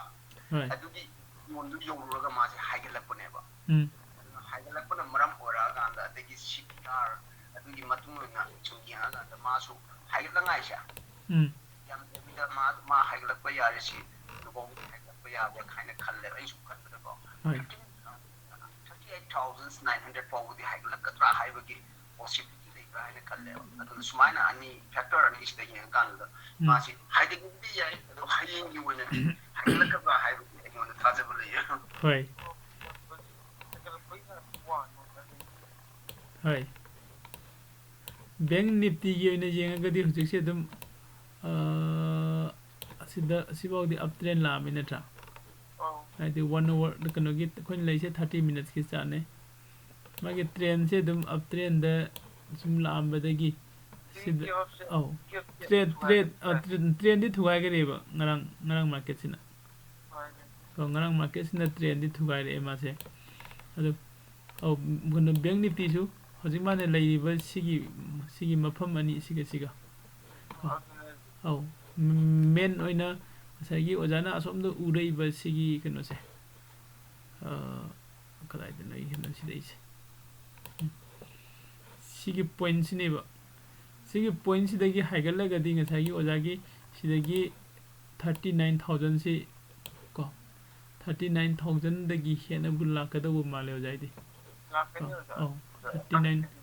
ꯍꯣꯏ꯫ ꯑꯗꯨꯒꯤ zone ꯗꯨ ꯌꯧꯔꯨꯔꯒ ꯃꯥꯁꯦ ꯍꯥꯏꯒꯠꯂꯛꯄꯅꯦꯕ꯫ ꯎꯝ꯫ ꯑꯗꯨꯅ ꯍꯥꯏꯒꯠꯂꯛꯄꯅ ꯃꯔꯝ ꯑꯣꯏꯔꯛꯑꯀꯥꯟꯗ, ꯑꯗꯒꯤ C P R, ꯑꯗꯨꯒꯤ ꯃꯇꯨꯡ ꯑꯣꯏꯅ ꯁꯨꯝ ꯌꯦꯡꯉꯀꯥꯟꯗ ꯃꯥꯁꯨ ꯍꯥꯏꯒꯠꯂꯉꯥꯏꯁꯦ ꯎꯝ꯫ ꯌꯥꯝ ꯗꯦꯕꯤꯗ ꯃꯥ, ꯃꯥ ꯍꯥꯏꯒꯠꯂꯛꯄ ꯌꯥꯔꯦ, ꯁꯤ ꯂꯨꯍꯣꯡꯕꯗ ꯍꯥꯏꯒꯠꯂꯛꯄ ꯌꯥꯕ꯭ꯔꯥ ꯍꯥꯏꯅ ꯈꯜꯂꯦꯕ, ꯑꯩ ꯁꯨꯝ ꯈꯟꯕꯗꯀꯣ꯫ ꯍꯣꯏ꯫ Thirty eight thousand nine hundred ꯐꯥꯎꯕꯗꯤ ꯍꯥꯏꯒꯠꯂꯛꯀꯗ꯭ꯔꯥ ꯍꯥꯏꯕꯒꯤ possibility ꯂꯩꯕ꯭ꯔꯥ ꯍꯥꯏꯅ ꯈꯜꯂꯦꯕ꯫ ꯑꯗꯨꯅ ꯁꯨꯃꯥꯏꯅ ꯑꯅꯤ, factor ꯑꯅꯤꯁꯤꯗ ꯌꯦꯡꯉꯀꯥꯟꯗ ꯎꯝ꯫ ꯃꯥꯁꯤ ꯍꯥꯏꯒꯠꯄꯗꯤ ꯌꯥꯏ, ꯑꯗꯣ ꯍꯌꯦꯡꯒꯤ ꯑꯣꯏꯅꯗꯤ ꯍꯥꯏꯒꯠꯂꯛꯀꯗ꯭ꯔꯥ ꯍꯥꯏꯕꯗꯤ ꯑꯩꯉꯣꯟꯗ ꯊꯥꯖꯕ ꯂꯩꯌꯦ꯫ ꯍꯣꯏ꯫ ꯍꯣꯏ꯫ Bank Nifty ꯒꯤ ꯑꯣꯏꯅ ꯌꯦꯡꯉꯒꯗꯤ ꯍꯧꯖꯤꯛꯁꯦ ꯑꯗꯨꯝ, ꯑ, ꯑꯁꯤꯗ, ꯑꯁꯤꯐꯥꯎꯗꯤ up trend ꯂꯥꯛꯑꯝꯃꯤ ꯅꯠꯇ꯭ꯔꯥ? ꯍꯥꯏꯗꯤ ꯋꯥꯟ ꯑꯋꯥꯔ ꯀꯩꯅꯣꯒꯤ ꯑꯩꯈꯣꯏꯅ ꯂꯩꯁꯦ ꯊꯥꯔꯇꯤ ꯃꯤꯅꯠꯁꯀꯤ ꯆꯥꯡꯅꯦ꯫ ꯃꯥꯒꯤ ꯇ꯭ꯔꯦꯟꯁꯦ ꯑꯗꯨꯝ ꯑꯞ ꯇ꯭ꯔꯦꯟꯗ ꯁꯨꯝ ꯂꯥꯛꯑꯝꯕꯗꯒꯤ ꯁꯤꯗ, ꯑꯧ, ꯇ꯭ꯔꯦꯟ, ꯇ꯭ꯔꯦꯟ, ꯑ, ꯇ꯭ꯔꯦꯟ, ꯇ꯭ꯔꯦꯟꯗꯤ ꯊꯨꯒꯥꯏꯈ꯭ꯔꯦꯕ ꯉꯔꯥꯡ, ꯉꯔꯥꯡ ꯃꯥꯔꯀꯦꯠꯁꯤꯅ꯫ ꯀꯣ, ꯉꯔꯥꯡ ꯃꯥꯔꯀꯦꯠꯁꯤꯅ ꯇ꯭ꯔꯦꯟꯗꯤ ꯊꯨꯒꯥꯏꯔꯛꯑꯦ ꯃꯥꯁꯦ꯫ ꯑꯗꯨ, ꯑꯧ, ꯀꯩꯅꯣ, ꯕꯦꯡ ꯅꯤꯐꯇꯤꯁꯨ ꯍꯧꯖꯤꯛ ꯃꯥꯅ ꯂꯩꯔꯤꯕ ꯁꯤꯒꯤ, ꯁꯤꯒꯤ ꯃꯐꯝ ꯑꯅꯤ ꯁꯤꯒ ꯁꯤꯒ꯫ ꯀꯣ, ꯑꯧ, ꯃꯦꯟ ꯑꯣꯏꯅ ꯉꯁꯥꯏꯒꯤ ꯑꯣꯖꯥꯅ ꯑꯁꯣꯝꯗ ꯎꯔꯛꯏꯕ ꯁꯤꯒꯤ ꯀꯩꯅꯣꯁꯦ, ꯑ, ꯀꯗꯥꯏꯗꯅꯣ ꯑꯩ ꯀꯩꯅꯣ ꯁꯤꯗꯩꯁꯦ? ꯎꯝ꯫ ꯁꯤꯒꯤ ꯄꯣꯏꯟꯁꯤꯅꯦꯕ꯫ ꯁꯤꯒꯤ ꯄꯣꯏꯟꯁꯤꯗꯒꯤ ꯍꯥꯏꯒꯠꯂꯒꯗꯤ ꯉꯁꯥꯏꯒꯤ ꯑꯣꯖꯥꯒꯤ ꯁꯤꯗꯒꯤ ꯊꯥꯔꯇꯤ ꯅꯥꯏꯟ ꯊꯥꯎꯖꯟꯁꯤ ꯀꯣ, ꯊꯥꯔꯇꯤ ꯅꯥꯏꯟ ꯊꯥꯎꯖꯟꯗꯒꯤ ꯍꯦꯟꯅꯕꯨ ꯂꯥꯛꯀꯗꯧꯕ ꯃꯥꯜꯂꯦ ꯑꯣꯖꯥ ꯑꯩꯗꯤ꯫ ꯂꯥꯛꯀꯅꯤ ꯀꯣ? ꯑꯣꯖꯥ꯫ ꯑꯧ, ꯑꯣꯖꯥ, ꯊꯥꯔꯇꯤ ꯅꯥꯏꯟ꯫ ꯂꯥꯛꯀꯅꯤ꯫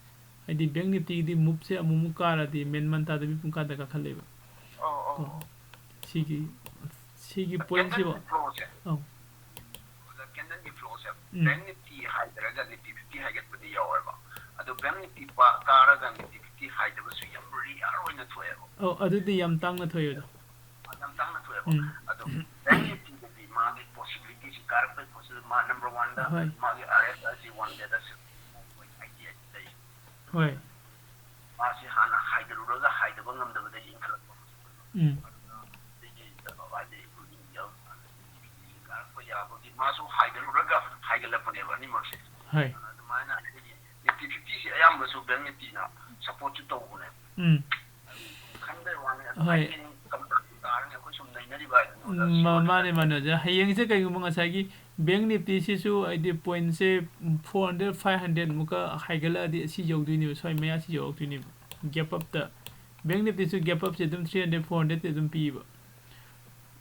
ꯍꯥꯏꯗꯤ ꯕꯦꯡ ꯅꯤꯐꯇꯤꯒꯤꯗꯤ ꯃꯨꯞꯁꯦ ꯑꯃꯨꯛ ꯑꯃꯨꯛ ꯀꯥꯔꯗꯤ ꯃꯦꯟ ꯃꯟ ꯇꯥꯗꯕꯤ ꯄꯨꯡꯀꯥꯗ ꯀꯥꯈꯠꯂꯦꯕ꯫ ꯑꯧ, ꯑꯧ, ꯀꯣ? ꯑꯧ꯫ ꯁꯤꯒꯤ, ꯁꯤꯒꯤ ꯄꯣꯏꯟꯁꯤꯕꯣ꯫ ꯀꯦꯟꯗꯜꯒꯤ ꯐ꯭ꯂꯣꯁꯦ꯫ ꯑꯧ꯫ ꯑꯣꯖꯥ, ꯀꯦꯟꯗꯜꯒꯤ ꯐ꯭ꯂꯣꯁꯦ ꯎꯝ꯫ ꯕꯦꯡ ꯅꯤꯐꯇꯤ ꯍꯥꯏꯗꯔꯒ ꯅꯤꯐꯇꯤ ꯐꯤꯐꯇꯤ ꯍꯥꯏꯒꯠꯄꯗꯤ ꯌꯥꯎꯋꯦꯕ꯫ ꯑꯗꯣ ꯕꯦꯡ ꯅꯤꯐꯇꯤ ꯄꯥ-, ꯀꯥꯔꯒ ꯅꯤꯐꯇꯤ ꯐꯤꯐꯇꯤ ꯍꯥꯏꯗꯕꯁꯨ ꯌꯥꯝ ꯔꯤꯌꯥꯔ ꯑꯣꯏꯅ ꯊꯣꯛꯑꯦꯕ꯫ ꯑꯧ, ꯑꯗꯨꯗꯤ ꯌꯥꯝ ꯇꯥꯡꯅ ꯊꯣꯛꯑꯦ ꯑꯣꯖꯥ꯫ ꯌꯥꯝ ꯇꯥꯡꯅ ꯊꯣꯛꯑꯦꯕ꯫ ꯎꯝ꯫ ꯑꯗꯣ ꯕꯦꯡ ꯅꯤꯐꯇꯤꯗꯗꯤ ꯃꯥꯒꯤ ꯄꯣꯁꯤꯕꯤꯂꯤꯇꯤꯁꯤ ꯀꯥꯔꯛꯄꯒꯤ ꯄꯣꯁꯤꯕꯤꯂꯤꯇꯤ, ꯃꯥ ꯅꯝꯕꯔ ꯋꯥꯟꯗ ꯍꯣꯏ꯫ ꯃꯥꯒꯤ ꯑꯥꯔ ꯑꯦꯁ ꯑꯥꯏꯁꯤ ꯋꯥꯟ ꯗꯦꯗ ꯁꯤꯛꯁ ꯄꯣꯏꯟ ꯑꯩꯠꯇꯤ ꯑꯩꯠ ꯂꯩ꯫ ꯍꯣꯏ꯫ ꯃꯥꯁꯤ ꯍꯥꯟꯅ ꯍꯥꯏꯗꯔꯨꯔꯒ ꯍꯥꯏꯗꯕ ꯉꯝꯗꯕꯗꯒꯤ ꯏꯟꯈꯠꯂꯛꯄ꯫ ꯎꯝ꯫ ꯑꯗꯨꯅ ꯁꯤꯒꯤ ꯍꯥꯏꯗꯤ ꯑꯩꯈꯣꯏꯒꯤ ꯀꯥꯔꯛꯄ ꯌꯥꯕꯒꯤ ꯃꯥꯁꯨ ꯍꯥꯏꯗꯔꯨꯔꯒ ꯍꯥꯏꯒꯠꯂꯛꯄꯅꯦꯕ ꯑꯅꯤꯃꯛꯁꯦ꯫ ꯍꯣꯏ꯫ ꯑꯗꯨꯃꯥꯏꯅ ꯑꯩꯈꯣꯏꯒꯤ ꯅꯤꯐꯇꯤ ꯐꯤꯐꯇꯤꯁꯦ ꯑꯌꯥꯝꯕꯁꯨ ꯕꯦꯡ ꯅꯤꯐꯇꯤꯅ ꯁꯞꯄꯣꯔꯠꯁꯨ ꯇꯧꯕꯅꯦ꯫ ꯎꯝ꯫ ꯈꯟꯕꯩ ꯋꯥꯅꯤ, ꯑꯗꯨ ꯍꯣꯏ꯫ ꯍꯌꯦꯡ ꯀꯝꯄꯅꯤ ꯇꯥꯔꯅꯤ ꯑꯩꯈꯣꯏ ꯁꯨꯝ ꯅꯩꯅꯔꯤꯕ ꯍꯥꯏꯗꯨꯅꯤ ꯑꯣꯖꯥ꯫ ꯎꯝ, ꯃꯥ-, ꯃꯥꯅꯦ, ꯃꯥꯅꯦ ꯑꯣꯖꯥ꯫ ꯍꯌꯦꯡꯁꯦ ꯀꯩꯒꯨꯝꯕ ꯉꯁꯥꯏꯒꯤ ꯕꯦꯡ ꯅꯤꯐꯇꯤꯁꯤꯁꯨ ꯍꯥꯏꯗꯤ ꯄꯣꯏꯟꯁꯦ ꯐꯣꯔ ꯍꯟꯗ꯭ꯔꯦꯠ, ꯐꯥꯏꯚ ꯍꯟꯗ꯭ꯔꯦꯠ ꯃꯨꯛꯀ ꯍꯥꯏꯒꯠꯂꯛꯑꯗꯤ ꯁꯤ ꯌꯧꯗꯣꯏꯅꯦꯕ, ꯁ꯭ꯋꯥꯏ ꯃꯌꯥꯁꯤ ꯌꯧꯔꯛꯇꯣꯏꯅꯦꯕ꯫ ꯒꯦꯞ ꯑꯞꯇ, ꯕꯦꯡ ꯅꯤꯐꯇꯤꯁꯨ ꯒꯦꯞ ꯑꯞꯁꯦ ꯑꯗꯨꯝ ꯊ꯭ꯔꯤ ꯍꯟꯗ꯭ꯔꯦꯠ, ꯐꯣꯔ ꯍꯟꯗ꯭ꯔꯦꯠꯇꯤ ꯑꯗꯨꯝ ꯄꯤꯕ꯫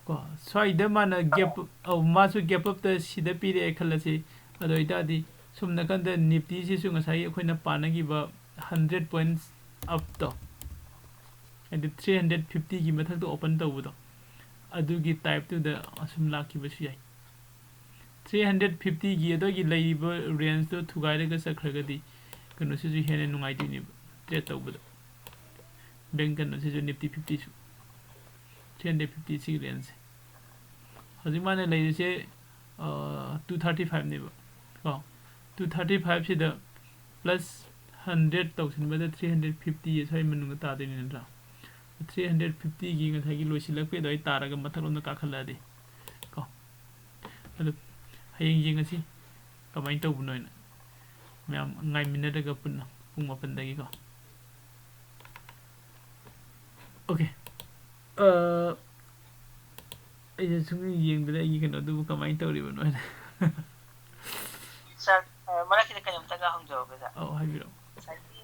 ꯀꯣ, ꯁ꯭ꯋꯥꯏꯗ ꯃꯥꯅ ꯒꯦꯞ, ꯑꯧ, ꯃꯥꯁꯨ ꯒꯦꯞ ꯑꯞꯇ ꯁꯤꯗ ꯄꯤꯔꯛꯑꯦ ꯈꯜꯂꯁꯤ꯫ ꯑꯗꯨ ꯑꯣꯏꯇꯥꯔꯗꯤ ꯁꯣꯝ ꯅꯥꯀꯟꯗ ꯅꯤꯐꯇꯤꯁꯤꯁꯨ ꯉꯁꯥꯏꯒꯤ ꯑꯩꯈꯣꯏꯅ ꯄꯥꯅꯈꯤꯕ ꯍꯟꯗ꯭ꯔꯦꯠ ꯄꯣꯏꯟꯠꯁ ꯑꯞꯇꯣ, ꯍꯥꯏꯗꯤ ꯊ꯭ꯔꯤ ꯍꯟꯗ꯭ꯔꯦꯠ ꯐꯤꯐꯇꯤꯒꯤ ꯃꯊꯛꯇ ꯑꯣꯄꯟ ꯇꯧꯕꯗꯣ, ꯑꯗꯨꯒꯤ ꯇꯥꯏꯞꯇꯨꯗ ꯑꯁꯨꯝ ꯂꯥꯛꯈꯤꯕꯁꯨ ꯌꯥꯏ꯫ ꯊ꯭ꯔꯤ ꯍꯟꯗ꯭ꯔꯦꯠ ꯐꯤꯐꯇꯤꯒꯤ ꯑꯗꯨꯒꯤ ꯂꯩꯔꯤꯕ ꯔꯦꯟꯖꯇꯣ ꯊꯨꯒꯥꯏꯔꯒ ꯆꯠꯈ꯭ꯔꯒꯗꯤ ꯀꯩꯅꯣꯁꯤꯁꯨ ꯍꯦꯟꯅ ꯅꯨꯡꯉꯥꯏꯗꯣꯏꯅꯦꯕ ꯇ꯭ꯔꯦꯠ ꯇꯧꯕꯗ꯫ Bank ꯀꯩꯅꯣꯁꯤꯁꯨ Nifty ꯐꯤꯐꯇꯤꯁꯨ꯫ Three hundred fifty ꯁꯤꯒꯤ ꯔꯦꯟꯖꯁꯦ꯫ ꯍꯧꯖꯤꯛ ꯃꯥꯅ ꯂꯩꯔꯤꯁꯦ two thirty five ꯅꯦꯕ ꯀꯣ. Two thirty five ꯁꯤꯗ plus hundred ꯇꯧꯁꯤꯟꯕꯗ three hundred fifty ꯁ꯭ꯋꯥꯏ ꯃꯅꯨꯡꯗ ꯇꯥꯗꯣꯏꯅꯤ ꯅꯠꯇ꯭ꯔꯥ? Three hundred fifty ꯒꯤ ꯉꯁꯥꯏꯒꯤ ꯂꯣꯏꯁꯤꯜꯂꯛꯄꯩ ꯑꯗꯨꯋꯥꯏ ꯇꯥꯔꯒ ꯃꯊꯛꯂꯣꯝꯗ ꯀꯥꯈꯠꯂꯛꯑꯗꯤ ꯀꯣ. ꯑꯗꯨ ꯍꯌꯦꯡ ꯌꯦꯡꯉꯁꯤ ꯀꯃꯥꯏꯅ ꯇꯧꯕꯅꯣ ꯍꯥꯏꯅ, ꯃꯌꯥꯝ ꯉꯥꯏꯃꯤꯟꯅꯔꯒ ꯄꯨꯟꯅ ꯄꯨꯡ ꯃꯥꯄꯟꯗꯒꯤꯀꯣ. Okay. ꯑꯩꯁꯦ ꯁꯨꯝ ꯌꯦꯡꯕꯗ ꯑꯩꯒꯤ ꯀꯩꯅꯣꯗꯨꯕꯨ ꯀꯃꯥꯏꯅ ꯇꯧꯔꯤꯕꯅꯣ ꯍꯥꯏꯅ. ꯁꯥꯔ, ꯃꯔꯛꯁꯤꯗ ꯀꯩꯅꯣꯝꯇꯒ ꯍꯪꯖꯍꯧꯒꯦ, ꯁꯥꯔ. ꯑꯧ, ꯍꯥꯏꯕꯤꯔꯛꯑꯣ. ꯉꯁꯥꯏꯒꯤ,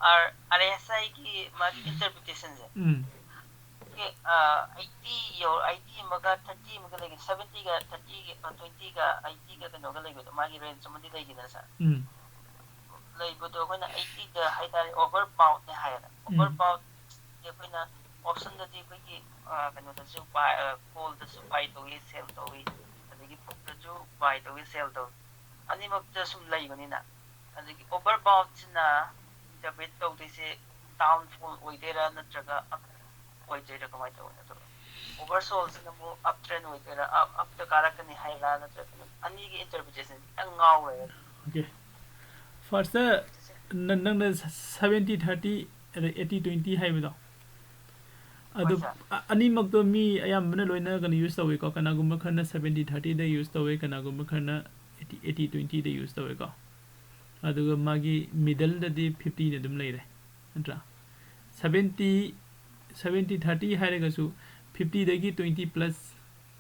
ꯑꯥꯔ ꯑꯦꯁ ꯑꯥꯏꯒꯤ ꯃꯥꯒꯤ interpretation ꯁꯦ, ꯎꯝ, ꯑꯩꯠꯇꯤ ꯌꯧ, ꯑꯩꯠꯇꯤ ꯑꯃꯒ ꯊꯥꯔꯇꯤ ꯑꯃꯒ ꯂꯩꯒꯦ, ꯁꯕꯦꯟꯇꯤꯒ ꯊꯥꯔꯇꯤꯒ, ꯇ꯭ꯋꯦꯟꯇꯤꯒ ꯑꯩꯠꯇꯤꯒ ꯀꯩꯅꯣꯒ ꯂꯩꯕꯗꯣ, ꯃꯥꯒꯤ ꯔꯦꯟꯖ ꯑꯃꯗꯤ ꯂꯩꯈꯤꯗꯅ, ꯁꯥꯔ. ꯎꯝ, ꯂꯩꯕꯗꯣ ꯑꯩꯈꯣꯏꯅ ꯑꯩꯠꯇꯤꯗ ꯍꯥꯏꯇꯥꯔꯦ, overbought ꯅꯦ ꯍꯥꯏꯌꯦꯕ. Overbought ꯁꯦ ꯑꯩꯈꯣꯏꯅ option ꯗꯗꯤ ꯑꯩꯈꯣꯏꯒꯤ, ꯑ, ꯀꯩꯅꯣꯗꯁꯨ ꯕꯥꯏ, ꯑ, call ꯗꯁꯨ buy ꯇꯧꯏ, sell ꯇꯧꯏ, ꯑꯗꯒꯤ put ꯇꯁꯨ buy ꯇꯧꯏ, sell ꯇꯧꯏ, ꯑꯅꯤꯃꯛꯇ ꯁꯨꯝ ꯂꯩꯕꯅꯤꯅ. ꯑꯗꯒꯤ overbought ꯁꯤꯅ interpret ꯇꯧꯗꯣꯏꯁꯦ downfall ꯑꯣꯏꯗꯣꯏꯔꯥ ꯅꯠꯇ꯭ꯔꯒ up ꯑꯣꯏꯗꯣꯏꯔꯥ, ꯀꯃꯥꯏꯅ ꯇꯧꯕꯅꯣ? ꯑꯗꯨꯒ oversold ꯁꯤꯅ ꯑꯃꯨꯛ up trend ꯑꯣꯏꯗꯣꯏꯔꯥ, up, up ꯇ ꯀꯥꯔꯛꯀꯅꯤ ꯍꯥꯏꯕ꯭ꯔꯥ, ꯅꯠꯇ꯭ꯔꯒ ꯑꯅꯤꯒꯤ interpretation ꯁꯦ ꯈꯤꯇꯪ ꯉꯥꯎꯔꯦ꯫ Okay. First ꯇ ꯅ-, ꯅꯪꯅ seventy thirty ꯑꯗ eighty twenty ꯍꯥꯏꯕꯗꯣ, ꯑꯗꯨ ꯍꯣꯏ, ꯁꯥꯔ. ꯑ-, ꯑꯅꯤꯃꯛꯇꯣ ꯃꯤ ꯑꯌꯥꯝꯕꯅ ꯂꯣꯏꯅ ꯀꯩꯅꯣ use ꯇꯧꯋꯤꯀꯣ. ꯀꯅꯥꯒꯨꯝꯕ ꯈꯔꯅ seventy thirty ꯗ use ꯇꯧꯋꯦ, ꯀꯅꯥꯒꯨꯝꯕ ꯈꯔꯅ eighty, eighty twenty ꯗ use ꯇꯧꯋꯦꯀꯣ. ꯑꯗꯨꯒ ꯃꯥꯒꯤ middle ꯗꯗꯤ fifty ꯅ ꯑꯗꯨꯝ ꯂꯩꯔꯦ, ꯅꯠꯇ꯭ꯔꯥ? Seventy, seventy thirty ꯍꯥꯏꯔꯒꯁꯨ fifty ꯗꯒꯤ twenty plus,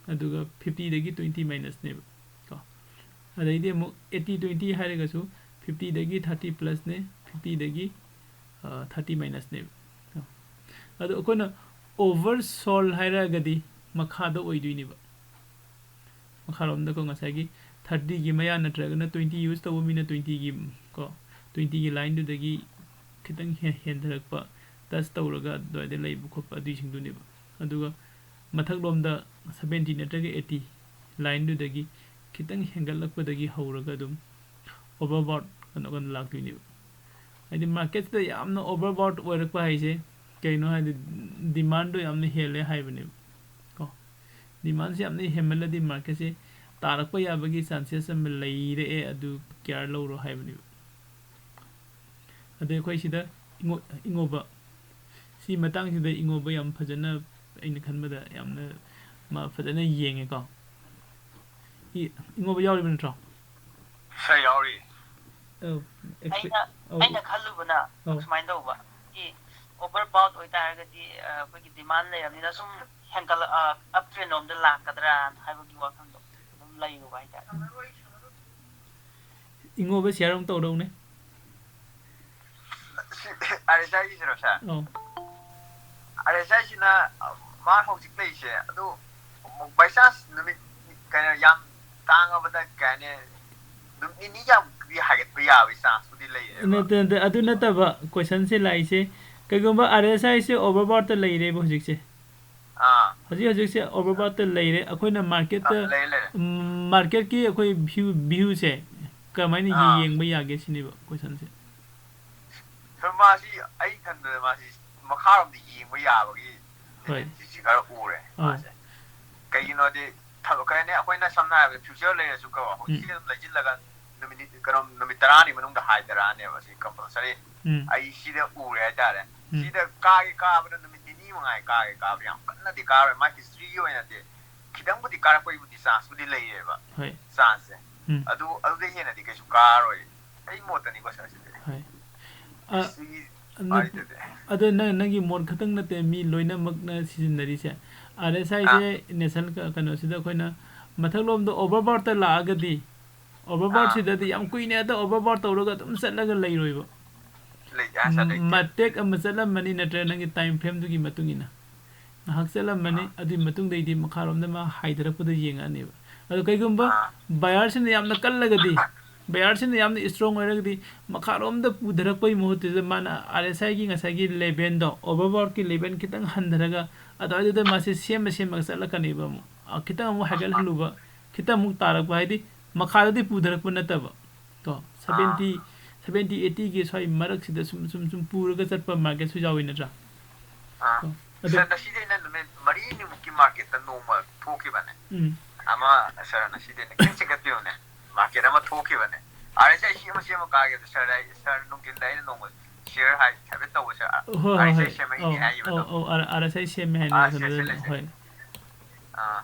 ꯑꯗꯨꯒ fifty ꯗꯒꯤ twenty minus ꯅꯦꯕ ꯀꯣ. ꯑꯗꯩꯗꯤ ꯑꯃꯨꯛ eighty twenty ꯍꯥꯏꯔꯒꯁꯨ fifty ꯗꯒꯤ thirty plus ꯅꯦ, fifty ꯗꯒꯤ, ꯑ, thirty minus ꯅꯦꯕ ꯀꯣ. ꯑꯗꯣ ꯑꯩꯈꯣꯏꯅ oversold ꯍꯥꯏꯔꯒꯗꯤ ꯃꯈꯥꯗ ꯑꯣꯏꯗꯣꯏꯅꯦꯕ. ꯃꯈꯥꯔꯣꯝꯗꯀꯣ, ꯉꯁꯥꯏꯒꯤ thirty ꯒꯤ ꯃꯌꯥ ꯅꯠꯇ꯭ꯔꯒꯅ twenty use ꯇꯧꯕ ꯃꯤꯅ twenty ꯒꯤ ꯀꯣ, twenty ꯒꯤ line ꯗꯨꯗꯒꯤ ꯈꯤꯇꯪ ꯍꯦ-, ꯍꯦꯟꯊꯔꯛꯄ, touch ꯇꯧꯔꯒ ꯑꯗꯨꯋꯥꯏꯗ ꯂꯩꯕ ꯈꯣꯠꯄ ꯑꯗꯨꯏꯁꯤꯡꯗꯨꯅꯦꯕ. ꯑꯗꯨꯒ ꯃꯊꯛꯂꯣꯝꯗ seventy ꯅꯠꯇ꯭ꯔꯒ eighty line ꯗꯨꯗꯒꯤ ꯈꯤꯇꯪ ꯍꯦꯟꯒꯠꯂꯛꯄꯗꯒꯤ ꯍꯧꯔꯒ ꯑꯗꯨꯝ overbought ꯀꯩꯅꯣ, ꯀꯩꯅꯣ ꯂꯥꯛꯇꯣꯏꯅꯦꯕ. ꯍꯥꯏꯗꯤ market ꯁꯤꯗ ꯌꯥꯝꯅ overbought ꯑꯣꯏꯔꯛꯄ ꯍꯥꯏꯁꯦ ꯀꯩꯅꯣ ꯍꯥꯏꯗꯤ demand ꯗꯣ ꯌꯥꯝꯅ ꯍꯦꯜꯂꯦ ꯍꯥꯏꯕꯅꯦꯕ ꯀꯣ. Demand ꯁꯦ ꯌꯥꯝꯅ ꯍꯦꯟꯃꯜꯂꯗꯤ market ꯁꯦ ꯇꯥꯔꯛꯄ ꯌꯥꯕꯒꯤ chances ꯑꯃ ꯂꯩꯔꯛꯑꯦ, ꯑꯗꯨ care ꯂꯧꯔꯣ ꯍꯥꯏꯕꯅꯦꯕ꯫ ꯑꯗꯩ ꯑꯩꯈꯣꯏ ꯁꯤꯗ ꯏꯉꯣ-, ꯏꯉꯣꯕ, ꯁꯤ ꯃꯇꯥꯡꯁꯤꯗ ꯏꯉꯣꯕ ꯌꯥꯝ ꯐꯖꯅ, ꯑꯩꯅ ꯈꯟꯕꯗ ꯌꯥꯝꯅ ꯃꯥ ꯐꯖꯅ ꯌꯦꯡꯉꯦꯀꯣ꯫ ꯏ-, ꯏꯉꯣꯕ ꯌꯥꯎꯔꯤꯕ ꯅꯠꯇ꯭ꯔꯣ? Sir, ꯌꯥꯎꯔꯤ꯫ ꯑꯧ, expe-, ꯑꯩꯅ, ꯑꯧ꯫ ꯑꯩꯅ ꯈꯜꯂꯨꯕꯅ ꯑꯧ꯫ ꯁꯨꯃꯥꯏꯅ ꯇꯧꯕ, ꯁꯤ overbought ꯑꯣꯏꯇꯥꯔꯒꯗꯤ, ꯑ, ꯑꯩꯈꯣꯏꯒꯤ demand ꯂꯩꯔꯕꯅꯤꯅ ꯁꯨꯝ ꯍꯦꯟꯒꯠꯂ-, ꯑ, uptrend ꯂꯣꯝꯗ ꯂꯥꯛꯀꯗ꯭ꯔꯥ ꯍꯥꯏꯕꯒꯤ ꯋꯥꯈꯜꯗꯣ ꯑꯗꯨꯝ ꯂꯩꯔꯨꯕ ꯍꯥꯏꯇꯥꯔꯦ꯫ ꯏꯉꯣꯕ share ꯑꯃꯨꯛ ꯇꯧꯔꯛꯎꯅꯦ꯫ ꯁꯤ, ꯑꯥꯔ ꯑꯦꯁ ꯑꯥꯏꯒꯤꯁꯤꯔꯣ, sir? ꯑꯧ꯫ ꯑꯥꯔ ꯑꯦꯁ ꯑꯥꯏꯁꯤꯅ, ꯑ, ꯃꯥ ꯍꯧꯖꯤꯛ ꯂꯩꯔꯤꯁꯦ, ꯑꯗꯨ by chance ꯅꯨꯃꯤꯠ ꯀꯩꯅꯣ ꯌꯥꯝ ꯇꯥꯡꯉꯕꯗ ꯀꯩ ꯍꯥꯏꯅꯤ, ꯅꯨꯃꯤꯠ ꯅꯤꯅꯤ ꯌꯥꯝꯗꯤ ꯍꯥꯏꯒꯠꯄ ꯌꯥꯕꯒꯤ chanceꯄꯨꯗꯤ ꯂꯩꯌꯦꯕ꯫ ꯅꯠꯇꯦ, ꯅꯠꯇꯦ, ꯑꯗꯨ ꯅꯠꯇꯕ questionꯁꯦ ꯂꯥꯛꯏꯁꯦ, ꯀꯩꯒꯨꯝꯕ ꯑꯥꯔ ꯑꯦꯁ ꯑꯥꯏꯁꯦ overboughtꯇ ꯂꯩꯔꯦꯕ ꯍꯧꯖꯤꯛꯁꯦ꯫ ꯑꯥ꯫ ꯍꯧꯖꯤꯛ ꯍꯧꯖꯤꯛꯁꯦ overboughtꯇ ꯂꯩꯔꯦ꯫ ꯑꯩꯈꯣꯏꯅ marketꯇ, ꯑꯥ, ꯂꯩꯔꯦ, ꯂꯩꯔꯦ꯫ ꯎꯝ, marketꯀꯤ ꯑꯩꯈꯣꯏ view, viewꯁꯦ ꯀꯃꯥꯏꯅ ꯑꯥ꯫ ꯌꯦꯡꯕ ꯌꯥꯒꯦ ꯁꯤꯅꯦꯕ questionꯁꯦ꯫ Sir, ꯃꯥꯁꯤ ꯑꯩ ꯈꯟꯕꯗ ꯃꯥꯁꯤ ꯃꯈꯥꯔꯣꯝꯗ ꯌꯦꯡꯕ ꯌꯥꯕꯒꯤ ꯍꯣꯏ꯫ Tendencyꯁꯤ ꯈꯔ ꯎꯔꯦ ꯑꯧ꯫ ꯃꯥꯁꯦ꯫ ꯀꯩꯒꯤꯅꯣꯗꯤ ꯊꯕꯛ, ꯀꯩ ꯍꯥꯏꯅꯤ, ꯑꯩꯈꯣꯏꯅ ꯁꯝꯅ ꯍꯥꯏꯔꯕꯗ future ꯂꯩꯔꯁꯨ ꯀꯣ, ꯎꯝ꯫ ꯍꯧꯖꯤꯛꯁꯦ ꯑꯗꯨꯝ ꯂꯩꯁꯤꯜꯂꯒ ꯅꯨꯃꯤꯠ ꯅꯤ-, ꯀꯩꯅꯣ, ꯅꯨꯃꯤꯠ ꯇꯔꯥꯅꯤ ꯃꯅꯨꯡꯗ ꯍꯥꯏꯊꯔꯛꯑꯅꯦꯕ ꯁꯤ compulsory꯫ ꯎꯝ꯫ ꯑꯩ ꯁꯤꯗ ꯎꯔꯦ ꯍꯥꯏꯇꯥꯔꯦ꯫ ꯎꯝ꯫ ꯁꯤꯗ ꯀꯥꯒꯦ ꯀꯥꯕꯗ ꯅꯨꯃꯤꯠ ꯅꯤꯅꯤ ꯃꯉꯥꯏ ꯀꯥꯒꯦ ꯀꯥꯕꯗ ꯌꯥꯝ ꯀꯟꯅꯗꯤ ꯀꯥꯔꯣꯏ꯫ ꯃꯥ historyꯒꯤ ꯑꯣꯏꯅꯗꯤ ꯈꯤꯇꯪꯕꯨꯗꯤ ꯀꯥꯔꯛꯄꯒꯤꯕꯨꯗꯤ chanceꯄꯨꯗꯤ ꯂꯩꯌꯦꯕ꯫ ꯍꯣꯏ꯫ Chanceꯁꯦ꯫ ꯎꯝ꯫ ꯑꯗꯨ, ꯑꯗꯨꯗꯩ ꯍꯦꯟꯅꯗꯤ ꯀꯩꯁꯨ ꯀꯥꯔꯣꯏ꯫ ꯑꯩ ꯃꯣꯠꯇꯅꯤꯀꯣ, sir, ꯁꯤꯗꯤ꯫ ꯍꯣꯏ꯫ ꯑ, historyꯒꯤ ꯅꯠ-, ꯋꯥꯔꯤꯗꯗꯤ꯫ ꯑꯗꯣ ꯅꯪ, ꯅꯪꯒꯤ ꯃꯣꯠ ꯈꯛꯇꯪ ꯅꯠꯇꯦ, ꯃꯤ ꯂꯣꯏꯅꯃꯛꯅ ꯁꯤꯖꯤꯟꯅꯔꯤꯁꯦ꯫ ꯑꯥꯔ ꯑꯦꯁ ꯑꯥꯏꯁꯦ ꯑꯥ꯫ National ꯀ-, ꯀꯩꯅꯣꯁꯤꯗ ꯑꯩꯈꯣꯏꯅ ꯃꯊꯛꯂꯣꯝꯗ overboughtꯇ ꯂꯥꯛꯑꯒꯗꯤ, overboughtꯁꯤꯗꯗꯤ ꯑꯥ꯫ ꯌꯥꯝ ꯀꯨꯏꯅ ꯑꯗ overbought ꯇꯧꯔꯒ ꯑꯗꯨꯝ ꯆꯠꯂꯒ ꯂꯩꯔꯣꯏꯕ꯫ ꯂꯩꯇꯦ, ꯑꯥ, sir, ꯂꯩꯇꯦ꯫ ꯃꯇꯦꯛ ꯑꯃ ꯆꯠꯂꯝꯃꯅꯤ, ꯅꯠꯇ꯭ꯔꯒ ꯅꯪꯒꯤ time frameꯗꯨꯒꯤ ꯃꯇꯨꯡ ꯏꯟꯅ꯫ ꯉꯥꯏꯍꯥꯛ ꯆꯠꯂꯝꯃꯅꯤ, ꯑꯥ꯫ ꯑꯗꯨꯒꯤ ꯃꯇꯨꯡꯗꯩꯗꯤ ꯃꯈꯥꯔꯣꯝꯗ ꯃꯥ ꯍꯥꯏꯊꯔꯛꯄꯗ ꯌꯦꯡꯉꯛꯑꯅꯦꯕ꯫ ꯑꯗꯣ ꯀꯩꯒꯨꯝꯕ ꯑꯥ꯫ Buyerꯁꯤꯅ ꯌꯥꯝꯅ ꯀꯜꯂꯒꯗꯤ, buyerꯁꯤꯅ ꯌꯥꯝꯅ strong ꯑꯣꯏꯔꯒꯗꯤ, ꯃꯈꯥꯔꯣꯝꯗ ꯄꯨꯊꯔꯛꯄꯒꯤ ꯃꯍꯨꯠꯇꯨꯗ ꯃꯥꯅ ꯑꯥꯔ ꯑꯦꯁ ꯑꯥꯏꯒꯤ ꯉꯁꯥꯏꯒꯤ levelꯗꯣ, overboughtꯀꯤ level ꯈꯤꯇꯪ ꯍꯟꯊꯔꯒ, ꯑꯗꯨꯋꯥꯏꯗꯨꯗ ꯃꯥꯁꯦ ꯁꯦꯝꯃ ꯁꯦꯝꯃꯒ ꯆꯠꯂꯛꯀꯅꯦꯕ ꯑꯃꯨꯛ꯫ ꯑ, ꯈꯤꯇꯪ ꯑꯃꯨꯛ ꯍꯥꯏꯒꯠꯍꯜꯂꯨꯕ, ꯈꯤꯇꯪ ꯑꯃꯨꯛ ꯇꯥꯔꯛꯄ, ꯍꯥꯏꯗꯤ ꯃꯈꯥꯗꯗꯤ ꯄꯨꯊꯔꯛꯄ ꯅꯠꯇꯕ꯫ ꯀꯣ, ꯑꯥ꯫ Seventy, seventy, eightyꯒꯤ ꯁ꯭ꯋꯥꯏ ꯃꯔꯛꯁꯤꯗ ꯁꯨꯝ, ꯁꯨꯝ, ꯁꯨꯝ ꯄꯨꯔꯒ ꯆꯠꯄ marketꯁꯨ ꯌꯥꯎꯏ ꯅꯠꯇ꯭ꯔꯥ? ꯑꯥ꯫ ꯀꯣ, ꯑꯗꯨ sir, ꯉꯁꯤꯗꯤ ꯑꯩꯅ ꯅꯨꯃꯤꯠ ꯃꯔꯤꯅꯤꯃꯨꯛꯀꯤ marketꯇ ꯅꯣꯡꯃ ꯊꯣꯛꯈꯤꯕꯅꯦ꯫ ꯎꯝ꯫ ꯑꯃ ꯁꯥꯔꯅ ꯁꯤꯗꯤ ꯅꯈꯤꯇꯪ ꯆꯤꯡꯈꯠꯄꯤꯌꯨꯅꯦ꯫ ꯃꯥꯔꯀꯦꯠ ꯑꯃ ꯊꯣꯛꯈꯤꯕꯅꯦ꯫ ꯑꯥꯔ ꯑꯦꯁ ꯑꯥꯏ ꯁꯦꯝꯃ ꯁꯦꯝꯃ ꯀꯥꯒꯦ꯫ ꯁꯥꯔ, ꯑꯩ, ꯁꯥꯔ, ꯅꯨꯡꯊꯤꯟꯗ ꯑꯩꯅ ꯅꯣꯡꯃ ꯁꯤꯌꯔ ꯍꯥꯏ, ꯍꯥꯏꯐꯦꯠ ꯇꯧꯕ, ꯁꯥꯔ꯫ ꯍꯣꯏ, ꯍꯣꯏ, ꯑꯥꯔ ꯑꯦꯁ ꯑꯥꯏ ꯍꯣꯏ꯫ ꯁꯦꯝꯃꯛꯏꯅꯦ ꯑꯧ, ꯍꯥꯏꯈꯤꯕꯗꯣ꯫ ꯑꯧ, ꯑꯧ, ꯑꯥꯔ ꯑꯦꯁ ꯑꯥꯏ ꯁꯦꯝꯃꯦ ꯍꯥꯏꯅ ꯑꯥ, ꯁꯦ, ꯀꯩꯅꯣꯗ, ꯁꯦ, ꯁꯦ, ꯁꯦ꯫ ꯍꯣꯏ꯫ ꯑꯥ꯫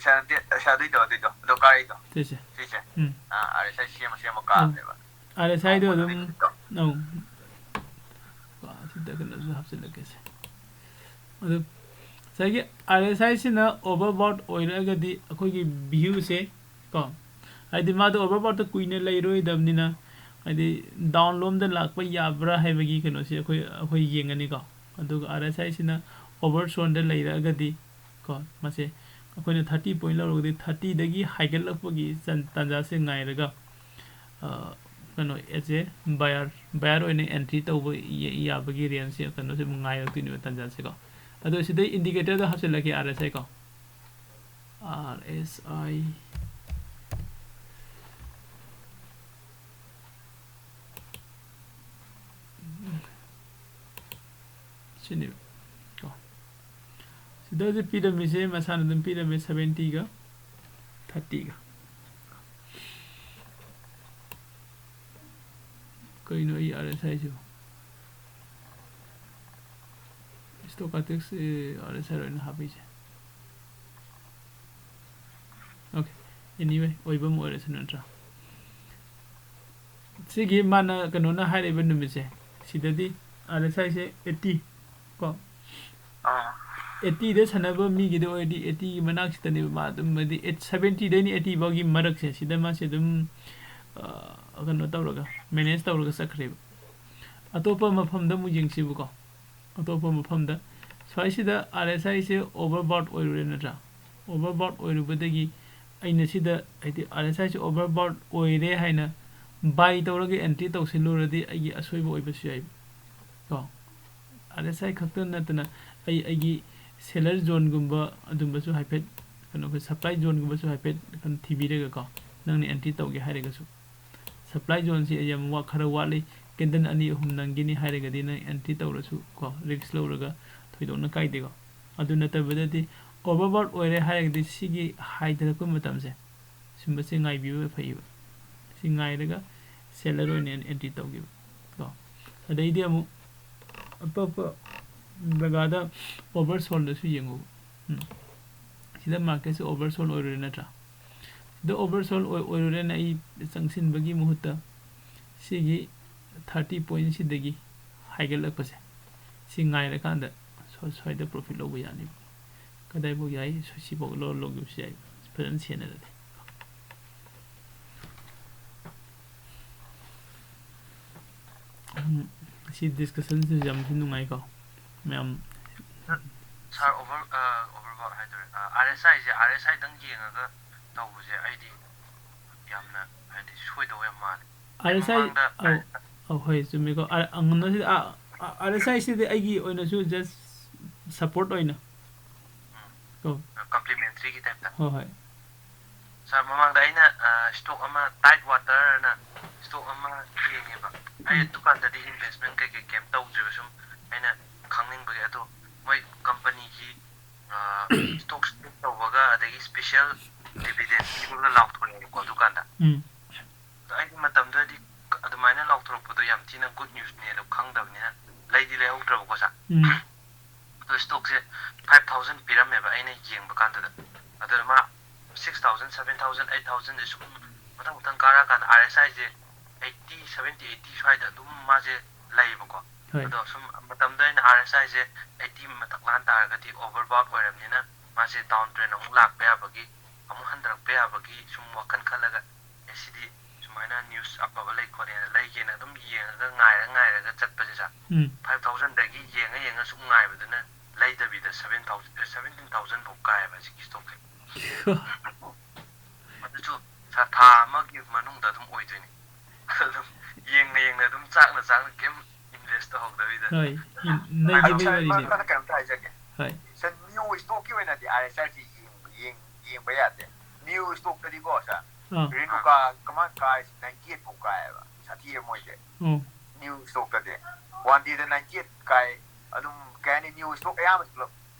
ꯁꯥꯔ, ꯅꯠꯇꯦ, ꯁꯥꯔ, ꯑꯗꯨꯏꯗꯣ, ꯑꯗꯨꯏꯗꯣ, ꯑꯗꯣ ꯀꯥꯔꯛꯏꯗꯣ꯫ ꯁꯤꯁꯦ꯫ ꯁꯤꯁꯦ꯫ ꯎꯝ꯫ ꯑꯥ, ꯑꯥꯔ ꯑꯦꯁ ꯑꯥꯏ ꯁꯦꯝꯃ ꯁꯦꯝꯃ ꯑꯥ꯫ ꯀꯥꯕꯅꯦꯕ꯫ ꯑꯥꯔ ꯑꯦꯁ ꯑꯥꯏꯗꯣ ꯑꯗꯨꯝ, ꯑꯗꯨꯗꯤ ꯑꯧ꯫ ꯁꯤꯗ ꯀꯩꯅꯣꯁꯨ ꯍꯥꯞꯆꯤꯜꯂꯛꯀꯦꯁꯦ꯫ ꯑꯗꯨ ꯉꯁꯥꯏꯒꯤ ꯑꯥꯔ ꯑꯦꯁ ꯑꯥꯏꯁꯤꯅ ꯑꯣꯚꯔꯕꯥꯎꯠ ꯑꯣꯏꯔꯛꯑꯒꯗꯤ ꯑꯩꯈꯣꯏꯒꯤ ꯚ꯭ꯌꯨꯁꯦ ꯀꯣ, ꯍꯥꯏꯗꯤ ꯃꯥꯗꯣ ꯑꯣꯚꯔꯕꯥꯎꯠꯇ ꯀꯨꯏꯅ ꯂꯩꯔꯣꯏꯗꯕꯅꯤꯅ, ꯍꯥꯏꯗꯤ ꯗꯥꯎꯟꯂꯣꯝꯗ ꯂꯥꯛꯄ ꯌꯥꯕ꯭ꯔꯥ ꯍꯥꯏꯕꯒꯤ ꯀꯩꯅꯣꯁꯦ ꯑꯩꯈꯣꯏ, ꯑꯩꯈꯣꯏ ꯌꯦꯡꯒꯅꯤꯀꯣ꯫ ꯑꯗꯨꯒ ꯑꯥꯔ ꯑꯦꯁ ꯑꯥꯏꯁꯤꯅ ꯑꯣꯚꯔꯁꯣꯟꯗ ꯂꯩꯔꯛꯑꯒꯗꯤ ꯀꯣ, ꯃꯁꯦ ꯑꯩꯈꯣꯏꯅ ꯊꯥꯔꯇꯤ ꯄꯣꯏꯟ ꯂꯧꯔꯒꯗꯤ ꯊꯥꯔꯇꯤꯗꯒꯤ ꯍꯥꯏꯒꯠꯂꯛꯄꯒꯤ ꯆꯟ-, ꯇꯥꯟꯖꯥꯁꯦ ꯉꯥꯏꯔꯒ, ꯑ, ꯀꯩꯅꯣ, as a buyer, buyer ꯑꯣꯏꯅ ꯑꯦꯟꯇ꯭ꯔꯤ ꯇꯧꯕ ꯌꯥ-, ꯌꯥꯕꯒꯤ ꯔꯦꯟꯖꯁꯦ ꯀꯩꯅꯣꯁꯦ ꯑꯃꯨꯛ ꯉꯥꯏꯔꯛꯇꯣꯏꯅꯦꯕ ꯇꯥꯟꯖꯥꯁꯦꯀꯣ꯫ ꯑꯗꯣ ꯁꯤꯗꯩ ꯏꯟꯗꯤꯀꯦꯇꯔꯗ ꯍꯥꯞꯆꯤꯜꯂꯛꯀꯦ, ꯑꯥꯔ ꯑꯦꯁ ꯑꯥꯏ ꯀꯣ꯫ ꯑꯥꯔ ꯑꯦꯁ ꯑꯥꯏ꯫ ꯁꯤꯅꯦꯕ ꯀꯣ꯫ ꯁꯤꯗ ꯍꯧꯖꯤꯛ ꯄꯤꯔꯝꯃꯤꯁꯦ ꯃꯁꯥꯅ ꯑꯗꯨꯝ ꯄꯤꯔꯝꯃꯦ, ꯁꯚꯦꯟꯇꯤꯒ ꯊꯥꯔꯇꯤꯒ꯫ ꯀꯩꯅꯣ ꯑꯩ ꯑꯥꯔ ꯑꯦꯁ ꯑꯥꯏꯁꯤꯕꯣ? ꯁ꯭ꯇꯣꯀꯥꯁꯇꯤꯛꯁ, ꯑꯦ, ꯑꯥꯔ ꯑꯦꯁ ꯑꯥꯏ ꯑꯣꯏꯅ ꯍꯥꯞꯄꯤꯁꯦ꯫ Okay, anyway, ꯑꯣꯏꯕ ꯑꯃ ꯑꯣꯏꯔꯁꯅꯨ ꯅꯠꯇ꯭ꯔꯥ? ꯁꯤꯒꯤ ꯃꯥꯅ ꯀꯩꯅꯣꯅ ꯍꯥꯏꯔꯛꯏꯕ ꯅꯨꯃꯤꯠꯁꯦ, ꯁꯤꯗꯗꯤ ꯑꯥꯔ ꯑꯦꯁ ꯑꯥꯏꯁꯦ ꯑꯩꯠꯇꯤ ꯀꯣ, ꯑꯥ꯫ ꯑꯩꯠꯇꯤꯗ ꯁꯥꯟꯅꯕ ꯃꯤꯒꯤꯗ ꯑꯣꯏꯔꯗꯤ ꯑꯩꯠꯇꯤꯒꯤ ꯃꯅꯥꯛꯁꯤꯗꯅꯦꯕ ꯃꯥ ꯑꯗꯨꯝ, ꯍꯥꯏꯗꯤ ꯑꯩꯠ, ꯁꯚꯦꯟꯇꯤꯗꯩꯅ ꯑꯩꯠꯇꯤ ꯐꯥꯎꯒꯤ ꯃꯔꯛꯁꯦ, ꯁꯤꯗ ꯃꯥꯁꯦ ꯑꯗꯨꯝ, ꯑ, ꯀꯩꯅꯣ ꯇꯧꯔꯒ, ꯃꯦꯅꯦꯖ ꯇꯧꯔꯒ ꯆꯠꯈ꯭ꯔꯦꯕ꯫ ꯑꯇꯣꯞꯄ ꯃꯐꯝꯗ ꯑꯃꯨꯛ ꯌꯦꯡꯁꯤꯕꯀꯣ꯫ ꯑꯇꯣꯞꯄ ꯃꯐꯝꯗ ꯁ꯭ꯋꯥꯏꯁꯤꯗ ꯑꯥꯔ ꯑꯦꯁ ꯑꯥꯏꯁꯦ ꯑꯣꯚꯔꯕꯥꯎꯠ ꯑꯣꯏꯔꯨꯔꯦ ꯅꯠꯇ꯭ꯔꯥ? ꯑꯣꯚꯔꯕꯥꯎꯠ ꯑꯣꯏꯔꯨꯕꯗꯒꯤ ꯑꯩꯅ ꯁꯤꯗ, ꯍꯥꯏꯗꯤ, ꯑꯥꯔ ꯑꯦꯁ ꯑꯥꯏꯁꯦ ꯑꯣꯚꯔꯕꯥꯎꯠ ꯑꯣꯏꯔꯦ ꯍꯥꯏꯅ ꯕꯥꯏ ꯇꯧꯔꯒ ꯑꯦꯟꯇ꯭ꯔꯤ ꯇꯧꯁꯤꯜꯂꯨꯔꯗꯤ ꯑꯩꯒꯤ ꯑꯁꯣꯏꯕ ꯑꯣꯏꯕꯁꯨ ꯌꯥꯏ ꯀꯣ꯫ ꯑꯥꯔ ꯑꯦꯁ ꯑꯥꯏ ꯈꯛꯇ ꯅꯠꯇꯅ ꯑꯩ, ꯑꯩꯒꯤ ꯁꯦꯂꯔ ꯖꯣꯟꯒꯨꯝꯕ ꯑꯗꯨꯝꯕꯁꯨ ꯍꯥꯏꯐꯦꯠ, ꯀꯩꯅꯣ, ꯑꯩꯈꯣꯏ ꯁꯄ꯭ꯂꯥꯏ ꯖꯣꯟꯒꯨꯝꯕꯁꯨ ꯍꯥꯏꯐꯦꯠ ꯀꯩꯅꯣ ꯊꯤꯕꯤꯔꯒꯀꯣ, ꯅꯪꯅ ꯑꯦꯟꯇ꯭ꯔꯤ ꯇꯧꯒꯦ ꯍꯥꯏꯔꯒꯁꯨ꯫ ꯁꯄ꯭ꯂꯥꯏ ꯖꯣꯟꯁꯤ ꯌꯥꯝ ꯋꯥ-, ꯈꯔ ꯋꯥꯠꯂꯤ, ꯀꯦꯟꯗꯜ ꯑꯅꯤ ꯑꯍꯨꯝ ꯅꯪꯒꯤꯅꯤ ꯍꯥꯏꯔꯒꯗꯤ ꯅꯪ ꯑꯦꯟꯇ꯭ꯔꯤ ꯇꯧꯔꯁꯨ ꯀꯣ, ꯔꯤꯛꯁ ꯂꯧꯔꯒ ꯊꯣꯏꯗꯣꯛꯅ ꯀꯥꯏꯗꯦꯀꯣ꯫ ꯑꯗꯨ ꯅꯠꯇꯕꯗꯗꯤ ꯑꯣꯚꯔꯕꯥꯎꯠ ꯑꯣꯏꯔꯦ ꯍꯥꯏꯔꯒꯗꯤ ꯁꯤꯒꯤ ꯍꯥꯏꯊꯔꯛꯄ ꯃꯇꯝꯁꯦ ꯁꯨꯝꯕꯁꯦ ꯉꯥꯏꯕꯤꯕ ꯐꯩꯌꯦꯕ꯫ ꯁꯤ ꯉꯥꯏꯔꯒ ꯁꯦꯂꯔ ꯑꯣꯏꯅ ꯑꯦꯟꯇ꯭ꯔꯤ ꯇꯧꯈꯤꯕ ꯀꯣ꯫ ꯑꯗꯩꯗꯤ ꯑꯃꯨꯛ ꯑꯇꯣꯞꯄ ꯖꯒꯥꯗ ꯑꯣꯚꯔꯁꯣꯜꯗꯁꯨ ꯌꯦꯡꯉꯨꯕ꯫ ꯎꯝ꯫ ꯁꯤꯗ ꯃꯥꯔꯀꯦꯠꯁꯦ ꯑꯣꯚꯔꯁꯣꯜ ꯑꯣꯏꯔꯨꯔꯦ ꯅꯠꯇ꯭ꯔꯥ? ꯁꯤꯗ ꯑꯣꯚꯔꯁꯣꯜ ꯑꯣꯏ-, ꯑꯣꯏꯔꯨꯔꯦꯅ ꯑꯩ ꯆꯪꯁꯤꯟꯕꯒꯤ ꯃꯍꯨꯠꯇ ꯁꯤꯒꯤ ꯊꯥꯔꯇꯤ ꯄꯣꯏꯟꯁꯤꯗꯒꯤ ꯍꯥꯏꯒꯠꯂꯛꯄꯁꯦ ꯁꯤ ꯉꯥꯏꯔꯀꯥꯟꯗ ꯁ꯭ꯋꯥ-, ꯁ꯭ꯋꯥꯏꯗ ꯄ꯭ꯔꯣꯐꯤꯠ ꯂꯧꯕ ꯌꯥꯅꯤꯕ꯫ ꯀꯗꯥꯏꯐꯥꯎ ꯌꯥꯏ? ꯁꯤꯐꯥꯎ ꯂꯧ-, ꯂꯧꯈꯤꯕꯁꯨ ꯌꯥꯏ, ꯐꯖꯅ ꯁꯦꯟꯅꯔꯗꯤ꯫ ꯎꯝ, ꯁꯤ ꯗꯤꯁꯀꯁꯟꯁꯤꯁꯨ ꯌꯥꯝ ꯊꯤ ꯅꯨꯡꯉꯥꯏꯀꯣ ꯃꯌꯥꯝ꯫ ꯁꯥꯔ, ꯑꯣꯚꯔ ꯑꯣꯚꯔꯕꯥꯎꯠ ꯍꯥꯏꯗꯣꯏꯔꯦ, ꯑꯥꯔ ꯑꯦꯁ ꯑꯥꯏꯁꯦ, ꯑꯥꯔ ꯑꯦꯁ ꯑꯥꯏꯗꯪ ꯌꯦꯡꯉꯒ ꯇꯧꯕꯁꯦ ꯑꯩꯗꯤ ꯌꯥꯝꯅ ꯍꯥꯏꯗꯤ ꯁꯣꯏꯗꯧ ꯌꯥꯝ ꯃꯥꯜꯂꯦ꯫ ꯑꯥꯔ ꯑꯦꯁ ꯑꯥꯏ ꯃꯃꯥꯡꯗ ꯑꯧ, ꯑꯥꯔ ꯑꯦꯁ ꯑꯥꯏ ꯑꯧ, ꯍꯣꯏ, ꯆꯨꯝꯃꯤꯀꯣ꯫ ꯑꯥ, ꯑꯉꯝꯅꯁꯤꯗ, ꯑꯥ, ꯑꯥ, ꯑꯥꯔ ꯑꯦꯁ ꯑꯥꯏꯁꯤꯗꯤ ꯑꯩꯒꯤ ꯑꯣꯏꯅꯁꯨ ꯖꯁ ꯁꯞꯄꯣꯔꯠ ꯑꯣꯏꯅ ꯎꯝ꯫ ꯀꯣ꯫ ꯀꯝꯄ꯭ꯂꯤꯃꯦꯟꯇꯔꯤꯒꯤ ꯇꯥꯏꯞꯇ꯫ ꯍꯣꯏ, ꯍꯣꯏ꯫ ꯁꯥꯔ, ꯃꯃꯥꯡꯗ ꯑꯩꯅ, ꯑ, ꯁ꯭ꯇꯣꯛ ꯑꯃ, ꯇꯥꯏꯠ ꯋꯥꯇꯔꯅ ꯁ꯭ꯇꯣꯛ ꯑꯃ ꯌꯦꯡꯉꯦꯕ꯫ ꯑꯩ ꯎꯝ꯫ ꯑꯗꯨꯀꯥꯟꯗꯗꯤ ꯏꯟꯚꯦꯁꯃꯦꯟ ꯀꯩꯀꯩ ꯀꯩꯝ ꯇꯧꯗ꯭ꯔꯤꯕ, ꯁꯨꯝ ꯑꯩꯅ ꯈꯪꯅꯤꯡꯕꯒꯤ꯫ ꯑꯗꯣ ꯃꯣꯏ ꯀꯝꯄꯅꯤꯒꯤ, ꯑ, ꯁ꯭ꯇꯣꯛ ꯁ꯭ꯄ꯭ꯂꯤꯠ ꯇꯧꯕꯒ ꯑꯗꯒꯤ ꯁ꯭ꯄꯦꯁꯦꯜ ꯗꯤꯚꯤꯗꯦꯟ ꯄꯤꯕꯒ ꯂꯥꯎꯊꯣꯔꯛꯑꯦꯕꯀꯣ ꯑꯗꯨꯀꯥꯟꯗ꯫ ꯎꯝ꯫ ꯑꯗꯣ ꯑꯩꯒꯤ ꯃꯇꯝꯗꯨꯗꯗꯤ ꯑꯗꯨꯃꯥꯏꯅ ꯂꯥꯎꯊꯣꯔꯛꯄꯗꯣ ꯌꯥꯝ ꯊꯤꯅ ꯒꯨꯗ ꯅ꯭ꯌꯨꯁꯅꯦ ꯑꯗꯣ ꯈꯪꯗꯕꯅꯤꯅ ꯂꯩꯗꯤ ꯂꯩꯍꯧꯗ꯭ꯔꯕꯀꯣ, ꯁꯥꯔ꯫ ꯎꯝ꯫ ꯑꯗꯣ ꯁ꯭ꯇꯣꯛꯁꯦ ꯐꯥꯏꯚ ꯊꯥꯎꯖꯟ ꯄꯤꯔꯝꯃꯦꯕ ꯑꯩꯅ ꯌꯦꯡꯕ ꯀꯥꯟꯗꯨꯗ꯫ ꯑꯗꯨꯗ ꯃꯥ six thousand, seven thousand, eight ꯊꯥꯎꯖꯟꯁꯦ ꯁꯨꯝ ꯃꯊꯪ ꯃꯊꯪ ꯀꯥꯔꯛꯑꯀꯥꯟꯗ ꯑꯥꯔ ꯑꯦꯁ ꯑꯥꯏꯁꯦ ꯑꯩꯠꯇꯤ, ꯁꯚꯦꯟꯇꯤ, ꯑꯩꯠꯇꯤ ꯁ꯭ꯋꯥꯏꯗ ꯑꯗꯨꯝ ꯃꯥꯁꯦ ꯂꯩꯌꯦꯕꯀꯣ꯫ ꯍꯣꯏ꯫ ꯑꯗꯣ ꯁꯨꯝ ꯃꯇꯝꯗ ꯑꯩꯅ ꯑꯥꯔ ꯑꯦꯁ ꯑꯥꯏꯁꯦ ꯑꯩꯠꯇꯤ ꯃꯊꯛ ꯂꯥꯟ ꯇꯥꯔꯒꯗꯤ ꯑꯣꯚꯔꯕꯥꯎꯠ ꯑꯣꯏꯔꯕꯅꯤꯅ ꯃꯥꯁꯦ ꯗꯥꯎꯟ ꯇ꯭ꯔꯦꯟ ꯑꯃꯨꯛ ꯂꯥꯛꯄ ꯌꯥꯕꯒꯤ, ꯑꯃꯨꯛ ꯍꯟꯊꯔꯛꯄ ꯌꯥꯕꯒꯤ ꯁꯨꯝ ꯋꯥꯈꯜ ꯈꯜꯂꯒ, ꯑꯦ, ꯁꯤꯗꯤ ꯁꯨꯃꯥꯏꯅ ꯅ꯭ꯌꯨꯁ ꯑꯐꯕ ꯂꯩ ꯈꯣꯠꯂꯦꯅ ꯂꯩꯒꯦꯅ ꯑꯗꯨꯝ ꯌꯦꯡꯉꯒ ꯉꯥꯏꯔ ꯉꯥꯏꯔꯒ ꯆꯠꯄꯁꯦ, ꯁꯥꯔ, ꯎꯝ꯫ ꯐꯥꯏꯚ ꯊꯥꯎꯖꯟꯗꯒꯤ ꯌꯦꯡꯉ ꯌꯦꯡꯉ ꯁꯨꯝ ꯉꯥꯏꯕꯗꯨꯅ ꯂꯩꯗꯕꯤꯗ ꯁꯚꯦꯟ ꯊꯥꯎꯖꯟ, ꯁꯚꯦꯟꯇꯤꯟ ꯊꯥꯎꯖꯟ ꯐꯥꯎ ꯀꯥꯏꯌꯦꯕ ꯍꯧꯖꯤꯛꯀꯤ ꯁ꯭ꯇꯣꯛꯁꯦ꯫ ꯑꯗꯨꯁꯨ, ꯁꯥꯔ, ꯊꯥ ꯑꯃꯒꯤ ꯃꯅꯨꯡꯗ ꯑꯗꯨꯝ ꯑꯣꯏꯗꯣꯏꯅꯤ꯫ ꯑꯗꯨꯝ ꯌꯦꯡꯅ ꯌꯦꯡꯅ ꯑꯗꯨꯝ ꯆꯥꯛꯅ ꯆꯥꯛꯅ ꯀꯩꯝ ꯏꯟꯚꯦꯁ ꯇꯧꯍꯧꯗꯕꯤꯗ꯫ ꯍꯣꯏ, ꯏꯟ-, ꯑꯗꯣ ꯅꯩꯈꯤꯕꯒꯤ ꯁꯥꯔ, ꯋꯥꯔꯤꯅꯦ꯫ ꯃꯔꯛꯇ ꯀꯩꯅꯣꯝꯇ ꯍꯥꯏꯖꯒꯦ꯫ ꯍꯣꯏ꯫ ꯁꯥꯔ, ꯅ꯭ꯌꯨ ꯁ꯭ꯇꯣꯛꯀꯤ ꯑꯣꯏꯅꯗꯤ ꯑꯥꯔ ꯑꯦꯁ ꯑꯥꯏꯁꯤ ꯌꯦꯡ-, ꯌꯦꯡ-, ꯌꯦꯡꯕ ꯌꯥꯗꯦ꯫ ꯅ꯭ꯌꯨ ꯁ꯭ꯇꯣꯛꯇꯗꯤꯀꯣ, ꯁꯥꯔ, ꯑꯥ꯫ ꯔꯦꯅꯨꯀꯥ ꯀꯃꯥꯏꯅ ꯀꯥꯏꯁꯤ ꯅꯥꯏꯟꯇꯤ ꯑꯩꯠ ꯐꯥꯎ ꯀꯥꯏꯌꯦꯕ꯫ ꯁꯥꯊꯤꯌꯦ ꯃꯣꯏꯁꯦ꯫ ꯑꯣ꯫ ꯅ꯭ꯌꯨ ꯁ꯭ꯇꯣꯛꯇꯗꯤ꯫ ꯋꯥꯟ ꯗꯦꯗ ꯅꯥꯏꯟꯇꯤ ꯑꯩꯠ ꯀꯥꯏ, ꯑꯗꯨꯝ ꯀꯩ ꯍꯥꯏꯅꯤ, ꯅ꯭ꯌꯨ ꯁ꯭ꯇꯣꯛ ꯑꯌꯥꯝꯕꯁꯤ ꯄꯨꯂꯞ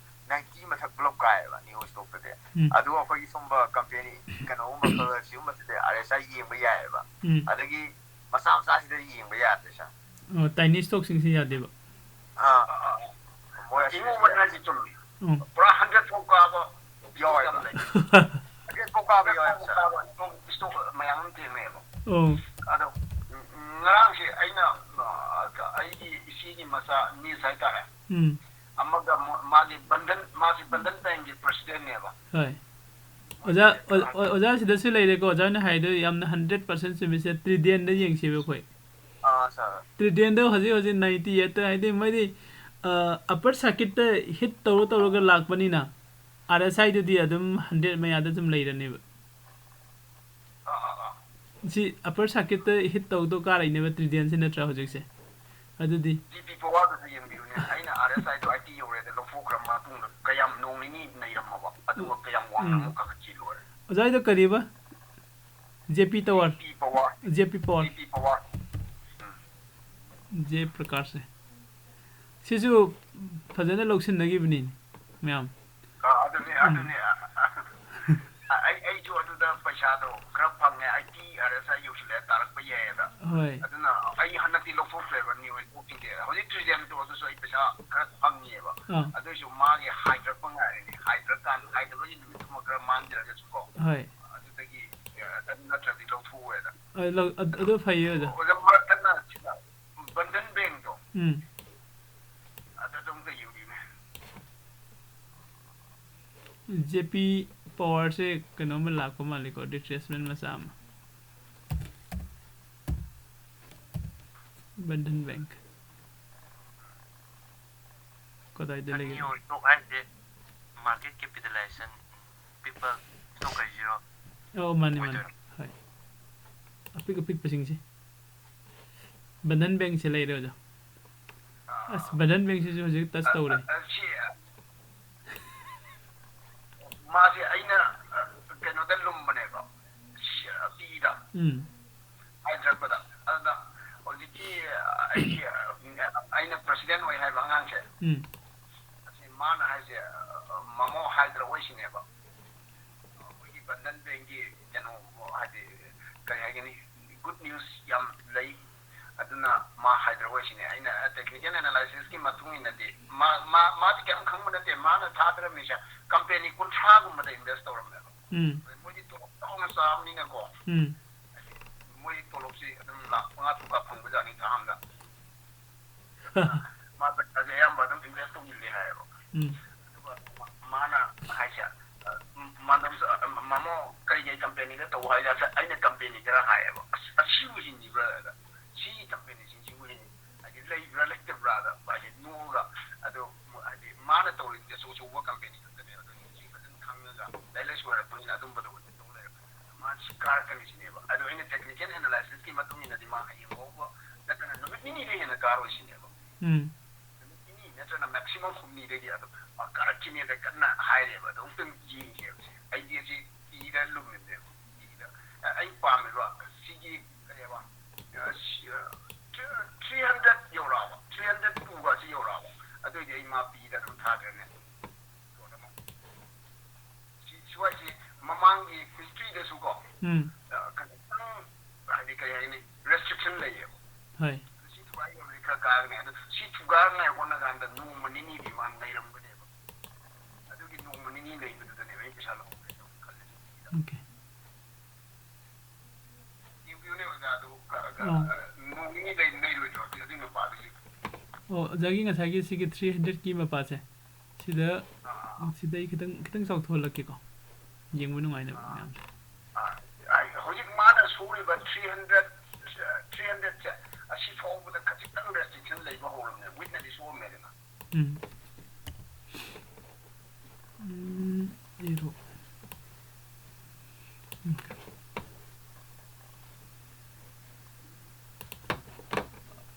ꯅꯥꯏꯟꯇꯤ ꯃꯊꯛ ꯄꯨꯂꯞ ꯀꯥꯏꯌꯦꯕ ꯅꯤꯌꯣ ꯁ꯭ꯇꯣꯛꯇꯗꯤ꯫ ꯎꯝ꯫ ꯑꯗꯨ ꯑꯩꯈꯣꯏꯒꯤ ꯁꯨꯝꯕ ꯀꯝꯄꯦꯅꯤ ꯀꯩꯅꯣꯒꯨꯝꯕ ꯈꯔ ꯁꯤꯒꯨꯝꯕꯁꯤꯗꯤ ꯑꯥꯔ ꯑꯦꯁ ꯑꯥꯏ ꯌꯦꯡꯕ ꯌꯥꯏꯑꯕ꯫ ꯎꯝ꯫ ꯑꯗꯒꯤ ꯃꯆꯥ ꯃꯆꯥꯁꯤꯗ ꯌꯦꯡꯕ ꯌꯥꯗ꯭ꯔꯦ ꯁꯥꯔ꯫ ꯑꯣ, ꯇꯥꯏꯅꯤ ꯁ꯭ꯇꯣꯛꯁꯤꯡꯁꯤ ꯌꯥꯗꯦꯕ꯫ ꯑꯥ, ꯑꯥ, ꯑꯥ꯫ ꯃꯣꯏ ꯑꯁꯤꯗꯤ ꯏꯉꯨ ꯃꯅꯥꯏꯁꯤ ꯆꯨꯝꯃꯤ꯫ ꯎꯝ꯫ ꯄꯨꯔꯥ ꯍꯟꯗ꯭ꯔꯦꯠ ꯐꯥꯎ ꯀꯥꯕ ꯌꯥꯎꯋꯦꯕ꯫ ꯍꯟꯗ꯭ꯔꯦꯠ ꯐꯥꯎ ꯀꯥꯕ ꯌꯥꯎꯋꯦꯕ ꯁꯥꯔ꯫ ꯏꯁꯇꯣꯛ, ꯏꯁꯇꯣꯛ ꯃꯌꯥꯝ ꯑꯃ ꯊꯦꯡꯅꯩꯑꯕ꯫ ꯑꯣ꯫ ꯑꯗꯣ ꯉꯔꯥꯡꯁꯦ ꯑꯩꯅ, ꯑ, ꯑꯩꯒꯤ ꯏꯆꯦꯒꯤ ꯃꯆꯥ niece ꯍꯥꯏꯇꯥꯔꯦ꯫ ꯎꯝ꯫ ꯑꯃꯒ ꯃꯣ-, ꯃꯥꯒꯤ ꯕꯟꯙꯟ, ꯃꯥꯁꯤ ꯕꯟꯙꯟ ꯕꯦꯡꯒꯤ presidentꯅꯦꯕ꯫ ꯍꯣꯏ꯫ ꯑꯣꯖꯥ, ꯑꯣ-, ꯑꯣ-, ꯑꯣꯖꯥ ꯁꯤꯗꯁꯨ ꯂꯩꯔꯦꯀꯣ, ꯑꯣꯖꯥꯅ ꯍꯥꯏꯗꯣ ꯌꯥꯝꯅ hundred percent ꯆꯨꯝꯃꯤꯁꯦ꯫ ꯇ꯭ꯔꯤꯗꯦꯟꯗ ꯌꯦꯡꯁꯦꯕ ꯑꯩꯈꯣꯏ꯫ ꯑꯥ, ꯁꯥꯔ꯫ ꯇ꯭ꯔꯤꯗꯦꯟꯗꯣ ꯍꯧꯖꯤꯛ ꯍꯧꯖꯤꯛ ninety eight ꯍꯥꯏꯗꯤ ꯃꯣꯏꯗꯤ, ꯑ, upper circuitꯇ hit ꯇꯧꯔ ꯇꯧꯔꯒ ꯂꯥꯛꯄꯅꯤꯅ, ꯑꯥꯔ ꯑꯦꯁ ꯑꯥꯏꯗꯨꯗꯤ ꯑꯗꯨꯝ hundred ꯃꯌꯥꯗ ꯑꯗꯨꯝ ꯂꯩꯔꯅꯦꯕ꯫ ꯑꯥ, ꯑꯥ, ꯑꯥ꯫ ꯁꯤ upper circuitꯇ hit ꯇꯧꯗꯧ ꯀꯥꯔꯛꯏꯅꯦꯕ ꯇ꯭ꯔꯤꯗꯦꯟꯁꯦ ꯅꯠꯇ꯭ꯔꯥ ꯍꯧꯖꯤꯛꯁꯦ? ꯑꯗꯨꯗꯤ ꯖꯤ ꯄꯤ ꯄꯋꯥꯔꯗꯨꯁꯨ ꯌꯦꯡꯕꯤꯌꯨꯅꯦ꯫ ꯑꯩꯅ ꯑꯥꯔ ꯑꯦꯁ ꯑꯥꯏꯗꯣ ꯑꯥꯏꯇꯤ ꯌꯧꯔꯦꯗ ꯂꯧꯊꯣꯛꯈ꯭ꯔ ꯃꯇꯨꯡꯗ ꯀꯌꯥꯝ ꯅꯣꯡ ꯅꯤꯅꯤ ꯅꯩꯔꯝꯃꯕ, ꯑꯗꯨꯒ ꯀꯌꯥꯝ ꯋꯥꯡꯅ ꯎꯝ꯫ ꯑꯃꯨꯛ ꯀꯥꯈꯠꯈꯤ ꯂꯣꯏꯔꯦ꯫ ꯑꯣꯖꯥ, ꯑꯩꯗꯣ ꯀꯔꯤꯕ? ꯖꯦ ꯄꯤ ꯇꯋꯥꯔ꯫ G P Pawar. J P Pawar. G P Pawar. ꯎꯝ꯫ ꯖꯦ ꯄ꯭ꯔꯀꯥꯁꯁꯦ꯫ ꯁꯤꯁꯨ ꯐꯖꯅ ꯂꯧꯁꯤꯟꯅꯈꯤꯕꯅꯤꯅꯦ ꯃꯌꯥꯝ꯫ ꯑꯥ, ꯑꯗꯨꯅꯦ, ꯎꯝ꯫ ꯑꯗꯨꯅꯦ꯫ ꯑ-, ꯑ-, ꯑꯩ, ꯑꯩꯁꯨ ꯑꯗꯨꯗ ꯄꯩꯁꯥꯗꯣ ꯈꯔ ꯐꯪꯉꯦ, ꯑꯥꯏꯇꯤ ꯑꯥꯔ ꯑꯦꯁ ꯑꯥꯏ ꯌꯧꯁꯤꯜꯂꯛꯑꯦ, ꯇꯥꯔꯛꯄ ꯌꯥꯏꯌꯦꯅ꯫ ꯍꯣꯏ꯫ ꯑꯗꯨꯅ ꯑꯩ ꯍꯟꯗꯛꯇꯤ ꯂꯧꯊꯣꯛꯇ꯭ꯔꯦꯕ ꯅꯤꯌꯣ ꯁ꯭ꯇꯣꯛꯁꯤꯡꯁꯦ꯫ ꯍꯧꯖꯤꯛ ꯇ꯭ꯔꯤꯗꯦꯟꯗꯣ ꯑꯗꯨꯁꯨ ꯑꯩ ꯄꯩꯁꯥ ꯈꯔ ꯐꯪꯉꯤꯑꯕ꯫ ꯑꯥ꯫ ꯑꯗꯨꯏꯁꯨ ꯃꯥꯒꯤ ꯍꯥꯏꯊꯔꯛꯄ ꯉꯥꯏꯔꯤꯅꯦ꯫ ꯍꯥꯏꯊꯔꯀꯥꯟ, ꯍꯥꯏꯊꯕꯒꯤ ꯅꯨꯃꯤꯠꯇꯨꯃ ꯈꯔ ꯃꯥꯡꯖꯔꯒꯁꯨꯀꯣ꯫ ꯍꯣꯏ꯫ ꯑꯗꯨꯗꯒꯤ, ꯑ, ꯑꯗꯨ ꯅꯠꯇ꯭ꯔꯗꯤ ꯂꯧꯊꯣꯛꯑꯣꯏꯗ꯫ ꯑ, ꯂꯧ-, ꯑꯗꯨ, ꯑꯗꯨ ꯐꯩꯌꯦ ꯑꯣꯖꯥ꯫ ꯑꯣꯖꯥ, ꯃꯔꯛ ꯊꯠꯅ ꯁꯤꯗ ꯕꯟꯙꯟ ꯕꯦꯡꯛꯇꯣ꯫ ꯎꯝ꯫ ꯑꯗꯨꯗ ꯑꯝꯇ ꯌꯦꯡꯕꯤꯌꯨꯅꯦ꯫ ꯖꯦ ꯄꯤ ꯄꯋꯥꯔꯁꯦ ꯀꯩꯅꯣꯝꯃ ꯂꯥꯛꯄ ꯃꯥꯜꯂꯤꯀꯣ, retracement ꯃꯆꯥ ꯑꯃ꯫ ꯕꯟꯙꯟ ꯕꯦꯡꯛ꯫ ꯀꯗꯥꯏꯗ ꯂꯩꯒꯦ? ꯁꯅꯤ ꯑꯣꯏꯊꯣꯛ ꯍꯥꯏꯁꯦ market capitalization ꯄꯤꯛꯄ ꯏꯁꯇꯣꯛ ꯀꯩꯁꯤꯔꯣ? ꯑꯧ, ꯃꯥꯅꯤ, ꯃꯥꯅꯤ꯫ ꯑꯣꯏꯗꯣꯏꯔꯣ? ꯍꯣꯏ꯫ ꯑꯄꯤꯛ ꯑꯄꯤꯛꯄꯁꯤꯡꯁꯦ꯫ ꯕꯟꯙꯟ ꯕꯦꯡꯛꯁꯦ ꯂꯩꯔꯦ ꯑꯣꯖꯥ꯫ ꯑꯁ, ꯕꯟꯙꯟ ꯕꯦꯡꯛꯁꯤꯁꯨ ꯍꯧꯖꯤꯛ touch ꯇꯧꯔꯦ꯫ ꯑ, ꯑ, ꯁꯤ, ꯑ, ꯃꯥꯁꯦ ꯑꯩꯅ, ꯑ, ꯀꯩꯅꯣꯗ ꯂꯨꯝꯕꯅꯦꯕ꯫ ꯁꯤ, ꯑ, ꯄꯤꯗ꯫ ꯎꯝ꯫ ꯍꯥꯏꯗ꯭ꯔꯛꯄꯗ꯫ ꯑꯗꯨꯗ ꯍꯧꯖꯤꯛꯀꯤ, ꯑ, ꯑꯩꯒꯤ, ꯑ, ꯑꯩꯅ president ꯑꯣꯏ ꯍꯥꯏꯕ ꯑꯉꯥꯡꯁꯦ꯫ ꯎꯝ꯫ ꯑꯁꯤ ꯃꯥꯅ ꯍꯥꯏꯁꯦ, ꯑ, ꯃꯃꯣ ꯍꯥꯏꯗ꯭ꯔ ꯑꯣꯏꯁꯤꯅꯦꯕ꯫ ꯑꯩꯈꯣꯏꯒꯤ ꯕꯟꯙꯟ ꯕꯦꯡꯒꯤ ꯀꯩꯅꯣ, ꯍꯥꯏꯗꯤ, ꯀꯔꯤ ꯍꯥꯏꯒꯅꯤ, ꯒꯨꯗ ꯅ꯭ꯌꯨꯁ ꯌꯥꯝ ꯂꯩ꯫ ꯑꯗꯨꯅ ꯃꯥ ꯍꯥꯏꯗ꯭ꯔ ꯑꯣꯏꯁꯤꯅꯦ꯫ ꯑꯩꯅ ꯇꯦꯛꯅꯤꯀꯦꯜ ꯑꯦꯅꯥꯂꯥꯏꯁꯤꯁꯀꯤ ꯃꯇꯨꯡ ꯏꯟꯅꯗꯤ ꯃꯥ, ꯃꯥ, ꯃꯥꯗꯤ ꯀꯩꯝ ꯈꯪꯕ ꯅꯠꯇꯦ꯫ ꯃꯥꯅ ꯊꯥꯗꯔꯝꯃꯤꯁꯦ ꯀꯝꯄꯦꯅꯤ ꯀꯨꯟꯊ꯭ꯔꯥꯒꯨꯝꯕꯗ ꯏꯟꯚꯦꯁ ꯇꯧꯔꯝꯃꯦꯕ꯫ ꯎꯝ꯫ ꯃꯣꯏꯗꯤ ꯇꯣꯂꯣꯞ ꯆꯥꯎꯅ ꯆꯥꯕꯅꯤꯅꯀꯣ꯫ ꯎꯝ꯫ ꯃꯣꯏ ꯇꯣꯂꯣꯞꯁꯤ ꯑꯗꯨꯝ ꯂꯥꯈ ꯃꯉꯥ ꯇꯔꯨꯛꯀ ꯐꯪꯕꯖꯥꯠꯅꯤ ꯊꯥ ꯑꯃꯗ꯫ ꯃꯥ ꯄꯩꯁꯥꯁꯦ ꯑꯌꯥꯝꯕ ꯑꯗꯨꯝ ꯏꯟꯚꯦꯁ ꯇꯧꯁꯤꯜꯂꯦ ꯍꯥꯏꯌꯦꯕ꯫ ꯎꯝ꯫ ꯑꯗꯨꯒ ꯃꯥꯅ ꯍꯥꯏꯁꯦ, ꯑ, ꯃꯥꯂꯪꯁꯨ, ꯑ, ꯃꯃꯣ ꯀꯔꯤ ꯀꯔꯤ ꯀꯝꯄꯦꯅꯤꯗ ꯇꯧ ꯍꯥꯏ ꯀꯥꯟꯗ ꯑꯩꯅ ꯀꯝꯄꯦꯅꯤ ꯈꯔ ꯍꯥꯏꯌꯦꯕ꯫ "ꯑꯁ, ꯑꯁꯤꯕꯨ ꯍꯤꯡꯉꯤꯕ꯭ꯔꯥ?" ꯑꯗ, "ꯁꯤ ꯀꯝꯄꯦꯅꯤꯁꯤꯡꯁꯤꯕꯨ ꯍꯤꯡ-, ꯍꯥꯏꯗꯤ ꯂꯩꯕ꯭ꯔꯥ ꯂꯩꯇꯕ꯭ꯔꯥ?" ꯑꯗ ꯍꯥꯏꯗꯤ ꯅꯣꯛꯑꯒ, ꯑꯗꯣ ꯍꯥꯏꯗꯤ ꯃꯥꯅ ꯇꯧꯔꯤꯗꯤ ꯑꯆꯧ ꯑꯆꯧꯕ ꯀꯝꯄꯦꯅꯤ ꯈꯛꯇꯅꯦ꯫ ꯑꯗꯣ ꯍꯤꯟꯗꯤ ꯐꯖꯅ ꯈꯪꯉꯒ ꯂꯥꯏꯔꯤꯛ ꯂꯥꯏꯁꯨ ꯍꯩꯔꯛꯄꯅꯤꯅ ꯑꯗꯨꯝꯕꯗꯣ ꯑꯣꯏꯅ ꯇꯧ ꯂꯩꯔꯕꯅꯤꯅ ꯃꯥ ꯁꯤ ꯀꯥꯔꯛꯀꯅꯤ ꯁꯤꯅꯦꯕ꯫ ꯑꯗꯣ ꯑꯩꯅ ꯇꯦꯛꯅꯤꯀꯦꯜ ꯑꯦꯅꯥꯂꯥꯏꯁꯤꯁꯀꯤ ꯃꯇꯨꯡ ꯏꯟꯅꯗꯤ ꯃꯥ ꯍꯌꯦꯡ ꯐꯥꯎꯕ ꯅꯠꯇ꯭ꯔꯒ ꯅꯨꯃꯤꯠ ꯅꯤꯅꯤꯗꯩ ꯍꯦꯟꯅ ꯀꯥꯔꯣꯏ ꯁꯤꯅꯦꯕ꯫ ꯎꯝ꯫ ꯅꯨꯃꯤꯠ ꯅꯤꯅꯤ ꯅꯠꯇ꯭ꯔꯒ ꯃꯦꯛꯁꯤꯃꯝ ꯍꯨꯝꯅꯤꯗꯒꯤ ꯑꯗꯨꯝ ꯃꯥ ꯀꯥꯔꯛꯈꯤꯅꯦꯅ ꯀꯟꯅ ꯍꯥꯏꯔꯦꯕ꯫ ꯑꯗꯣ ꯑꯃꯨꯛꯇꯪ ꯌꯦꯡꯒꯦꯕ꯫ ꯑꯩꯗꯤ ꯑꯁꯤ ꯏꯗ ꯂꯨꯝꯃꯤꯅꯦꯕ꯫ ꯏꯗ, ꯑ, ꯑꯩ ꯄꯥꯝꯃꯤꯕ ꯁꯤꯒꯤ ꯀꯩ ꯍꯥꯏꯕ, ꯑ, ꯁꯤ, ꯑ, three hundred ꯌꯧꯔꯛꯑꯕ, three hundred two ꯒꯁꯤ ꯌꯧꯔꯛꯑꯕ, ꯑꯗꯨꯑꯣꯏꯗꯤ ꯑꯩ ꯃꯥ ꯄꯤꯗ ꯑꯗꯨꯝ ꯊꯥꯈ꯭ꯔꯅꯤ꯫ ꯁꯤ, ꯁ꯭ꯋꯥꯏꯁꯤ ꯃꯃꯥꯡꯒꯤ ꯍꯤꯁꯇ꯭ꯔꯤꯗꯁꯨ ꯀꯣ, ꯎꯝ꯫ ꯑ, ꯈꯤꯇꯪ, ꯍꯥꯏꯗꯤ ꯀꯩ ꯍꯥꯏꯅꯤ, ꯔꯦꯁꯇ꯭ꯔꯤꯛꯁꯟ ꯂꯩꯌꯦꯕ꯫ ꯍꯣꯏ꯫ ꯁꯤ ꯊꯨꯒꯥꯏ ꯌꯧꯔꯗꯤ ꯈꯔ ꯀꯥꯒꯅꯤ꯫ ꯑꯗꯣ ꯁꯤ ꯊꯨꯒꯥꯏꯅꯉꯥꯏ ꯍꯣꯠꯅ ꯀꯥꯟꯗ ꯅꯣꯡꯃ ꯅꯤꯅꯤꯗꯤ ꯃꯥ ꯂꯩꯔꯝꯒꯅꯦꯕ꯫ ꯑꯗꯨꯒꯤ ꯅꯣꯡꯃ ꯅꯤꯅꯤ ꯂꯩꯕꯗꯨꯗꯅꯦꯕ ꯑꯩ ꯄꯩꯁꯥ ꯂꯧꯍꯧꯒꯦ ꯇꯧꯔ ꯈꯜꯂꯤꯁꯦ꯫ ꯑꯣꯀꯦ꯫ ꯌꯦꯡꯕꯤꯌꯨꯅꯦ ꯑꯣꯖꯥ, ꯑꯗꯨ ꯀ-, ꯀ-, ꯑꯥ꯫ ꯅꯣꯡ ꯅꯤꯅꯤ ꯂꯩ-, ꯂꯩꯔꯣꯏꯗ꯭ꯔꯣ? ꯑꯗꯨ, ꯑꯗꯨꯒꯤ ꯃꯄꯥꯗꯨ ꯌꯦꯡꯕꯤꯌꯨ꯫ ꯑꯣ, ꯑꯣꯖꯥꯒꯤ ꯉꯁꯥꯏꯒꯤ ꯁꯤꯒꯤ three hundred ꯀꯤ ꯃꯄꯥꯁꯦ, ꯁꯤꯗ, ꯑꯥ, ꯑꯥ꯫ ꯁꯤꯗ ꯑꯩ ꯈꯤꯇꯪ, ꯈꯤꯇꯪ ꯆꯥꯎꯊꯣꯛꯍꯜꯂꯛꯀꯦꯀꯣ, ꯌꯦꯡꯕ ꯅꯨꯡꯉꯥꯏꯅꯕ ꯑꯥ, ꯑꯥ꯫ ꯃꯌꯥꯝꯁꯦ꯫ ꯑꯥ, ꯑꯥ, ꯍꯧꯖꯤꯛ ꯃꯥꯅ ꯁꯨꯔꯤꯕ three hundred, three hundred ꯁꯦ, ꯑꯁꯤ ꯐꯥꯎꯕꯗ ꯈꯖꯤꯛꯇꯪ restriction ꯂꯩꯕ ꯍꯧꯔꯕꯅꯦ, ꯋꯤꯠꯅꯗꯤ ꯁꯣꯛꯑꯝꯃꯦꯗꯅ꯫ ꯎꯝ꯫ ꯎꯝ, zero꯫ ꯎꯝ꯫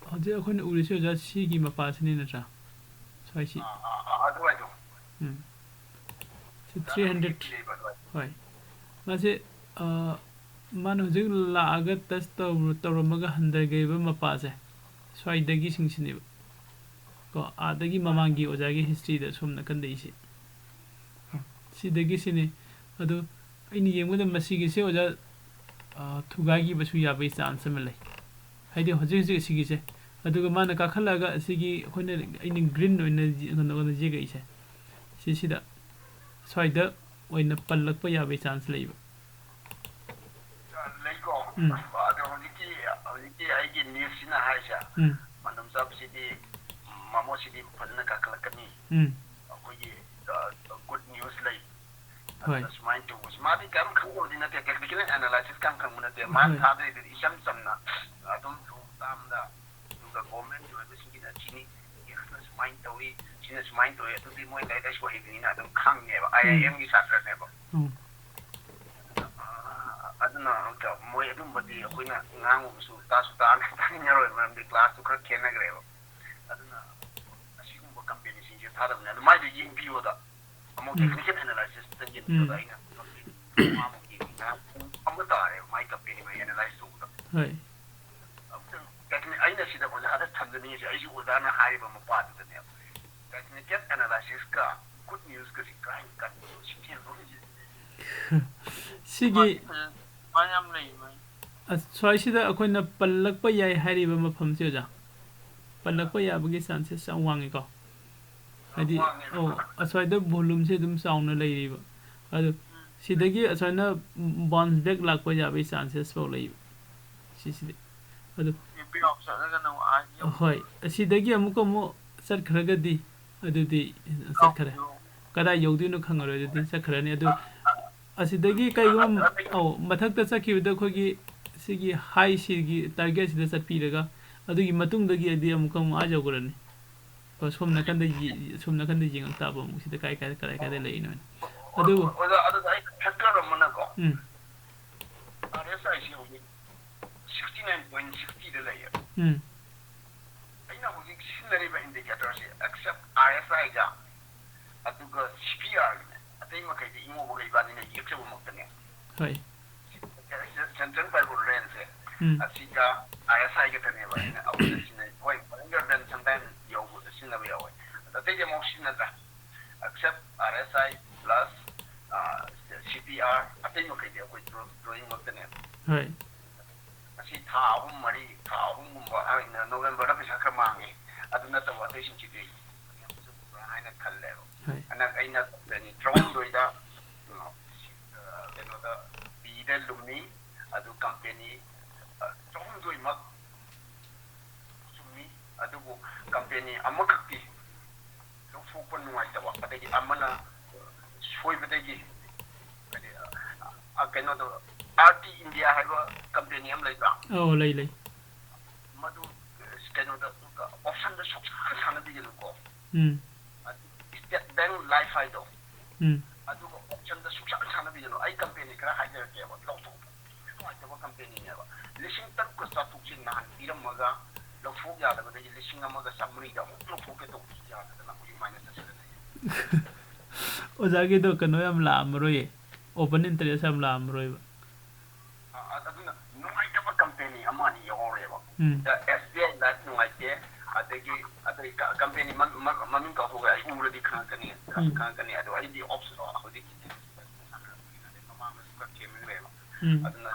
ꯍꯧꯖꯤꯛ ꯑꯩꯈꯣꯏꯅ ꯎꯔꯤꯁꯦ, ꯑꯣꯖꯥ, ꯁꯤꯒꯤ ꯃꯄꯥꯁꯤꯅꯤ ꯅꯠꯇ꯭ꯔꯥ? ꯁ꯭ꯋꯥꯏꯁꯤ꯫ ꯑꯥ, ꯑꯥ, ꯑꯥ, ꯑꯗꯨꯋꯥꯏꯗꯣ꯫ ꯎꯝ꯫ ꯁꯤ three hundred꯫ ꯂꯩꯕ ꯑꯗꯨꯋꯥꯏꯗꯣ꯫ ꯍꯣꯏ꯫ ꯃꯥꯁꯦ, ꯑ, ꯃꯥꯅ ꯍꯧꯖꯤꯛ ꯂꯥꯛꯑꯒ touch ꯇꯧꯔ-, ꯇꯧꯔꯝꯃꯒ ꯍꯟꯊꯈꯤꯕ ꯃꯄꯥꯁꯦ ꯁ꯭ꯋꯥꯏꯗꯒꯤꯁꯤꯡꯁꯤꯅꯦꯕ꯫ ꯀꯣ, ꯑꯥꯗꯒꯤ ꯃꯃꯥꯡꯒꯤ ꯑꯣꯖꯥꯒꯤ historyꯗ ꯁꯣꯝ ꯅꯥꯀꯟꯗ ꯏꯁꯦ꯫ ꯁꯤꯗꯒꯤ ꯁꯤꯅꯤ꯫ ꯑꯗꯨ ꯑꯩꯅ ꯌꯦꯡꯕꯗ ꯃꯁꯤꯒꯤꯁꯦ ꯑꯣꯖꯥ, ꯑ, ꯊꯨꯒꯥꯏꯈꯤꯕꯁꯨ ꯌꯥꯕꯒꯤ chance ꯑꯃ ꯂꯩ꯫ ꯍꯥꯏꯗꯤ ꯍꯧꯖꯤꯛ ꯍꯧꯖꯤꯛ ꯑꯁꯤꯒꯤꯁꯦ꯫ ꯑꯗꯨꯒ ꯃꯥꯅ ꯀꯥꯈꯠꯂꯛꯑꯒ ꯑꯁꯤꯒꯤ ꯑꯩꯈꯣꯏꯅ, ꯑꯩꯅ green ꯑꯣꯏꯅ ꯌꯦ-, ꯀꯩꯅꯣ, ꯀꯩꯅꯣ ꯌꯦꯛꯑꯩꯁꯦ꯫ ꯁꯤꯁꯤꯗ ꯁ꯭ꯋꯥꯏꯗ ꯑꯣꯏꯅ ꯄꯜꯂꯛꯄ ꯌꯥꯕꯒꯤ chance ꯂꯩꯕ꯫ ꯂꯩꯀꯣ꯫ ꯎꯝ꯫ ꯑꯗꯣ ꯍꯧꯖꯤꯛꯀꯤ, ꯍꯧꯖꯤꯛꯀꯤ ꯑꯩꯒꯤ nieceꯁꯤꯅ ꯍꯥꯏꯁꯦ, ꯎꯝ꯫ ꯃꯥꯂꯦꯝꯆꯥꯕꯁꯤꯗꯤ ꯃꯃꯣꯁꯤꯗꯤ ꯐꯖꯅ ꯀꯥꯈꯠꯂꯛꯀꯅꯤ꯫ ꯎꯝ꯫ ꯑꯩꯈꯣꯏꯒꯤ, ꯑ, good news ꯂꯩ꯫ ꯍꯣꯏ꯫ ꯑꯗꯨꯅ ꯁꯨꯃꯥꯏꯅ ꯇꯧꯕꯁꯤ ꯃꯥꯗꯤ ꯀꯔꯤꯝ ꯈꯪꯕꯕꯨꯗꯤ ꯅꯠꯇꯦ, technical analysis ꯀꯔꯤꯝ ꯈꯪꯕ ꯅꯠꯇꯦ꯫ ꯃꯥꯅ ꯍꯣꯏ꯫ ꯊꯥꯗꯣꯏꯗꯨꯗꯤ ꯏꯆꯝ ꯆꯝꯅ ꯑꯗꯨꯝ ꯂꯨ ꯇꯥꯝꯗ, ꯑꯗꯨꯒ governmentꯀꯤ ꯑꯣꯏꯕꯁꯤꯡꯒꯤꯅ ꯁꯤꯅꯤ, ꯁꯤꯅ ꯁꯨꯃꯥꯏꯅ ꯇꯧꯏ, ꯁꯤꯅ ꯁꯨꯃꯥꯏꯅ ꯇꯧꯏ, ꯑꯗꯨꯗꯤ ꯃꯣꯏ ꯂꯥꯏꯔꯤꯛ ꯂꯥꯏꯁꯨ ꯍꯩꯕꯅꯤꯅ ꯑꯗꯨꯝ ꯈꯪꯉꯦꯕ, ꯎꯝ꯫ IIMꯒꯤ ꯁꯥꯇ꯭ꯔꯅꯦꯕ꯫ ꯎꯝ꯫ ꯑꯗꯨꯅ, ꯑ, ꯑꯗꯨꯅ ꯑꯃꯨꯛꯀ ꯃꯣꯏ ꯑꯗꯨꯝꯕꯗꯤ ꯑꯩꯈꯣꯏꯅ ꯉꯥꯡꯉꯨꯕꯁꯨ ꯇꯥꯁꯨ ꯇꯥ-, ꯇꯥꯅꯤꯡꯉꯔꯣꯏ, ꯃꯔꯝꯗꯤ classꯇꯨ ꯈꯔ ꯈꯦꯠꯅꯈ꯭ꯔꯦꯕ꯫ ꯑꯗꯨꯅ ꯑꯁꯤꯒꯨꯝꯕ companyꯁꯤꯡꯁꯦ ꯊꯥꯗꯕꯅꯦ꯫ ꯑꯗꯨ ꯃꯥꯏꯗꯣ ꯌꯦꯡꯕꯤꯌꯣꯗ꯫ ꯑꯃꯨꯛ ꯎꯝ꯫ Technical analysisꯇ ꯌꯦꯡꯕꯤꯌꯣꯗ꯫ ꯎꯝ꯫ ꯑꯩꯅ ꯃꯥꯕꯨ ꯌꯦꯡꯉꯤ ꯉꯥꯏꯍꯥꯛ ꯄꯨꯡ ꯑꯃ ꯇꯥꯔꯦ ꯃꯥꯏ company ꯃꯥꯏ analyse ꯇꯧꯕꯗ꯫ ꯍꯣꯏ꯫ ꯑꯃꯨꯛꯇꯪ techni-, ꯑꯩꯅ ꯁꯤꯗ ꯑꯣꯖꯥꯗ ꯊꯝꯖꯅꯤꯡꯉꯤꯁꯦ ꯑꯩꯁꯨ ꯑꯣꯖꯥꯅ ꯍꯥꯏꯔꯤꯕ ꯃꯄꯥꯗꯨꯗꯅꯦꯕ꯫ Technical analysisꯀ good newsꯀꯁꯤ ꯀꯥꯏ ꯀꯔꯤꯅꯣ ꯁꯤꯒꯤ ꯃꯐꯝꯁꯦ? ꯁꯤꯒꯤ ꯃꯥ ꯌꯥꯝ ꯂꯩ, ꯃꯥ꯫ ꯑꯁ, ꯁ꯭ꯋꯥꯏꯁꯤꯗ ꯑꯩꯈꯣꯏꯅ ꯄꯜꯂꯛꯄ ꯌꯥꯏ ꯍꯥꯏꯔꯤꯕ ꯃꯐꯝꯁꯦ, ꯑꯣꯖꯥ, ꯄꯜꯂꯛꯄ ꯌꯥꯕꯒꯤ chances ꯌꯥꯝ ꯋꯥꯡꯉꯤꯀꯣ꯫ ꯍꯥꯏꯗꯤ, ꯋꯥꯡꯉꯦ꯫ ꯑꯧ, ꯑꯁ꯭ꯋꯥꯏꯗ volumeꯁꯦ ꯑꯗꯨꯝ ꯆꯥꯎꯅ ꯂꯩꯔꯤꯕ꯫ ꯑꯗꯨ ꯎꯝ꯫ ꯁꯤꯗꯒꯤ ꯑꯁ꯭ꯋꯥꯏꯅ bounce back ꯂꯥꯛꯄ ꯌꯥꯕꯒꯤ chances ꯐꯥꯎ ꯂꯩꯕ꯫ ꯁꯤꯁꯤꯗꯤ꯫ ꯑꯗꯨ repeat off ꯆꯠꯂꯒꯅ ꯑꯃꯨꯛ ꯑꯥ ꯌꯧ-, ꯍꯣꯏ, ꯑꯁꯤꯗꯒꯤ ꯑꯃꯨꯛꯀ ꯑꯃꯨꯛ ꯆꯠꯈ꯭ꯔꯒꯗꯤ ꯑꯗꯨꯗꯤ ꯆꯠꯈ꯭ꯔꯦ꯫ ꯌꯧ-, ꯀꯗꯥꯏ ꯌꯧꯗꯣꯏꯅꯣ ꯈꯪꯉꯔꯣꯏ, ꯑꯗꯨꯗꯤ ꯆꯠꯈ꯭ꯔꯅꯤ꯫ ꯑꯗꯨ ꯑꯁꯤꯗꯒꯤ ꯀꯩꯒꯨꯝꯕ, ꯑ, ꯑ, ꯑꯧ, ꯃꯊꯛꯇ ꯆꯠꯈꯤꯕꯗ ꯑꯩꯈꯣꯏꯒꯤ ꯁꯤꯒꯤ highꯁꯤꯒꯤ targetꯁꯤꯗ ꯆꯠꯄꯤꯔꯒ ꯑꯗꯨꯒꯤ ꯃꯇꯨꯡꯗꯒꯤꯗꯤ ꯑꯃꯨꯛꯀ ꯑꯃꯨꯛ ꯑꯥ ꯌꯧꯈ꯭ꯔꯅꯤ꯫ ꯀꯣ, ꯁꯣꯝ ꯅꯥꯀꯟꯗ ꯌꯦ-, ꯁꯣꯝ ꯅꯥꯀꯟꯗ ꯌꯦꯡꯉꯛ ꯇꯥꯕ ꯑꯃꯨꯛ ꯁꯤꯗ ꯀꯥꯏ, ꯀꯥꯏ, ꯀꯗꯥꯏ, ꯀꯥꯏꯗ ꯂꯩꯔꯤꯅꯣ ꯍꯥꯏꯅ꯫ ꯑꯗꯨꯕꯨ ꯑꯣꯖꯥ, ꯑꯗꯨꯗ ꯑꯩ factor ꯑꯃꯅꯀꯣ, ꯎꯝ꯫ RSIꯁꯤ ꯍꯧꯖꯤꯛ sixty nine point sixtyꯗ ꯂꯩꯌꯦ꯫ ꯎꯝ꯫ ꯑꯩꯅ ꯍꯧꯖꯤꯛ ꯁꯤꯖꯤꯟꯅꯔꯤꯕ indicatorꯁꯦ except RSIꯒ ꯑꯗꯨꯒ CPRꯒꯅꯦ, ꯑꯇꯩ ꯃꯈꯩꯗꯤ ꯏꯃꯣꯕꯒ ꯏꯕꯥꯅꯤꯅ ꯌꯦꯛꯆꯕꯃꯛꯇꯅꯦ꯫ ꯍꯣꯏ꯫ Central Pivot Rangeꯁꯦ, ꯎꯝ꯫ ꯑꯁꯤꯒ RSI ꯈꯛꯇꯅꯦꯕ ꯑꯩꯅ ꯑꯩꯈꯣꯏꯅ ꯁꯤꯖꯤꯟꯅꯩ꯫ ꯍꯣꯏ, Bollinger Band sometime ꯌꯧꯕ, ꯅꯠꯇ꯭ꯔꯥ? Except R S I plus, ꯑ, C P R, ꯑꯇꯩ ꯃꯈꯩꯗꯤ ꯑꯩꯈꯣꯏ drawing ꯃꯛꯇꯅꯦꯕ꯫ ꯍꯣꯏ꯫ ꯑꯁꯤ ꯊꯥ ꯑꯍꯨꯝ ꯃꯔꯤ, ꯊꯥ ꯑꯍꯨꯝꯒꯨꯝꯕ, ꯑ, November ꯗ ꯄꯩꯁꯥ ꯈꯔ ꯃꯥꯡꯉꯦ꯫ ꯑꯗꯨ ꯅꯠꯇꯕ ꯑꯇꯩꯁꯤꯡꯁꯤꯗꯤ ꯌꯥꯝ ꯆꯨꯝꯕ꯭ꯔꯥ ꯍꯥꯏꯅ ꯈꯜꯂꯦꯕ꯫ ꯍꯣꯏ꯫ ꯍꯟꯗꯛ ꯑꯩꯅ ꯀꯝꯄꯦꯅꯤ ꯇꯔꯥꯍꯨꯝꯗꯣꯏꯗ, ꯑ, ꯀꯩꯅꯣꯗ, ꯄꯤꯗ ꯂꯨꯝꯃꯤ, ꯑꯗꯨ ꯀꯝꯄꯦꯅꯤ, ꯑ, ꯇꯔꯥꯍꯨꯝꯗꯣꯏꯃꯛ ꯆꯨꯝꯃꯤ, ꯑꯗꯨꯕꯨ ꯀꯝꯄꯦꯅꯤ ꯑꯃꯈꯛꯇꯤ ꯂꯧꯊꯣꯛꯄ ꯅꯨꯡꯉꯥꯏꯇꯕ, ꯑꯗꯒꯤ ꯑꯃꯅ ꯁꯣꯏꯕꯗꯒꯤ, ꯍꯥꯏꯗꯤ, ꯑ, ꯀꯩꯅꯣꯗꯣ, R T India ꯍꯥꯏꯕ ꯀꯝꯄꯦꯅꯤ ꯑꯃ ꯂꯩꯕ꯭ꯔꯥ? ꯑꯧ, ꯂꯩ, ꯂꯩ꯫ ꯃꯗꯨ, ꯑ, ꯀꯩꯅꯣꯗ, option ꯗ ꯁꯨꯛꯁꯥꯟ ꯁꯥꯟꯅꯕꯤꯒꯅꯨꯀꯣ꯫ ꯎꯝ꯫ ꯑꯗꯨ State Bank Life ꯍꯥꯏꯗꯣ, ꯎꯝ꯫ ꯑꯗꯨꯒ option ꯗ ꯁꯨꯛꯁꯥꯟ ꯁꯥꯟꯅꯕꯤꯒꯅꯨ꯫ ꯑꯩ ꯀꯝꯄꯦꯅꯤ ꯈꯔ ꯍꯥꯏꯖꯔꯛꯀꯦꯕ, ꯂꯧꯊꯣꯛꯄ ꯅꯨꯡꯉꯥꯏꯇꯕ ꯀꯝꯄꯦꯅꯤꯅꯦꯕ꯫ ꯂꯤꯁꯤꯡ ꯇꯔꯨꯛꯀ ꯆꯥꯇ꯭ꯔꯨꯛꯁꯤ ꯅꯍꯥꯟ ꯄꯤꯔꯝꯃꯒ ꯂꯧꯊꯣꯛ ꯌꯥꯗꯕꯗꯒꯤ ꯂꯤꯁꯤꯡ ꯑꯃꯒ ꯆꯥꯃꯔꯤꯗ ꯑꯃꯨꯛ ꯂꯧꯊꯣꯛꯀꯦ ꯇꯧꯕꯁꯨ ꯌꯥꯗꯗꯅ ꯍꯧꯖꯤꯛ minus ꯆꯠꯁꯤꯜꯂ ꯂꯩꯌꯦ꯫ ꯑꯣꯖꯥꯒꯤꯗꯣ ꯀꯩꯅꯣ ꯌꯥꯝ ꯂꯥꯛꯑꯝꯃꯔꯣꯏꯌꯦ, open interest ꯌꯥꯝ ꯂꯥꯛꯑꯝꯃꯔꯣꯏꯕ꯫ ꯑ-, ꯑ-, ꯑꯗꯨꯅ ꯅꯨꯡꯉꯥꯏꯇꯕ ꯀꯝꯄꯦꯅꯤ ꯑꯃ ꯑꯅꯤ ꯌꯥꯎꯍꯧꯔꯦꯕ꯫ ꯎꯝ꯫ ꯑ, S B I Life ꯅꯨꯡꯉꯥꯏꯇꯦ, ꯑꯗꯒꯤ ꯑꯇꯩ ꯀ-, ꯀꯝꯄꯦꯅꯤ ꯃ-, ꯃ-, ꯃꯃꯤꯡ ꯀꯥꯎꯊꯣꯛꯈ꯭ꯔꯦ, ꯑꯩ ꯎꯔꯗꯤ ꯈꯪꯉꯛꯀꯅꯤ, ꯎꯝ꯫ ꯈꯪꯉꯛꯀꯅꯤ꯫ ꯑꯗꯣ ꯑꯩꯗꯤ option, ꯍꯧꯖꯤꯛꯀꯤ ꯑꯗꯩ ꯃꯃꯥꯡꯗꯁꯨ ꯈꯔ ꯊꯦꯡꯅꯈ꯭ꯔꯦꯕ꯫ ꯎꯝ꯫ ꯑꯗꯨꯅ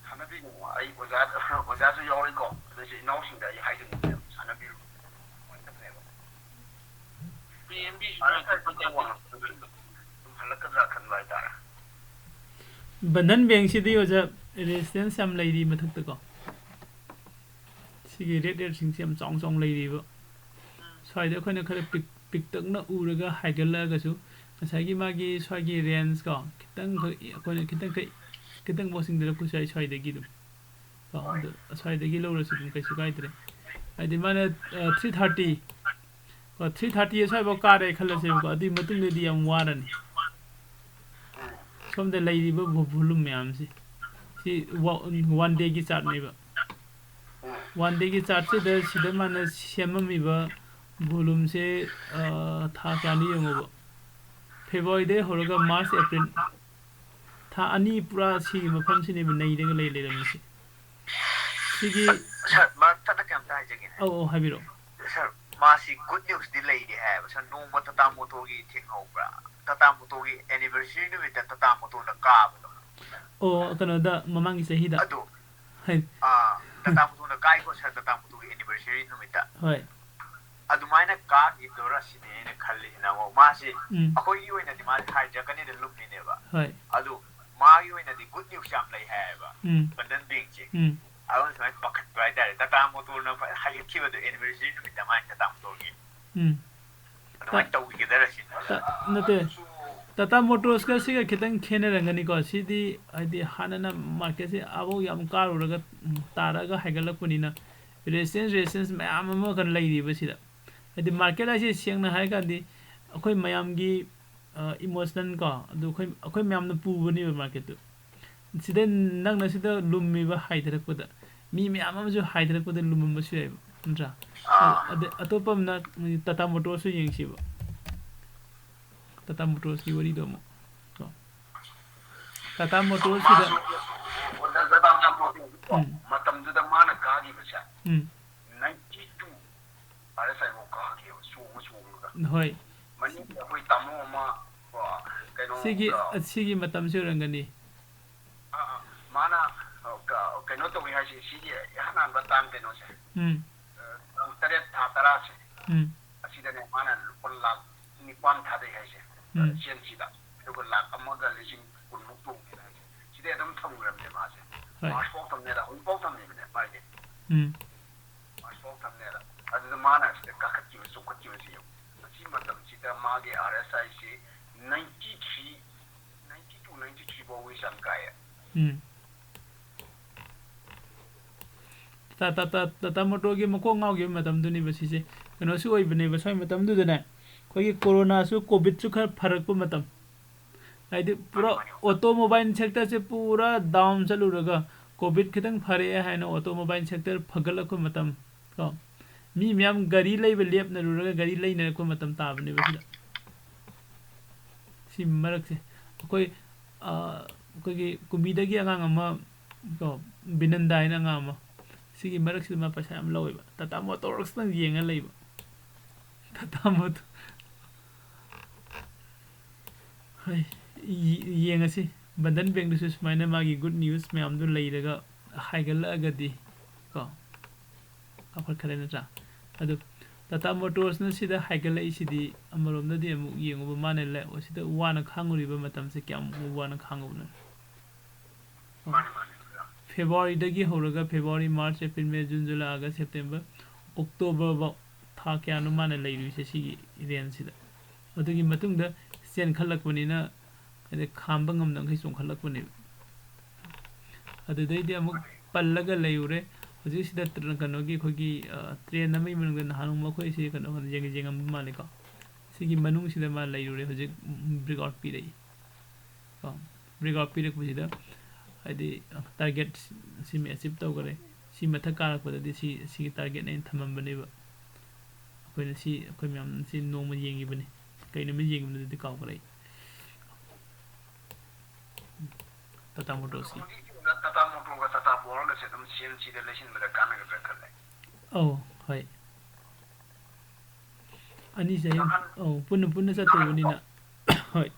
ꯁꯥꯟꯅꯕꯤꯒꯅꯨ, ꯑꯩ ꯑꯣꯖꯥ, ꯑꯣꯖꯥꯁꯨ ꯌꯥꯎꯔꯤꯀꯣ, ꯑꯗꯨꯁꯨ ꯏꯅꯥꯎꯁꯤꯡꯗ ꯑꯩ ꯍꯥꯏꯖꯅꯤꯡꯉꯦꯕ, ꯁꯥꯟꯅꯕꯤꯌꯨ꯫ ꯅꯨꯡꯉꯥꯏꯇꯕꯅꯦꯕ꯫ ꯄꯤ ꯑꯦꯟ ꯕꯤ ꯁꯨ ꯅꯨꯡꯉꯥꯏꯇꯦ꯫ ꯑꯗꯨꯝ ꯍꯜꯂꯛꯀꯗ꯭ꯔꯥ ꯈꯟꯕ ꯍꯥꯏꯇꯥꯔꯦ꯫ ꯕꯟꯙꯟ ꯕꯦꯡꯁꯤꯗꯤ ꯑꯣꯖꯥ, residence ꯌꯥꯝ ꯂꯩꯔꯤ ꯃꯊꯛꯇꯀꯣ꯫ ꯁꯤꯒꯤ red rate ꯁꯤꯡꯁꯦ ꯌꯥꯝ ꯆꯥꯎ ꯆꯥꯎꯅ ꯂꯩꯔꯤꯕ꯫ ꯁ꯭ꯋꯥꯏꯗ ꯑꯩꯈꯣꯏꯅ ꯈꯔ ꯄꯤꯛ-, ꯄꯤꯛꯇꯛꯅ ꯎꯔꯒ ꯍꯥꯏꯒꯠꯂꯛꯑꯒꯁꯨ, ꯉꯁꯥꯏꯒꯤ ꯃꯥꯒꯤ ꯁ꯭ꯋꯥꯏꯒꯤ range ꯀꯣ, ꯈꯤꯇꯪꯈꯛ ꯑꯩꯈꯣꯏꯅ ꯈꯤꯇꯪꯈꯛ, ꯈꯤꯇꯪꯐꯥꯎ ꯆꯤꯡꯊꯔꯛꯄꯁꯨ ꯌꯥꯏ ꯁ꯭ꯋꯥꯏꯗꯒꯤ ꯑꯗꯨꯝ꯫ ꯀꯣ, ꯑꯗꯨ ꯑꯁ꯭ꯋꯥꯏꯗꯒꯤ ꯂꯧꯔꯁꯨ ꯑꯗꯨꯝ ꯀꯩꯁꯨ ꯀꯥꯏꯗ꯭ꯔꯦ꯫ ꯍꯥꯏꯗꯤ ꯃꯥꯅ, ꯑ, three thirty, ꯀꯣ, three thirty ꯑꯁ꯭ꯋꯥꯏꯐꯥꯎ ꯀꯥꯔꯦ ꯈꯜꯂꯁꯦꯕꯀꯣ, ꯑꯗꯨꯒꯤ ꯃꯇꯨꯡꯗꯗꯤ ꯌꯥꯝ ꯋꯥꯔꯅꯤ꯫ ꯁꯣꯝꯗ ꯂꯩꯔꯤꯕ ꯚꯣ-, volume ꯃꯌꯥꯝꯁꯤ, ꯁꯤ ꯋꯥ-, one day ꯒꯤ chart ꯅꯦꯕ꯫ One day ꯒꯤ chart ꯁꯤꯗ, ꯁꯤꯗ ꯃꯥꯅ ꯁꯦꯝꯃꯝꯃꯤꯕ volume ꯁꯦ, ꯑ, ꯊꯥ ꯀꯌꯥꯅꯤ ꯌꯦꯡꯉꯣꯕ꯫ February ꯗꯒꯤ ꯍꯧꯔꯒ March, April, ꯊꯥ ꯑꯅꯤ ꯄꯨꯔꯥ ꯁꯤꯒꯤ ꯃꯐꯝꯁꯤꯅꯦꯕ ꯅꯩꯔꯒ ꯂꯩ ꯂꯩꯔꯝꯃꯤꯁꯦ꯫ ꯁꯤꯒꯤ ꯁꯥꯔ, ꯃꯔꯛ ꯊꯠꯅ ꯀꯩꯝꯇ ꯍꯥꯏꯖꯒꯦꯅꯦ꯫ ꯑꯧ, ꯑꯧ, ꯍꯥꯏꯕꯤꯔꯛꯑꯣ꯫ ꯁꯥꯔ, ꯃꯥꯁꯤ ꯒꯨꯗ ꯅ꯭ꯌꯨꯁꯇꯤ ꯂꯩꯔꯤ ꯍꯥꯏꯌꯦꯕ꯫ ꯁꯥꯔ, ꯅꯣꯡꯃ ꯇꯥꯇꯥ ꯃꯣꯇꯣꯔꯒꯤ ꯊꯦꯡꯅꯍꯧꯕ꯭ꯔꯥ? ꯇꯥꯇꯥ ꯃꯣꯇꯣꯔꯒꯤ ꯑꯦꯅꯤꯚꯔꯁꯔꯤ ꯅꯨꯃꯤꯠꯇ ꯇꯥꯇꯥ ꯃꯣꯇꯣꯔꯅ ꯀꯥꯕꯗꯣ꯫ ꯑꯣ, ꯀꯩꯅꯣꯗ, ꯃꯃꯥꯡꯒꯤ ꯆꯍꯤꯗ꯫ ꯑꯗꯨ ꯍꯥꯏ꯫ ꯑꯥ, ꯇꯥꯇꯥ ꯃꯣꯇꯣꯔꯅ ꯀꯥꯏꯀꯣ ꯁꯥꯔ, ꯇꯥꯇꯥ ꯃꯣꯇꯣꯔꯒꯤ ꯑꯦꯅꯤꯚꯔꯁꯔꯤ ꯅꯨꯃꯤꯠꯇ꯫ ꯍꯣꯏ꯫ ꯑꯗꯨꯃꯥꯏꯅ ꯀꯥꯈꯤꯗꯣꯏꯔꯥ ꯁꯤꯅꯦ ꯑꯩꯅ ꯈꯜꯂꯤꯁꯤꯅ ꯑꯃꯨꯛ꯫ ꯃꯥꯁꯤ ꯎꯝ꯫ ꯑꯩꯈꯣꯏꯒꯤ ꯑꯣꯏꯅꯗꯤ ꯃꯥꯁꯤ ꯍꯥꯏꯖꯔꯛꯀꯅꯤꯅ ꯂꯨꯝꯃꯤꯅꯦꯕ꯫ ꯍꯣꯏ꯫ ꯑꯗꯨ ꯃꯥꯒꯤ ꯑꯣꯏꯅꯗꯤ ꯒꯨꯗ ꯅ꯭ꯌꯨꯁ ꯌꯥꯝ ꯂꯩ ꯍꯥꯏꯌꯦꯕ꯫ ꯎꯝ꯫ ꯕꯟꯙꯟ ꯕꯦꯡꯁꯦ꯫ ꯎꯝ꯫ ꯑꯗꯨꯅ ꯁꯨꯃꯥꯏꯅ ꯄꯥꯈꯠꯄ ꯍꯥꯏꯇꯥꯔꯦ꯫ ꯇꯥꯇꯥ ꯃꯣꯇꯣꯔꯅ ꯐ-, ꯍꯥꯏꯒꯠꯈꯤꯕꯗꯣ ꯑꯦꯅꯤꯚꯔꯁꯔꯤ ꯅꯨꯃꯤꯠꯇ ꯃꯥꯒꯤ ꯇꯥꯇꯥ ꯃꯣꯇꯣꯔꯒꯤ꯫ ꯎꯝ꯫ ꯑꯗꯨꯃꯥꯏꯅ ꯇꯧꯈꯤꯒꯗꯔ ꯁꯤꯅꯤ꯫ ꯇ-, ꯅꯠꯇꯦ꯫ ꯇꯥꯇꯥ ꯃꯣꯇꯣꯔꯁꯀ ꯁꯤꯒ ꯈꯤꯇꯪ ꯈꯦꯠꯅꯔꯝꯒꯅꯤꯀꯣ꯫ ꯁꯤꯗꯤ ꯍꯥꯏꯗꯤ ꯍꯥꯟꯅꯅ ꯃꯥꯔꯀꯦꯠꯁꯦ ꯑꯥꯕꯧ ꯌꯥꯝ ꯀꯥꯔꯨꯔꯒ, ꯎꯝ, ꯇꯥꯔꯛꯑꯒ ꯍꯥꯏꯒꯠꯂꯛꯄꯅꯤꯅ ꯔꯦꯁꯤꯁꯇꯦꯟꯁ, ꯔꯦꯁꯤꯁꯇꯦꯟꯁ ꯃꯌꯥꯝ ꯑꯃ ꯀꯩꯅꯣ ꯂꯩꯔꯤꯕ ꯁꯤꯗ꯫ ꯍꯥꯏꯗꯤ ꯃꯥꯔꯀꯦꯠ ꯍꯥꯏꯁꯦ ꯁꯦꯡꯅ ꯍꯥꯏꯔ ꯀꯥꯟꯗꯤ ꯑꯩꯈꯣꯏ ꯃꯌꯥꯝꯒꯤ, ꯑ, ꯏꯃꯣꯁꯅꯦꯜ ꯀꯣ, ꯑꯗꯨ ꯑꯩꯈꯣꯏ, ꯑꯩꯈꯣꯏ ꯃꯌꯥꯝꯅ ꯄꯨꯕꯅꯦꯕ ꯃꯥꯔꯀꯦꯠꯇꯨ꯫ ꯁꯤꯗ ꯅꯪꯅ ꯁꯤꯗ ꯂꯨꯝꯃꯤꯕ ꯍꯥꯏꯊꯔꯛꯄꯗ, ꯃꯤ ꯃꯌꯥꯝ ꯑꯃꯁꯨ ꯍꯥꯏꯊꯔꯛꯄꯗ ꯂꯨꯝꯃꯝꯕꯁꯨ ꯌꯥꯏꯕ, ꯅꯠꯇ꯭ꯔꯥ? ꯑꯥ꯫ ꯑꯗꯩ ꯑꯇꯣꯞꯄ ꯑꯃꯅ ꯇꯥꯇꯥ ꯃꯣꯇꯣꯔꯁꯁꯨ ꯌꯦꯡꯁꯤꯕ꯫ ꯇꯥꯇꯥ ꯃꯣꯇꯣꯔꯁꯀꯤ ꯋꯥꯔꯤꯗꯣ ꯑꯃꯨꯛ ꯀꯣ꯫ ꯇꯥꯇꯥ ꯃꯣꯇꯣꯔꯁꯤꯗ꯫ ꯃꯥꯁꯨ ꯑꯣꯖꯥ ꯇꯥꯇꯥ ꯃꯣꯇꯣꯔꯁꯀꯣ, ꯎꯝ꯫ ꯃꯇꯝꯗꯨꯗ ꯃꯥꯅ ꯀꯥꯈꯤꯕꯁꯦ ꯎꯝ꯫ ꯅꯥꯏꯟꯇꯤ ꯇꯨ ꯑꯥꯔ ꯑꯦꯁ ꯑꯥꯏ ꯐꯥꯎ ꯀꯥꯈꯤꯕ, ꯆꯣꯡꯉ ꯆꯣꯡꯉꯒ꯫ ꯍꯣꯏ꯫ ꯃꯅꯤꯡꯗ ꯑꯩꯈꯣꯏ ꯇꯥꯃꯣ ꯑꯃ, ꯀꯣ, ꯀꯩꯅꯣ, ꯁꯤꯒꯤ, ꯑ, ꯁꯤꯒꯤ ꯃꯇꯝꯁꯤ ꯑꯣꯏꯔꯝꯒꯅꯤ꯫ ꯑ, ꯑ, ꯃꯥꯅ, ꯑ, ꯀ-, ꯀꯩꯅꯣ ꯇꯧꯏ ꯍꯥꯏꯁꯦ, ꯁꯤꯒꯤ ꯏꯍꯥꯟ ꯍꯥꯟꯕ ꯇꯥꯡ ꯀꯩꯅꯣꯁꯦ, ꯎꯝ꯫ ꯑ, ꯇꯥꯡ ꯇꯔꯦꯠ ꯊꯥ ꯇꯔꯥꯁꯦ, ꯎꯝ꯫ ꯑꯁꯤꯗꯅꯦ ꯃꯥꯅ ꯂꯨꯄꯥ ꯂꯥꯈ ꯅꯤꯄꯥꯟ ꯊꯥꯗꯩ ꯍꯥꯏꯁꯦ, ꯎꯝ꯫ ꯆꯦꯟꯁꯤꯗ꯫ ꯑꯗꯨꯒ ꯂꯥꯈ ꯑꯃꯒ ꯂꯤꯁꯤꯡ ꯀꯨꯟꯃꯨꯛ ꯇꯣꯡꯉꯦꯅ ꯍꯥꯏꯁꯦ꯫ ꯁꯤꯗꯩ ꯑꯗꯨꯝ ꯊꯝꯈ꯭ꯔꯕꯅꯦ ꯃꯥꯁꯦ꯫ ꯍꯣꯏ꯫ ꯃꯥꯔꯁ ꯐꯥꯎ ꯊꯝꯅꯦꯗ, ꯍꯧꯖꯤꯛ ꯐꯥꯎ ꯊꯝꯃꯤꯕꯅꯦ ꯃꯥꯒꯤ꯫ ꯎꯝ꯫ ꯃꯥꯔꯁ ꯐꯥꯎ ꯊꯝꯅꯦꯗ꯫ ꯑꯗꯨꯗ ꯃꯥꯅ ꯑꯁꯤꯗ ꯀꯥꯈꯠꯈꯤꯕ, ꯆꯣꯡꯈꯠꯈꯤꯕꯁꯦ ꯌꯦꯡꯉꯨ꯫ ꯑꯁꯤ ꯃꯇꯝꯁꯤꯗ ꯃꯥꯒꯤ ꯑꯥꯔ ꯑꯦꯁ ꯑꯥꯏꯁꯤ ninety three, ninety two, ninety three ꯐꯥꯎꯒꯤ ꯆꯥꯡ ꯀꯥꯏꯌꯦ꯫ ꯎꯝ꯫ ꯇꯥ-, ꯇꯥ-, ꯇꯥ-, ꯇꯥꯇꯥ ꯃꯣꯇꯣꯔꯒꯤ ꯃꯀꯣꯛ ꯉꯥꯎꯈꯤꯕ ꯃꯇꯝꯗꯨꯅꯦꯕ ꯁꯤꯁꯦ꯫ ꯀꯩꯅꯣꯁꯨ ꯑꯣꯏꯕꯅꯦꯕ, ꯁ꯭ꯋꯥꯏ ꯃꯇꯝꯗꯨꯗꯅꯦ ꯑꯩꯈꯣꯏꯒꯤ ꯀꯣꯔꯣꯅꯥꯁꯨ, ꯀꯣꯚꯤꯗꯁꯨ ꯈꯔ ꯐꯔꯛꯄ ꯃꯇꯝ꯫ ꯍꯥꯏꯗꯤ ꯄꯨꯔꯥ ꯃꯥꯅꯤ, ꯃꯥꯅꯤ꯫ ꯑꯣꯇꯣꯃꯣꯕꯥꯏꯜ ꯁꯦꯛꯇꯔꯁꯦ ꯄꯨꯔꯥ ꯗꯥꯎꯟ ꯆꯠꯂꯨꯔꯒ, ꯀꯣꯚꯤꯗ ꯈꯤꯇꯪ ꯐꯔꯛꯑꯦ ꯍꯥꯏꯅ ꯑꯣꯇꯣꯃꯣꯕꯥꯏꯜ ꯁꯦꯛꯇꯔ ꯐꯒꯠꯂꯛꯄ ꯃꯇꯝ ꯀꯣ꯫ ꯃꯤ ꯃꯌꯥꯝ ꯒꯥꯔꯤ ꯂꯩꯕ ꯂꯦꯞꯅꯔꯨꯔꯒ ꯒꯥꯔꯤ ꯂꯩꯅꯔꯛꯄ ꯃꯇꯝ ꯇꯥꯕꯅꯦꯕ ꯁꯤꯗ꯫ ꯁꯤ ꯃꯔꯛꯁꯦ ꯑꯩꯈꯣꯏ, ꯑ, ꯑꯩꯈꯣꯏꯒꯤ ꯀꯨꯝꯕꯤꯗꯒꯤ ꯑꯉꯥꯡ ꯑꯃ ꯀꯣ, ꯕꯤꯅꯟꯗ ꯍꯥꯏꯅ ꯑꯉꯥꯡ ꯑꯃ, ꯁꯤꯒꯤ ꯃꯔꯛꯁꯤꯗ ꯃꯥ ꯄꯩꯁꯥ ꯌꯥꯝ ꯂꯧꯋꯦꯕ, ꯇꯥꯇꯥ ꯃꯣꯇꯣꯔꯁꯇꯪ ꯌꯦꯡꯉ ꯂꯩꯕ꯫ ꯇꯥꯃꯣ꯫ ꯍꯣꯏ, ꯌꯦꯡꯉꯁꯤ꯫ ꯕꯟꯙꯟ ꯕꯦꯡꯗꯁꯨ ꯁꯨꯃꯥꯏꯅ ꯃꯥꯒꯤ ꯒꯨꯗ ꯅ꯭ꯌꯨꯁ ꯃꯌꯥꯝꯗꯨ ꯂꯩꯔꯒ ꯍꯥꯏꯒꯠꯂꯛꯑꯒꯗꯤ ꯀꯣ, ꯀꯥꯈꯠꯈ꯭ꯔꯦ ꯅꯠꯇ꯭ꯔꯥ? ꯑꯗꯨ ꯇꯥꯇꯥ ꯃꯣꯇꯣꯔꯁꯅ ꯁꯤꯗ ꯍꯥꯏꯒꯠꯂꯛꯏꯁꯤꯗꯤ ꯑꯃꯔꯣꯝꯗꯗꯤ ꯑꯃꯨꯛ ꯌꯦꯡꯉꯨꯕ, ꯃꯥꯅ ꯁꯤꯗ ꯋꯥꯅ ꯈꯥꯡꯉꯨꯔꯤꯕ ꯃꯇꯝꯁꯦ ꯀꯌꯥꯝ ꯋꯥꯅ ꯈꯥꯡꯉꯨꯕꯅꯣ? ꯐꯦꯕ꯭ꯔꯨꯋꯥꯔꯤꯗꯒꯤ ꯍꯧꯔꯒ ꯐꯦꯕ꯭ꯔꯨꯋꯥꯔꯤ, ꯃꯥꯔꯆ, ꯑꯦꯄ꯭ꯔꯤꯜ, ꯃꯦ, ꯖꯨꯟ, ꯖꯨꯂꯥꯏ, ꯑꯥꯒꯁ, ꯁꯦꯞꯇꯦꯝꯕꯔ, ꯑꯣꯛꯇꯣꯕꯔ ꯐꯥꯎ ꯊꯥ ꯀꯌꯥꯅꯣ ꯃꯥꯅ ꯂꯩꯔꯨꯏꯁꯦ ꯁꯤꯒꯤ ꯔꯦꯟꯖꯁꯤꯗ? ꯑꯗꯨꯒꯤ ꯃꯇꯨꯡꯗ ꯆꯦꯟꯈꯠꯂꯛꯄꯅꯤꯅ, ꯍꯥꯏꯗꯤ ꯈꯥꯝꯕ ꯉꯝꯗꯈꯩ ꯆꯣꯡꯈꯠꯂꯛꯄꯅꯦꯕ꯫ ꯑꯗꯨꯗꯩꯗꯤ ꯑꯃꯨꯛ ꯄꯜꯂꯒ ꯂꯩꯔꯨꯔꯦ꯫ ꯍꯧꯖꯤꯛꯁꯤꯗ ꯇ꯭ꯔ-, ꯀꯩꯅꯣꯒꯤ ꯑꯩꯈꯣꯏꯒꯤ, ꯑ, ꯇ꯭ꯔꯦꯟ ꯑꯃꯒꯤ ꯃꯅꯨꯡꯗ ꯅꯍꯥꯟ ꯅꯣꯡꯃ ꯑꯩꯈꯣꯏꯁꯤ ꯀꯩꯅꯣ ꯌꯦꯡ-, ꯌꯦꯡꯉꯝꯕ ꯃꯥꯜꯂꯦꯀꯣ꯫ ꯁꯤꯒꯤ ꯃꯅꯨꯡꯁꯤꯗ ꯃꯥ ꯂꯩꯔꯨꯔꯦ, ꯍꯧꯖꯤꯛ ꯕ꯭ꯔꯦꯛꯑꯥꯎꯠ ꯄꯤꯔꯛꯏ꯫ ꯀꯣ, ꯕ꯭ꯔꯦꯛꯑꯥꯎꯠ ꯄꯤꯔꯛꯄꯁꯤꯗ ꯍꯥꯏꯗꯤ ꯇꯥꯔꯒꯦꯠ ꯁꯤꯃ ꯑꯦꯆꯤꯞ ꯇꯧꯈꯔꯦ꯫ ꯁꯤ ꯃꯊꯛ ꯀꯥꯔꯛꯄꯗꯗꯤ ꯁꯤ, ꯁꯤꯒꯤ ꯇꯥꯔꯒꯦꯠ ꯑꯩꯅ ꯊꯝꯃꯝꯕꯅꯦꯕ꯫ ꯑꯩꯈꯣꯏꯅ ꯁꯤ, ꯑꯩꯈꯣꯏ ꯃꯌꯥꯝ ꯁꯤ ꯅꯣꯡꯃ ꯌꯦꯡꯈꯤꯕꯅꯤ꯫ ꯀꯩ ꯅꯨꯃꯤꯠ ꯌꯦꯡꯈꯤꯕꯅꯣꯗꯤ ꯀꯥꯎꯈ꯭ꯔꯦ ꯑꯩ꯫ ꯇꯥꯇꯥ ꯃꯣꯇꯣꯔꯁꯀꯤ꯫ ꯍꯧꯖꯤꯛꯇꯤ ꯇꯥꯇꯥ ꯃꯣꯇꯣꯔꯒ ꯇꯥꯇꯥ ꯄꯥꯋꯔꯒꯁꯦ ꯑꯗꯨꯝ ꯁꯤ ꯑꯦꯟ ꯁꯤꯗ ꯂꯩꯁꯤꯟꯕꯗ ꯀꯥꯟꯅꯒꯗ꯭ꯔꯥ ꯈꯜꯂꯦ꯫ ꯑꯧ, ꯍꯣꯏ꯫ ꯑꯅꯤꯁꯦ ꯑꯩ, ꯅꯍꯥꯟ ꯑꯧ, ꯄꯨꯟꯅ, ꯄꯨꯟꯅ ꯆꯠꯇꯧꯕꯅꯤꯅ꯫ ꯍꯣꯏ꯫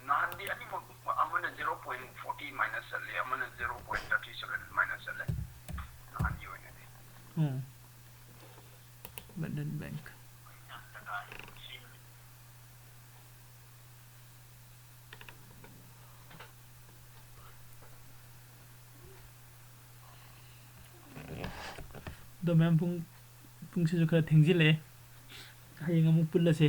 ꯅꯍꯥꯟꯗꯤ ꯑꯅꯤꯃꯛ, ꯑꯃꯅ zero point forty minus ꯆꯠꯂꯦ, ꯑꯃꯅ zero point thirty seven minus ꯆꯠꯂꯦ, ꯅꯍꯥꯟꯒꯤ ꯑꯣꯏꯅꯗꯤ꯫ ꯎꯝ꯫ ꯕꯟꯙꯟ ꯕꯦꯡꯛ꯫ ꯑꯗꯣ ꯃꯌꯥꯝ, ꯄꯨꯡ, ꯄꯨꯡꯁꯤꯁꯨ ꯈꯔ ꯊꯦꯡꯖꯤꯜꯂꯛꯑꯦ꯫ ꯍꯌꯦꯡ ꯑꯃꯨꯛ ꯄꯨꯜꯂꯁꯦ꯫